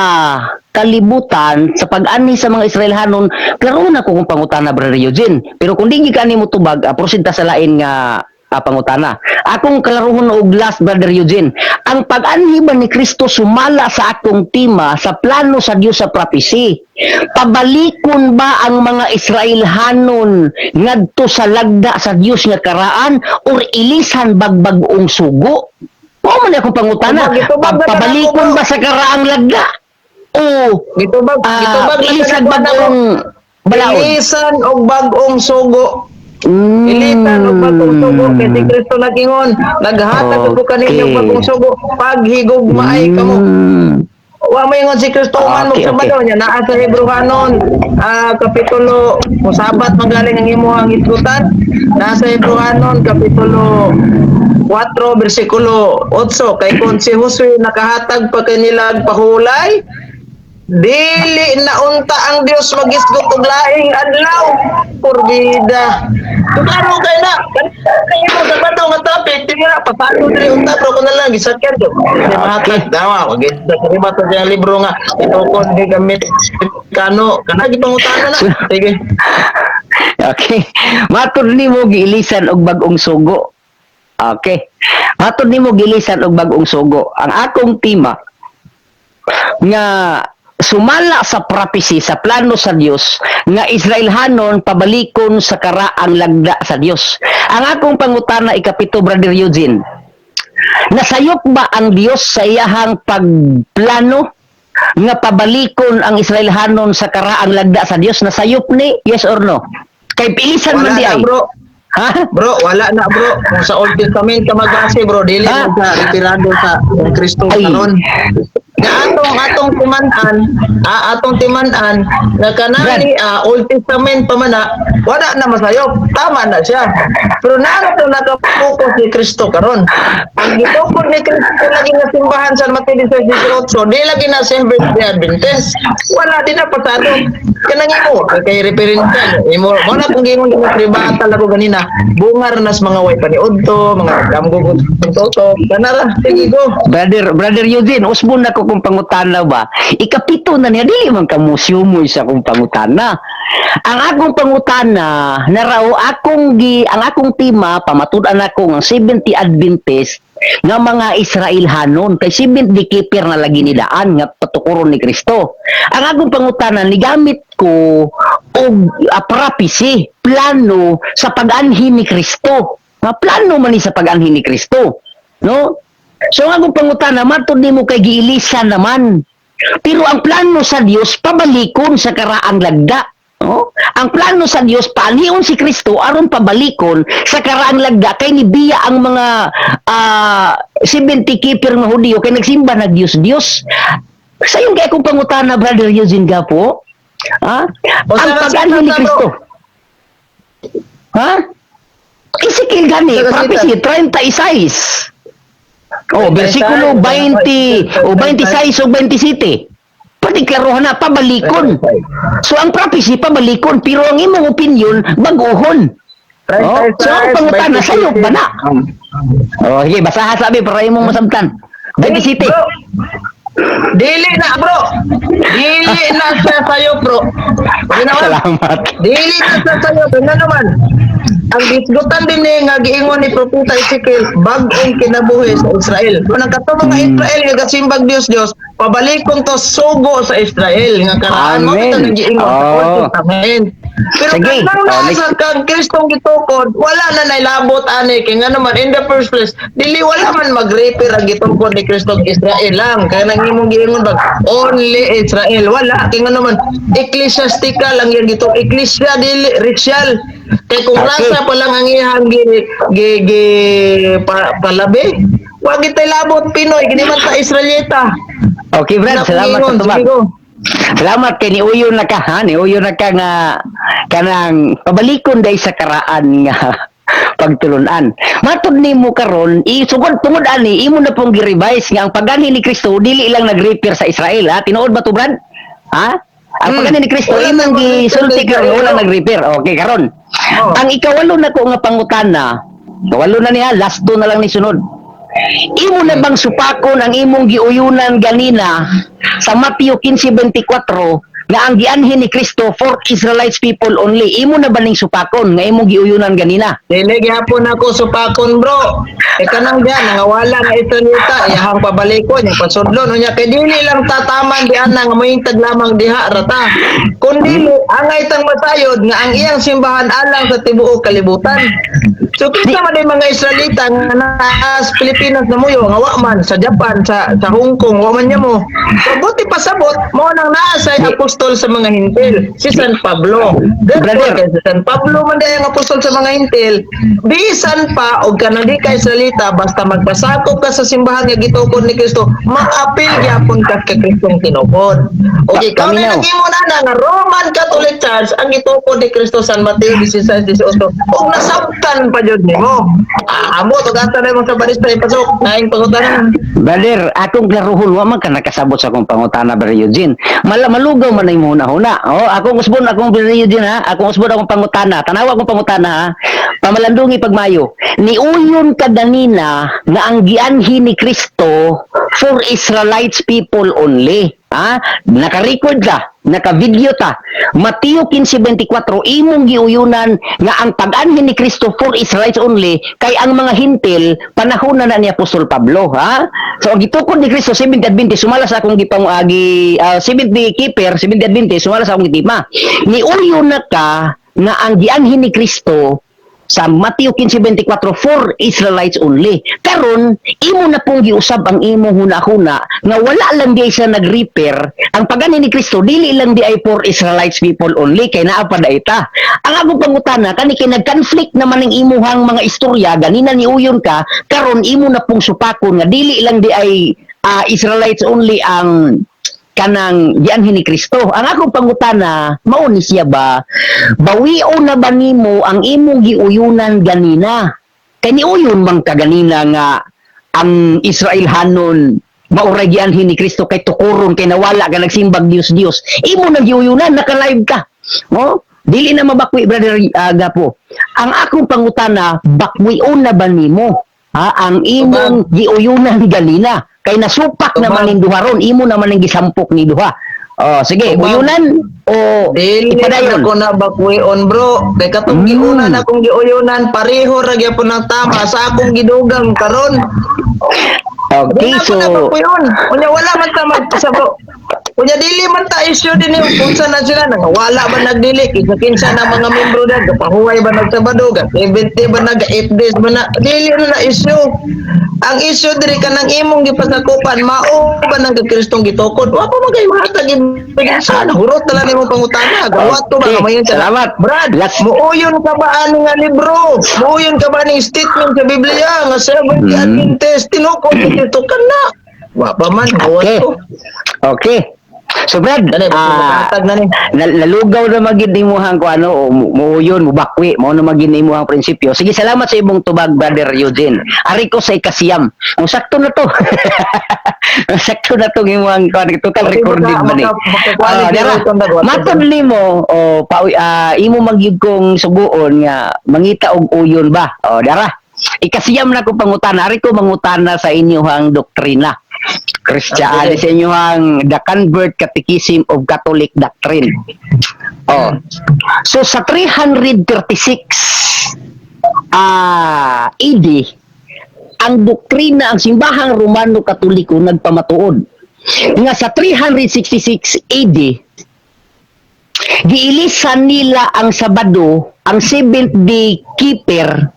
kalibutan, sa pag-anhi sa mga Israelhanon, klaruhon ako kung pangutana, Brother Eugene. Pero kung di ka mo tubag, proceed ta sa lain nga pangutana. Akong klaruhon og last, Brother Eugene, ang pag-anhi ba ni Kristo sumala sa akong tema, sa plano sa Dios sa prophecy? Pabalikon ba ang mga Israelhanon ngadto sa lagda sa Dios nga karaan or ilisan bagbag-ong sugo? Mao man akong pangutana. Gitubag na Pabalikon ako, ba sa karaang lagda? O Gitubag gitubag na ilisan ako. bag-ong balaod? Ilisan og bag-ong sugo. Ilisan og bag-ong sugo kay si Kristo nagingon, naghatag ko kaninyo bag-ong sugo, paghigugmaay kamo. Wa mo ingon si Kristo man mo Sabado niya naa sa Hebrehanon kapitulo, kung Sabat magaling ang imong isgutan, naa sa Hebrehanon kapitulo 4 bersikulo 8, kay kung si Josue nakahatag pa kanila pahulay, dili na unta ang Dios magisgot og laing adlaw porbida. So, klaro kay na kay mo Sabado nga topic, di nga pasado diri unta, pero kun na lang gisakyan do di mahatag dawa wag sa iba to siyang libro nga itukod ni gamit kano kana gipangutana na, sige. Okay. Matod nimo giilisan og bag-ong sugo. Okay. Matod nimo gilisan og bag-ong sugo. Ang akong tema nga sumala sa prophecy, sa plano sa Dios nga Israelhanon pabalikon sa karaang lagda sa Dios. Ang akong pangutana ikapito, Brother Eugene. Nasayop ba ang Dios sa iyahang pagplano nga pabalikon ang Israelhanon sa karaang lagda sa Dios? Nasayop ni, yes or no? Kay pilisan man Wala di na, ay. bro. Ha? Bro, wala na, bro. Kung sa Old Testament ka magbase, bro, dili Ha? mo sa retirado sa Kristo Ay. karon. Nga atong timan-an, atong timan-an nga kanani Old Testament pa man na, wala na masayop. Tama na siya. Pero naa to nakapokus ni Kristo karon. Ang gitukod ni Kristo lagi nga simbahan sa Mateo 18, di lagi na Seventh Day Adventist. Wala din na pasado. Kanang imo kay referensya imo mo na kung gingon nga pribata ako ganina, bungar nas mga way paniudto, mga damgo ko toto kana ra, sige go. Brother Eugene, usbon na ko kung pangutana. pangutana ba? Ikapito na niya, dili man ka musyumoy sa akong pangutana. Ang akong pangutana, narao akong gi, ang akong tema, pamatud-an ako ang 70 Adventist nga mga Israelhanon kay 70 keeper na lagi ni daan nga patukuron ni Kristo. Ang akong pangutana, nigamit ko og prophecy, plano sa pag-anhi ni Kristo. Nga plano man ni sa pag-anhi ni Kristo. No? So ang akong pangutana, matud nimo kay giilisan naman. Pero ang plano sa Dios pabalikon sa karaang lagda. No? Ang plano sa Dios, paanhion si Kristo aron pabalikon sa karaang lagda kay nibiya ang mga 70 keeper nga Hudiyo kay nagsimba nag Dios Dios. Sayon kay akong pangutana, Brother Eugene Gapo. Ha? O, Ang pag-anhi ni Kristo. Ha? Ezekiel gani, prophecy 36. Oh, versikulo 20 o 26 o 27. Pati klarohan na, pabalikon. So ang prophecy pabalikon, pero ang imong opinion baguhon. Oh, so ang pangutana, sayop ba na? Oh, sige, basaha sabi para imong masabtan. 27. Bro, dili na, bro. Dili na siya sa'yo, bro. Ginawa. Salamat. Dili na siya sa'yo. Nga naman, ang gisgutan din ni nga giingon ni Propeta Ezekiel, bag-ong kinabuhi sa Israel. Kung ang kato mga Israel nga gasimbag Dios Dios, pabalikon to sugo sa Israel nga karaan mo Amen. ito nang giingon sa Old Testament. Pero Sige. kanang Oh, nasa next. kang Kristong gitukod, wala na nailabot ani kay nga naman in the first place, dili wala man mag-repair ang gitukod ni Kristong Israel lang. Kaya nang imong giingon bag only Israel, wala kay nga naman ecclesiastical ang iyang gitukod, ecclesia dili racial. Kay kung rasa pa lang ang iyang gi gi, gi palabi, wa gitay labot Pinoy, kini man ta Israelita. Okay, Brad, salamat sa tubag. Sige, go. Salamat kay niuyon na ka, ha? Niuyon na ka nga kanang pabalikon day sa karaan nga pagtulunan. Matud nimo karon, isugod tungod ani imo na pong gi-revise nga ang pag-anhi ni Kristo dili lang nag-repair sa Israel, ha? Tinuod ba to, Brad? Ha? Ang pag-anhi ni Kristo Wala imong nang gisulti mag-repair karon sa wala Israel. nag-repair. Okay, karon. Oh. Ang ikawalo na ko nga pangutana, kawalo na niya, last two na lang ni sunod. Imo na bang supakon ang imong giuyunan ganina sa Matthew 15:24 nga ang gianhi ni Kristo for Israelites people only? Imo na ba ning supakon nga imong giuyunan ganina? Dili gihapon ako supakon, bro. E kanang diyan nangawala nga Israelita iyahang pabalikon yung pasudlon unya kay dili lang tataman di ana nga mohintag lamang diha rata. Kundi angay tang masayod nga ang iyang simbahan alang sa tibuok kalibutan. So kinsa man day mga Israelita nga naa sa Pilipinas na muyo nga wa man sa Japan, sa Hong Kong, wa man niya mo. So buti pasabot mao nang naa sa apostol sa mga Hintil si San Pablo. Therefore, Brother. kay si San Pablo man day ang apostol sa mga Hintil, bisan pa og kanang di ka Israelita, basta magpasakop ka sa simbahan nga gitukod ni Kristo, maapil gyapon ka kay Kristong tinukod. Okay, ikaw na Paminaw. nagimo na na nga Roman Catholic Church ang gitukod ni Kristo San Mateo 16:18 ug nasabtan pa jud nimo. Ah, amo to gata na imong sa barista ipasok naing pangutana. Brother, akong klaruhon, wa man ka nakasabot sa akong pangutana, Brother Eugene. Malugaw man na imong huna-huna. Oh, akong usbon akong Brother Eugene ha, akong usbon akong pangutana. Tanawa akong pangutana ha. Pamalandungi pagmayo. Niuyon ka ganina nga ang gianhi ni Kristo for Israelites people only. Ha? Naka-record ka, naka-video ta. Mateo 15:24 imong giuyunan nga ang pag-anhi ni Kristo for Israelites only kay ang mga Hintil panahon na na ni Apostol Pablo, ha? So ang gitukod ni Kristo 70 Adventist sumala sa akong gipang agi 70 keeper, 70 Adventist sumala sa akong gitima. Niuyon na ka nga ang gianhi ni Kristo sa Mateo 15:24 for Israelites only. Karon, imo na pong giusab ang imong huna-huna nga wala lang di siya nag-repair. Ang pag-anhi ni Kristo dili lang di ay for Israelites people only kay naa pa ita. Ang akong pangutana kani kay nag-conflict naman ang imuhang mga istorya ganina ni uyon ka, karon imo na pong supakon nga dili lang di ay Israelites only ang kanang gianhi ni Kristo. Ang akong pangutana, mao ni siya ba, bawion na ba nimo ang imong giuyunan ganina? Kay niuyon man ka ganina nga ang Israelhanon mauray gianhi ni Kristo kay tukuron kay nawala ka nagsimbag Dios Dios. Imo nang giuyunan, naka-live ka. Oh, dili na mabakwi, Brother Gapo. Ang akong pangutana, bakwion na ba nimo? Ha, ang imong giuyunan ganina kay nasupak Tubag. naman ning duha ron, imo naman ang gisampok ni duha. Oh, sige, Tubag. uyunan o Dili ipadayon. na ko na bakwion, bro. Kay katong giuna na akong giuyunan, pareho ra gyapon ang tama sa akong gidugang karon. Okay, Dili so na ko na bakwion. Unya wala man ta magpasabo. Unya dili man ta issue din yung kung na sila nang wala man nagdili kinsa kinsa na mga membro na gapahuway ba nagsabado ga 70 ba nag 8 days ba na dili na na issue. Ang issue diri kanang imong gipasakupan mao ba nang Kristong gitukod, wa pa man kay hatag ebidensya, hurot na lang imong pangutana, gawat to ba Okay, kamayon ka. salamat. Brad, muuyon ka ba ani nga libro, muuyon ka ba ning statement sa Biblia nga Seventh Day Adventist tinukod dito ka na, wa pa man gawat to. Okay. So Brad, Dali, matag na ni. Nalugaw na magid imuhang ko ano, o muuyon, mubakwi, mao na magid imuhang prinsipyo. Sige, salamat sa imong tubag, Brother Eugene. Ari ko sa ikasiyam. Ang sakto na to. Ang sakto na to imuhang kuan, total Okay, recorded man ni. maka-quality Dara, roll kang dagwat. matod nimo o pauy, imo magyud kong suguon nga mangita og uyon ba? O dara. Ikasiyam na ko pangutana. Ari ko mangutana sa inyuhang doktrina. Christian, sa inyuhang The Convert Catechism of Catholic Doctrine. Oh. So sa 336 AD, ang doktrina ang simbahang Romano Katoliko nagpamatuod nga sa 366 AD giilisan nila ang Sabado, ang seventh day keeper,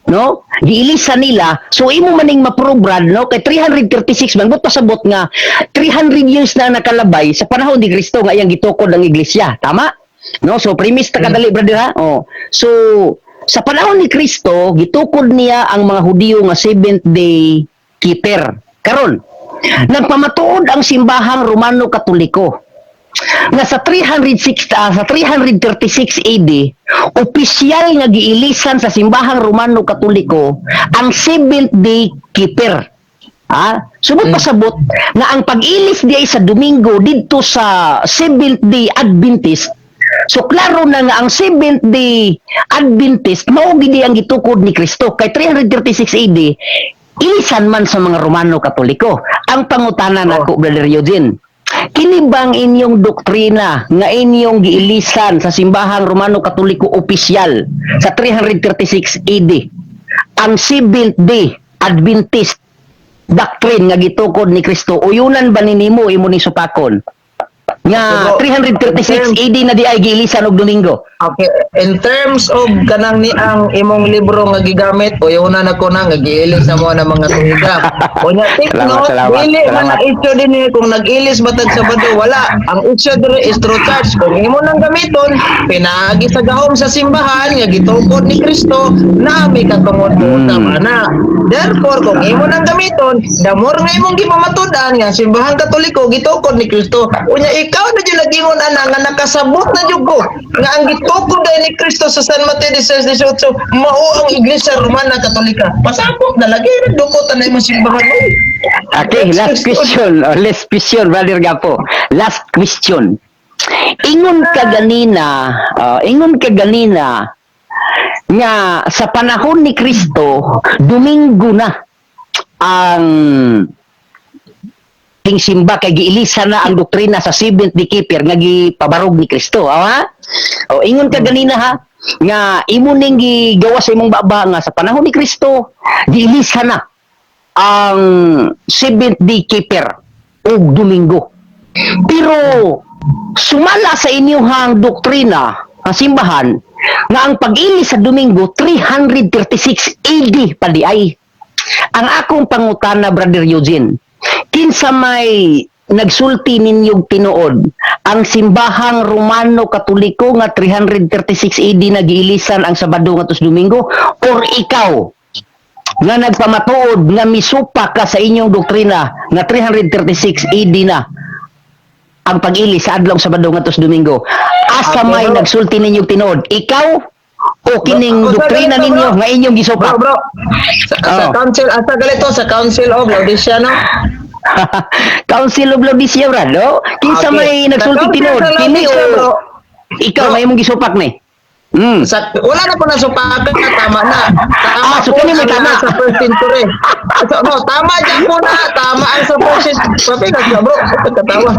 no? Giilisan nila. So imo maning ma-prove, Brad, no? Kay 336 man but pasabot nga 300 years na nakalabay sa panahon ni Kristo nga iyang gitukod ang iglesia, tama? No? So premise ta kadali, brother, ha. Oh. So sa panahon ni Kristo, gitukod niya ang mga Hudiyo nga seventh day keeper. Karon, nagpamatuod ang simbahang Romano Katoliko nga sa 306 sa 336 AD opisyal nga giilisan sa simbahang Romano Katoliko ang seventh day keeper. Ah, sumot pasabot nga ang pag-ilis di ay sa Domingo didto sa Seventh Day Adventist. So klaro na nga ang Seventh Day Adventist mao gid ang gitukod ni Kristo kay 336 AD ilisan man sa mga Romano Katoliko. Ang pangutana nako, Brother Eugene, kini bang inyong doktrina nga inyong giilisan sa simbahang Romano Katoliko opisyal sa 336 AD ang Seventh Day Adventist doctrine nga gitukod ni Kristo, uyunan ba ni nimo, imo ni supakon nga Bro, 336 AD na di ay giilisan og Domingo? Okay, in terms of kanang ni ang imong libro nga gigamit, uyunan ako na nga giilis na mo na mga tuiga. Unya take Salamat, note, salamat, dili man salamat. na issue din eh, kung nag-ilis batag Sabado, wala. Ang issue diri is true church. Kung imo nang gamiton, pinaagi sa gahom sa simbahan nga gitukod ni Kristo na may katungod mo na. Therefore, kung imo nang gamiton, the more nga imong gipamatud-an nga ang simbahang Katoliko gitukod ni Kristo. Unya ikaw na jud nagingon ana nga nakasabot na jud ko nga ang gitukod dahil ni Kristo sa San Mateo 16:18 mao ang Iglesia Romana Katolika. Pasabot na lagi dukot na imong simbahan oy. Okay, last question. Oh, last question, Brother Gapo. Last question. Ingon ka ganina nga sa panahon ni Kristo, Domingo na ang ting simba kay giilisa na ang doktrina sa Seventh Day Keeper nga gipabarog ni Kristo. Ha? O ingon ka ganina ha nga imo ning gigawa sa imong baba nga sa panahon ni Kristo giilisa na ang Seventh Day Keeper og Domingo. Pero sumala sa inyong doktrina ang simbahan nga ang pag-ilis sa Domingo 336 AD pa di ay. Ang akong pangutana, Brother Eugene, kinsa may nagsulti ninyog tinuod, ang simbahang Romano Katoliko nga 336 AD na giilisan ang Sabado ngadto sa Domingo or ikaw nga nagpamatuod nga misupa ka sa inyong doktrina nga 336 AD na ang pag-ilis sa adlaw Sabado ngadto sa Domingo? Asa Okay, may bro. nagsulti ninyog tinuod, ikaw o kining Bro, doktrina bro, ninyo nga inyong gisupa? Bro, bro. Sa council, asa galito sa Council of Laodicea, no? Council of Laodicea, brad, no? Kinsa Okay. may Sa nagsulti Council tinuod, sa kini o Laodicea, bro. ikaw Bro. may imong gisupak ni? Sa, wala na po na supakan na, tama na. Tama Ah, so po kini may ang tama. Sa first century. So, no, tama dyan po na. Tama ang sa first century. Papigas ka, bro. Katawa.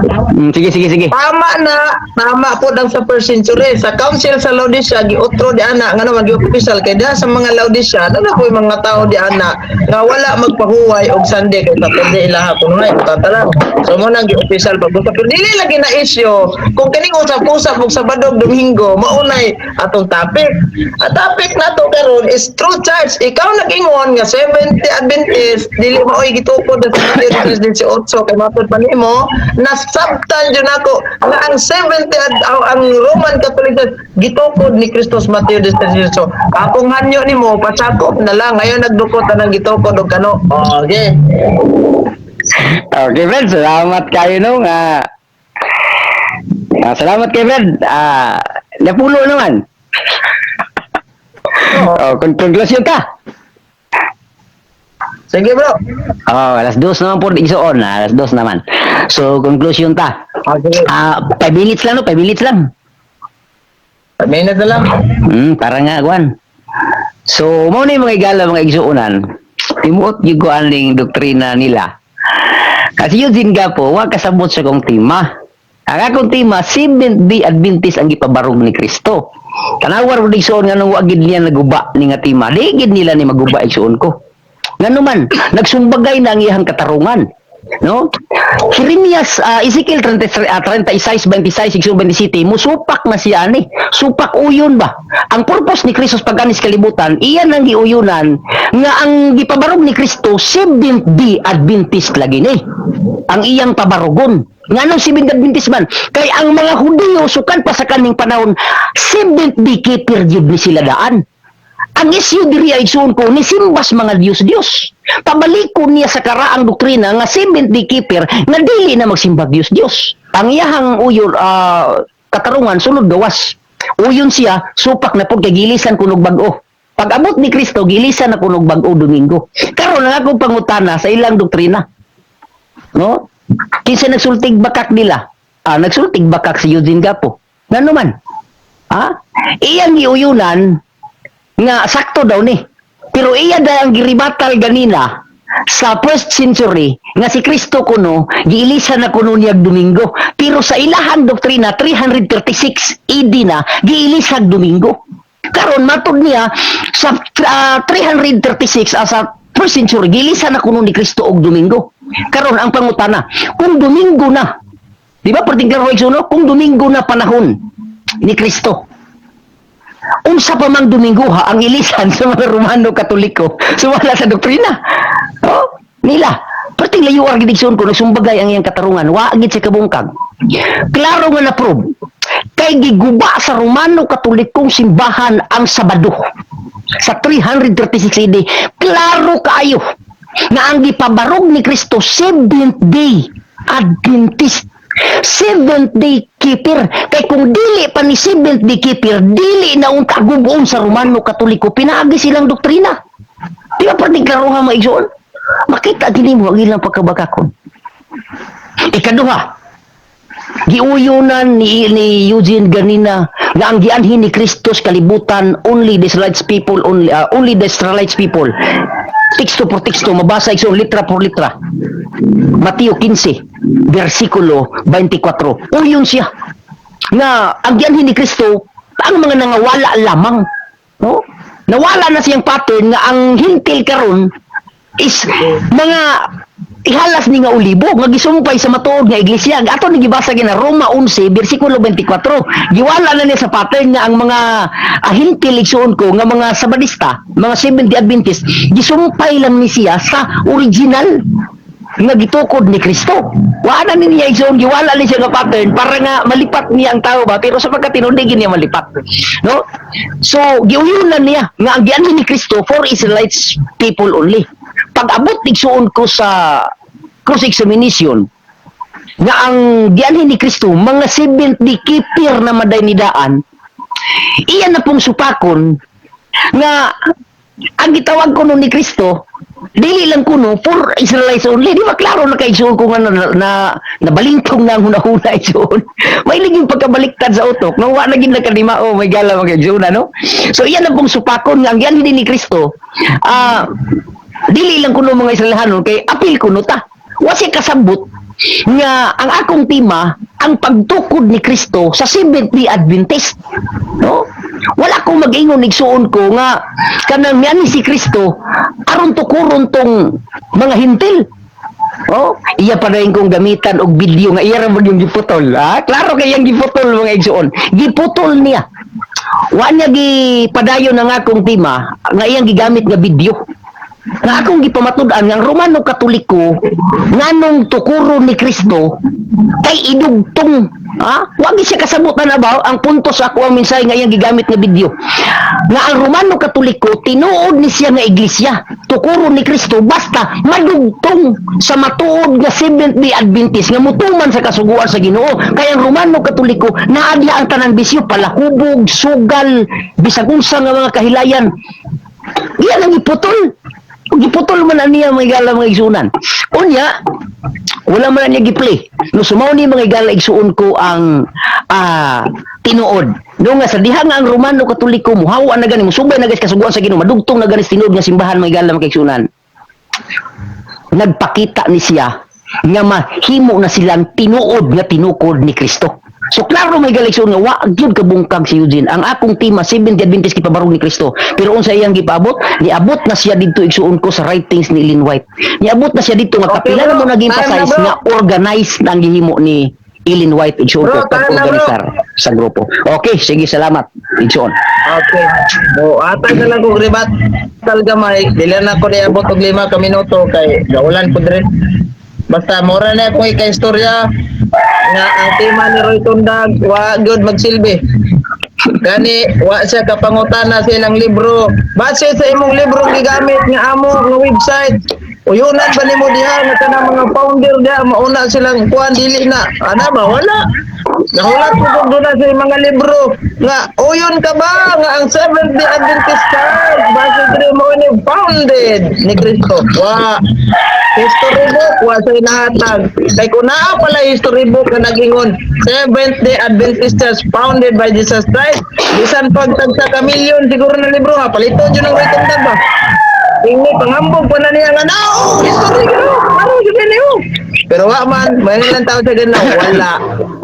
Sige, sige, sige. Tama na, tama po ang sa first century. Sa council sa Laodicea, giutro di ana, nga naman gi-official kay diha sa mga Laodicea, na po yung mga tao di ana nga wala magpahuway og Sunday kay Saturday ilaha kuno na tata lang. So mo nang gi-official pag pero dili lagi na issue kung kining usap-usap og Sabado ug Domingo maunay atong topic. Ang topic nato karon is true church. Ikaw nag-ingon nga Seventh Adventist dili maoy gitukod sa Mateo 18 kay matod pa nimo nasabtan jud nako nga ang Seventh ang Roman Catholic Church gitukod ni Kristos Mateo 18. Akong hanyo nimo pasakop na lang ngayon nagdukot na ng gitukod og kano. Oh, okay. Okay, Fred. Salamat kayo no nga. Salamat kay Fred. Napulo naman. Oh, conclusion ka. Sige, bro. Oh, 2:00 naman po igsoon, 2:00 naman. So, conclusion ta. Okay. 5 minutes lang no, 5 minutes lang. 5 minutes na lang. Para nga kwan. So, mao ni mga igala, mga igsuonan. Timuot gyud ko aning doktrina nila. Kasi Eugene Gapo, wa kasabot sa kong tema. Ang akong tema, Seventh Day Adventist ang gipabarog ni Kristo. Tanawar ko igsuon nga nung wa gid niya naguba ni nga tema. Di gid nila ni maguba igsuon ko. Ngano man, nagsumbagay na ang iyang katarungan. No? Jeremias, Ezekiel 33, 36, 26, 27, musupak na siya ani. Supak uyon ba? Ang purpose ni Kristo pag-anis kalibutan, iyan ang giuyunan nga ang gipabarog ni Kristo Seventh Day Adventist lagi ni. Ang iyang pabarugon. Nganong Seventh Adventist man? Kay ang mga Hudiyo sukan pa sa kaning panahon, Seventh Day keeper jud ni sila daan. Ang issue diri ay igsuon ko ni simbas mga Diyos-Diyos. Pabalikon niya sa karaang doktrina nga Seventh Day keeper nga dili na magsimbag Diyos-Diyos. Ang iyahang uyon katarungan sulod gawas. Uyon siya supak na pud kay gilisan kunog bag-o. Pag abot ni Kristo gilisan na kunog bag-o Domingo. Karon ang akong pangutana sa ilang doktrina. No? Kinsa nagsultig bakak nila? Nagsultig bakak si Eugene Gapo. Ngano man? Ha? Iyang giuyunan nga sakto daw ni. Pero iya da ang giribatal ganina sa first century nga si Kristo kuno giilisan na kuno niyag Domingo. Pero sa ilahang doktrina 336 AD na giilisag Domingo. Karon matod niya sa 336 sa first century giilisan na kuno ni Kristo og Domingo. Karon ang pangutana, kung Domingo na, di ba perting klaro igsuno, kung Domingo na panahon ni Kristo, unsa pa mang Domingo ha ang ilisan sa mga Romano Katoliko so wala sa doktrina, oh, nila. Perting layo ar gid ko, nagsumbagay ang iyang katarungan, wa gid sa kabungkag. Klaro nga na prove kay giguba sa Romano Katolikong simbahan ang Sabado sa 336 AD. Klaro kaayo nga ang gipabarog ni Kristo Seventh Day Adventist, Seventh Day Keeper. Kay kung dili pa ni Seventh Day Keeper, dili na unta gubon sa Romano Katoliko pinaagi silang doktrina. Di ba perting klaroha, mga igsoon? Makita gini mo ang ilang pagkabakakon. Ikaduha, giuyunan ni Eugene ganina nga ang gianhin ni Kristos kalibutan only the Israelites people only, only the Israelites people. Teksto por teksto mabasa, igsoon, litra por litra. Mateo 15 versikulo 24. Uyon siya nga ang gianhin ni Kristo ang mga nangawala lamang, no? Nawala na siyang pattern nga ang hintil karon is mga ihalas ni nga olibo nga gisumpay sa matuod nga iglesia. Ato ni gibasa gina Roma 11 bersikulo 24. Giwala na niya sa pattern nga ang mga hintil, igsuon ko, nga mga Sabadista, mga Seventh Day Adventist, gisumpay lang ni siya sa original nga gitukod ni Kristo. Wala ni niya, igsoon, giwala ni siya nga pattern para nga malipat niya ang tao ba, pero sa pagkatinuod di niya malipat. No? So giuyunan niya nga ang gianhin ni Kristo for Israelites people only. Pag abot igsuon ko sa cross examination nga ang gianhin ni Kristo mga 70 keeper na maday ni daan, iyan na pong supakon nga ang gitawag ko ni Kristo Dili lang kuno for Israelites only. Di ba klaro na kay igsuon ko nga na nabalingtong na ang hunahuna, igsuon? May yung pagkabaliktad sa utok. No, wa na gid nakadima oh, may gala mga igsuon, ano? So iyan ang pong supakon nga ang gianhi ni Kristo. Ah, dili lang kuno mga Israelhanon kay apil kuno ta. Wa siya kasabot nga ang akong tema ang pagtukod ni Kristo sa Seventh-day Adventist. No? Wala ko mag-ingon, igsuon ko, nga kanang miani si Kristo aron tukuron tong mga Hentil. Oh, iya pa rin kong gamitan og video nga iya ra man yung giputol. Ha? Klaro kay iyang giputol, mga igsuon. Giputol niya. Wa niya gipadayon ang akong tema nga iyang gigamit nga video. Nga akong gipamatud-an nga ang Romano Katoliko nganong tukuro ni Kristo kay idugtong, ha? Wa gid siya kasabot na ba ang punto sa ako ang mensahe nga iyang gigamit nga video. Nga ang Romano Katoliko tinuod ni siya nga iglesia, tukuro ni Kristo basta madugtong sa matuod nga Seventh Day Adventist nga mutuman sa kasuguan sa Ginoo. Kay ang Romano Katoliko naa diha ang tanang bisyo, palahubog, sugal, bisag unsa nga mga kahilayan. Iyan ang iputol. Giputol man na niya, mga igala, mga igsuunan. Unya, wala man na niya giplay. No, sumaw ni, mga igala, igsuon ko, ang tinuod. No nga sa diha nga ang Romano Katoliko muhawa na gani, musubay na gani sa kasuguan sa Ginoo, madugtong na gani sa tinuod nga simbahan, mga igala, mga igsuunan. Nagpakita ni siya nga mahimo na silang tinuod nga tinukod ni Kristo. So klaro, may igala, igsuon, nga wa gyud kabungkag si Eugene. Ang akong tema, Seventh Adventist gipabarog ni Kristo. Pero unsa iyang gipaabot? Niabot na siya didto, igsuon ko, sa writings ni Ellen White. Niabot na siya didto nga kapila na bro. mo naging Time na, emphasize bro. nga organized na ang gihimo ni Ellen White, igsuon ko, Bro, time na, bro. pag-organisar sa grupo. Okay, sige, salamat, igsuon. Okay. O, atay na lang kog rebuttal gamay. Dili na ko niabot og 5 ka minuto kay gaulan po dire. Basta mura na akong ika-istorya nga ang tema ni Roy Tundag wa gyud magsilbi. Gani wa siya kapangutana sa ilang libro. Base sa imong libro gigamit nga amo nga website. Uyunan ba nimo diha nga kanang mga founder diha mauna silang kuan, dili na. Ana ba wala? Nahulat ko kung doon na sa mga libro nga uyon ka ba nga ang Seventh Day Adventist Church base diri mo ni founded ni Kristo. Wa history book wa sa inahatag. Kay kung naa pala history book nga nagingon Seventh Day Adventist Church founded by Jesus Christ, bisan pagtagsa ka milyon siguro na libro ha, paliton jud ang writong ba. Ingni pangambog pa na niya nga no, history gino, ano jud niyo. Pero wa man, may lang tao sa ganun, wala.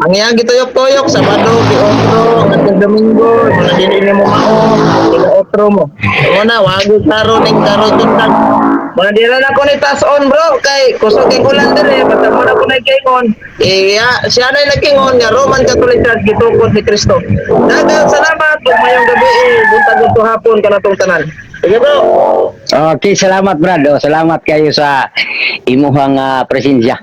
Ang iyang gituyok-tuyok, Sabado, di otro, ngadtong Domingo, mga dili nimo mao, di otro mo. Mo na, wag klaro ning klaro tundag. Mga di na ko ni taas on, bro, kay kusog kay ulan dire, basta mo na ko na kingon. Iya, siya na nagkingon nga Roman Catholic Church gitukod ni Kristo. Daghang salamat ug mayong gabi, buntag ug hapon kanatong tanan. Sige, bro. Okay, salamat, Brad. Oh, salamat kayo sa imuhang presensya.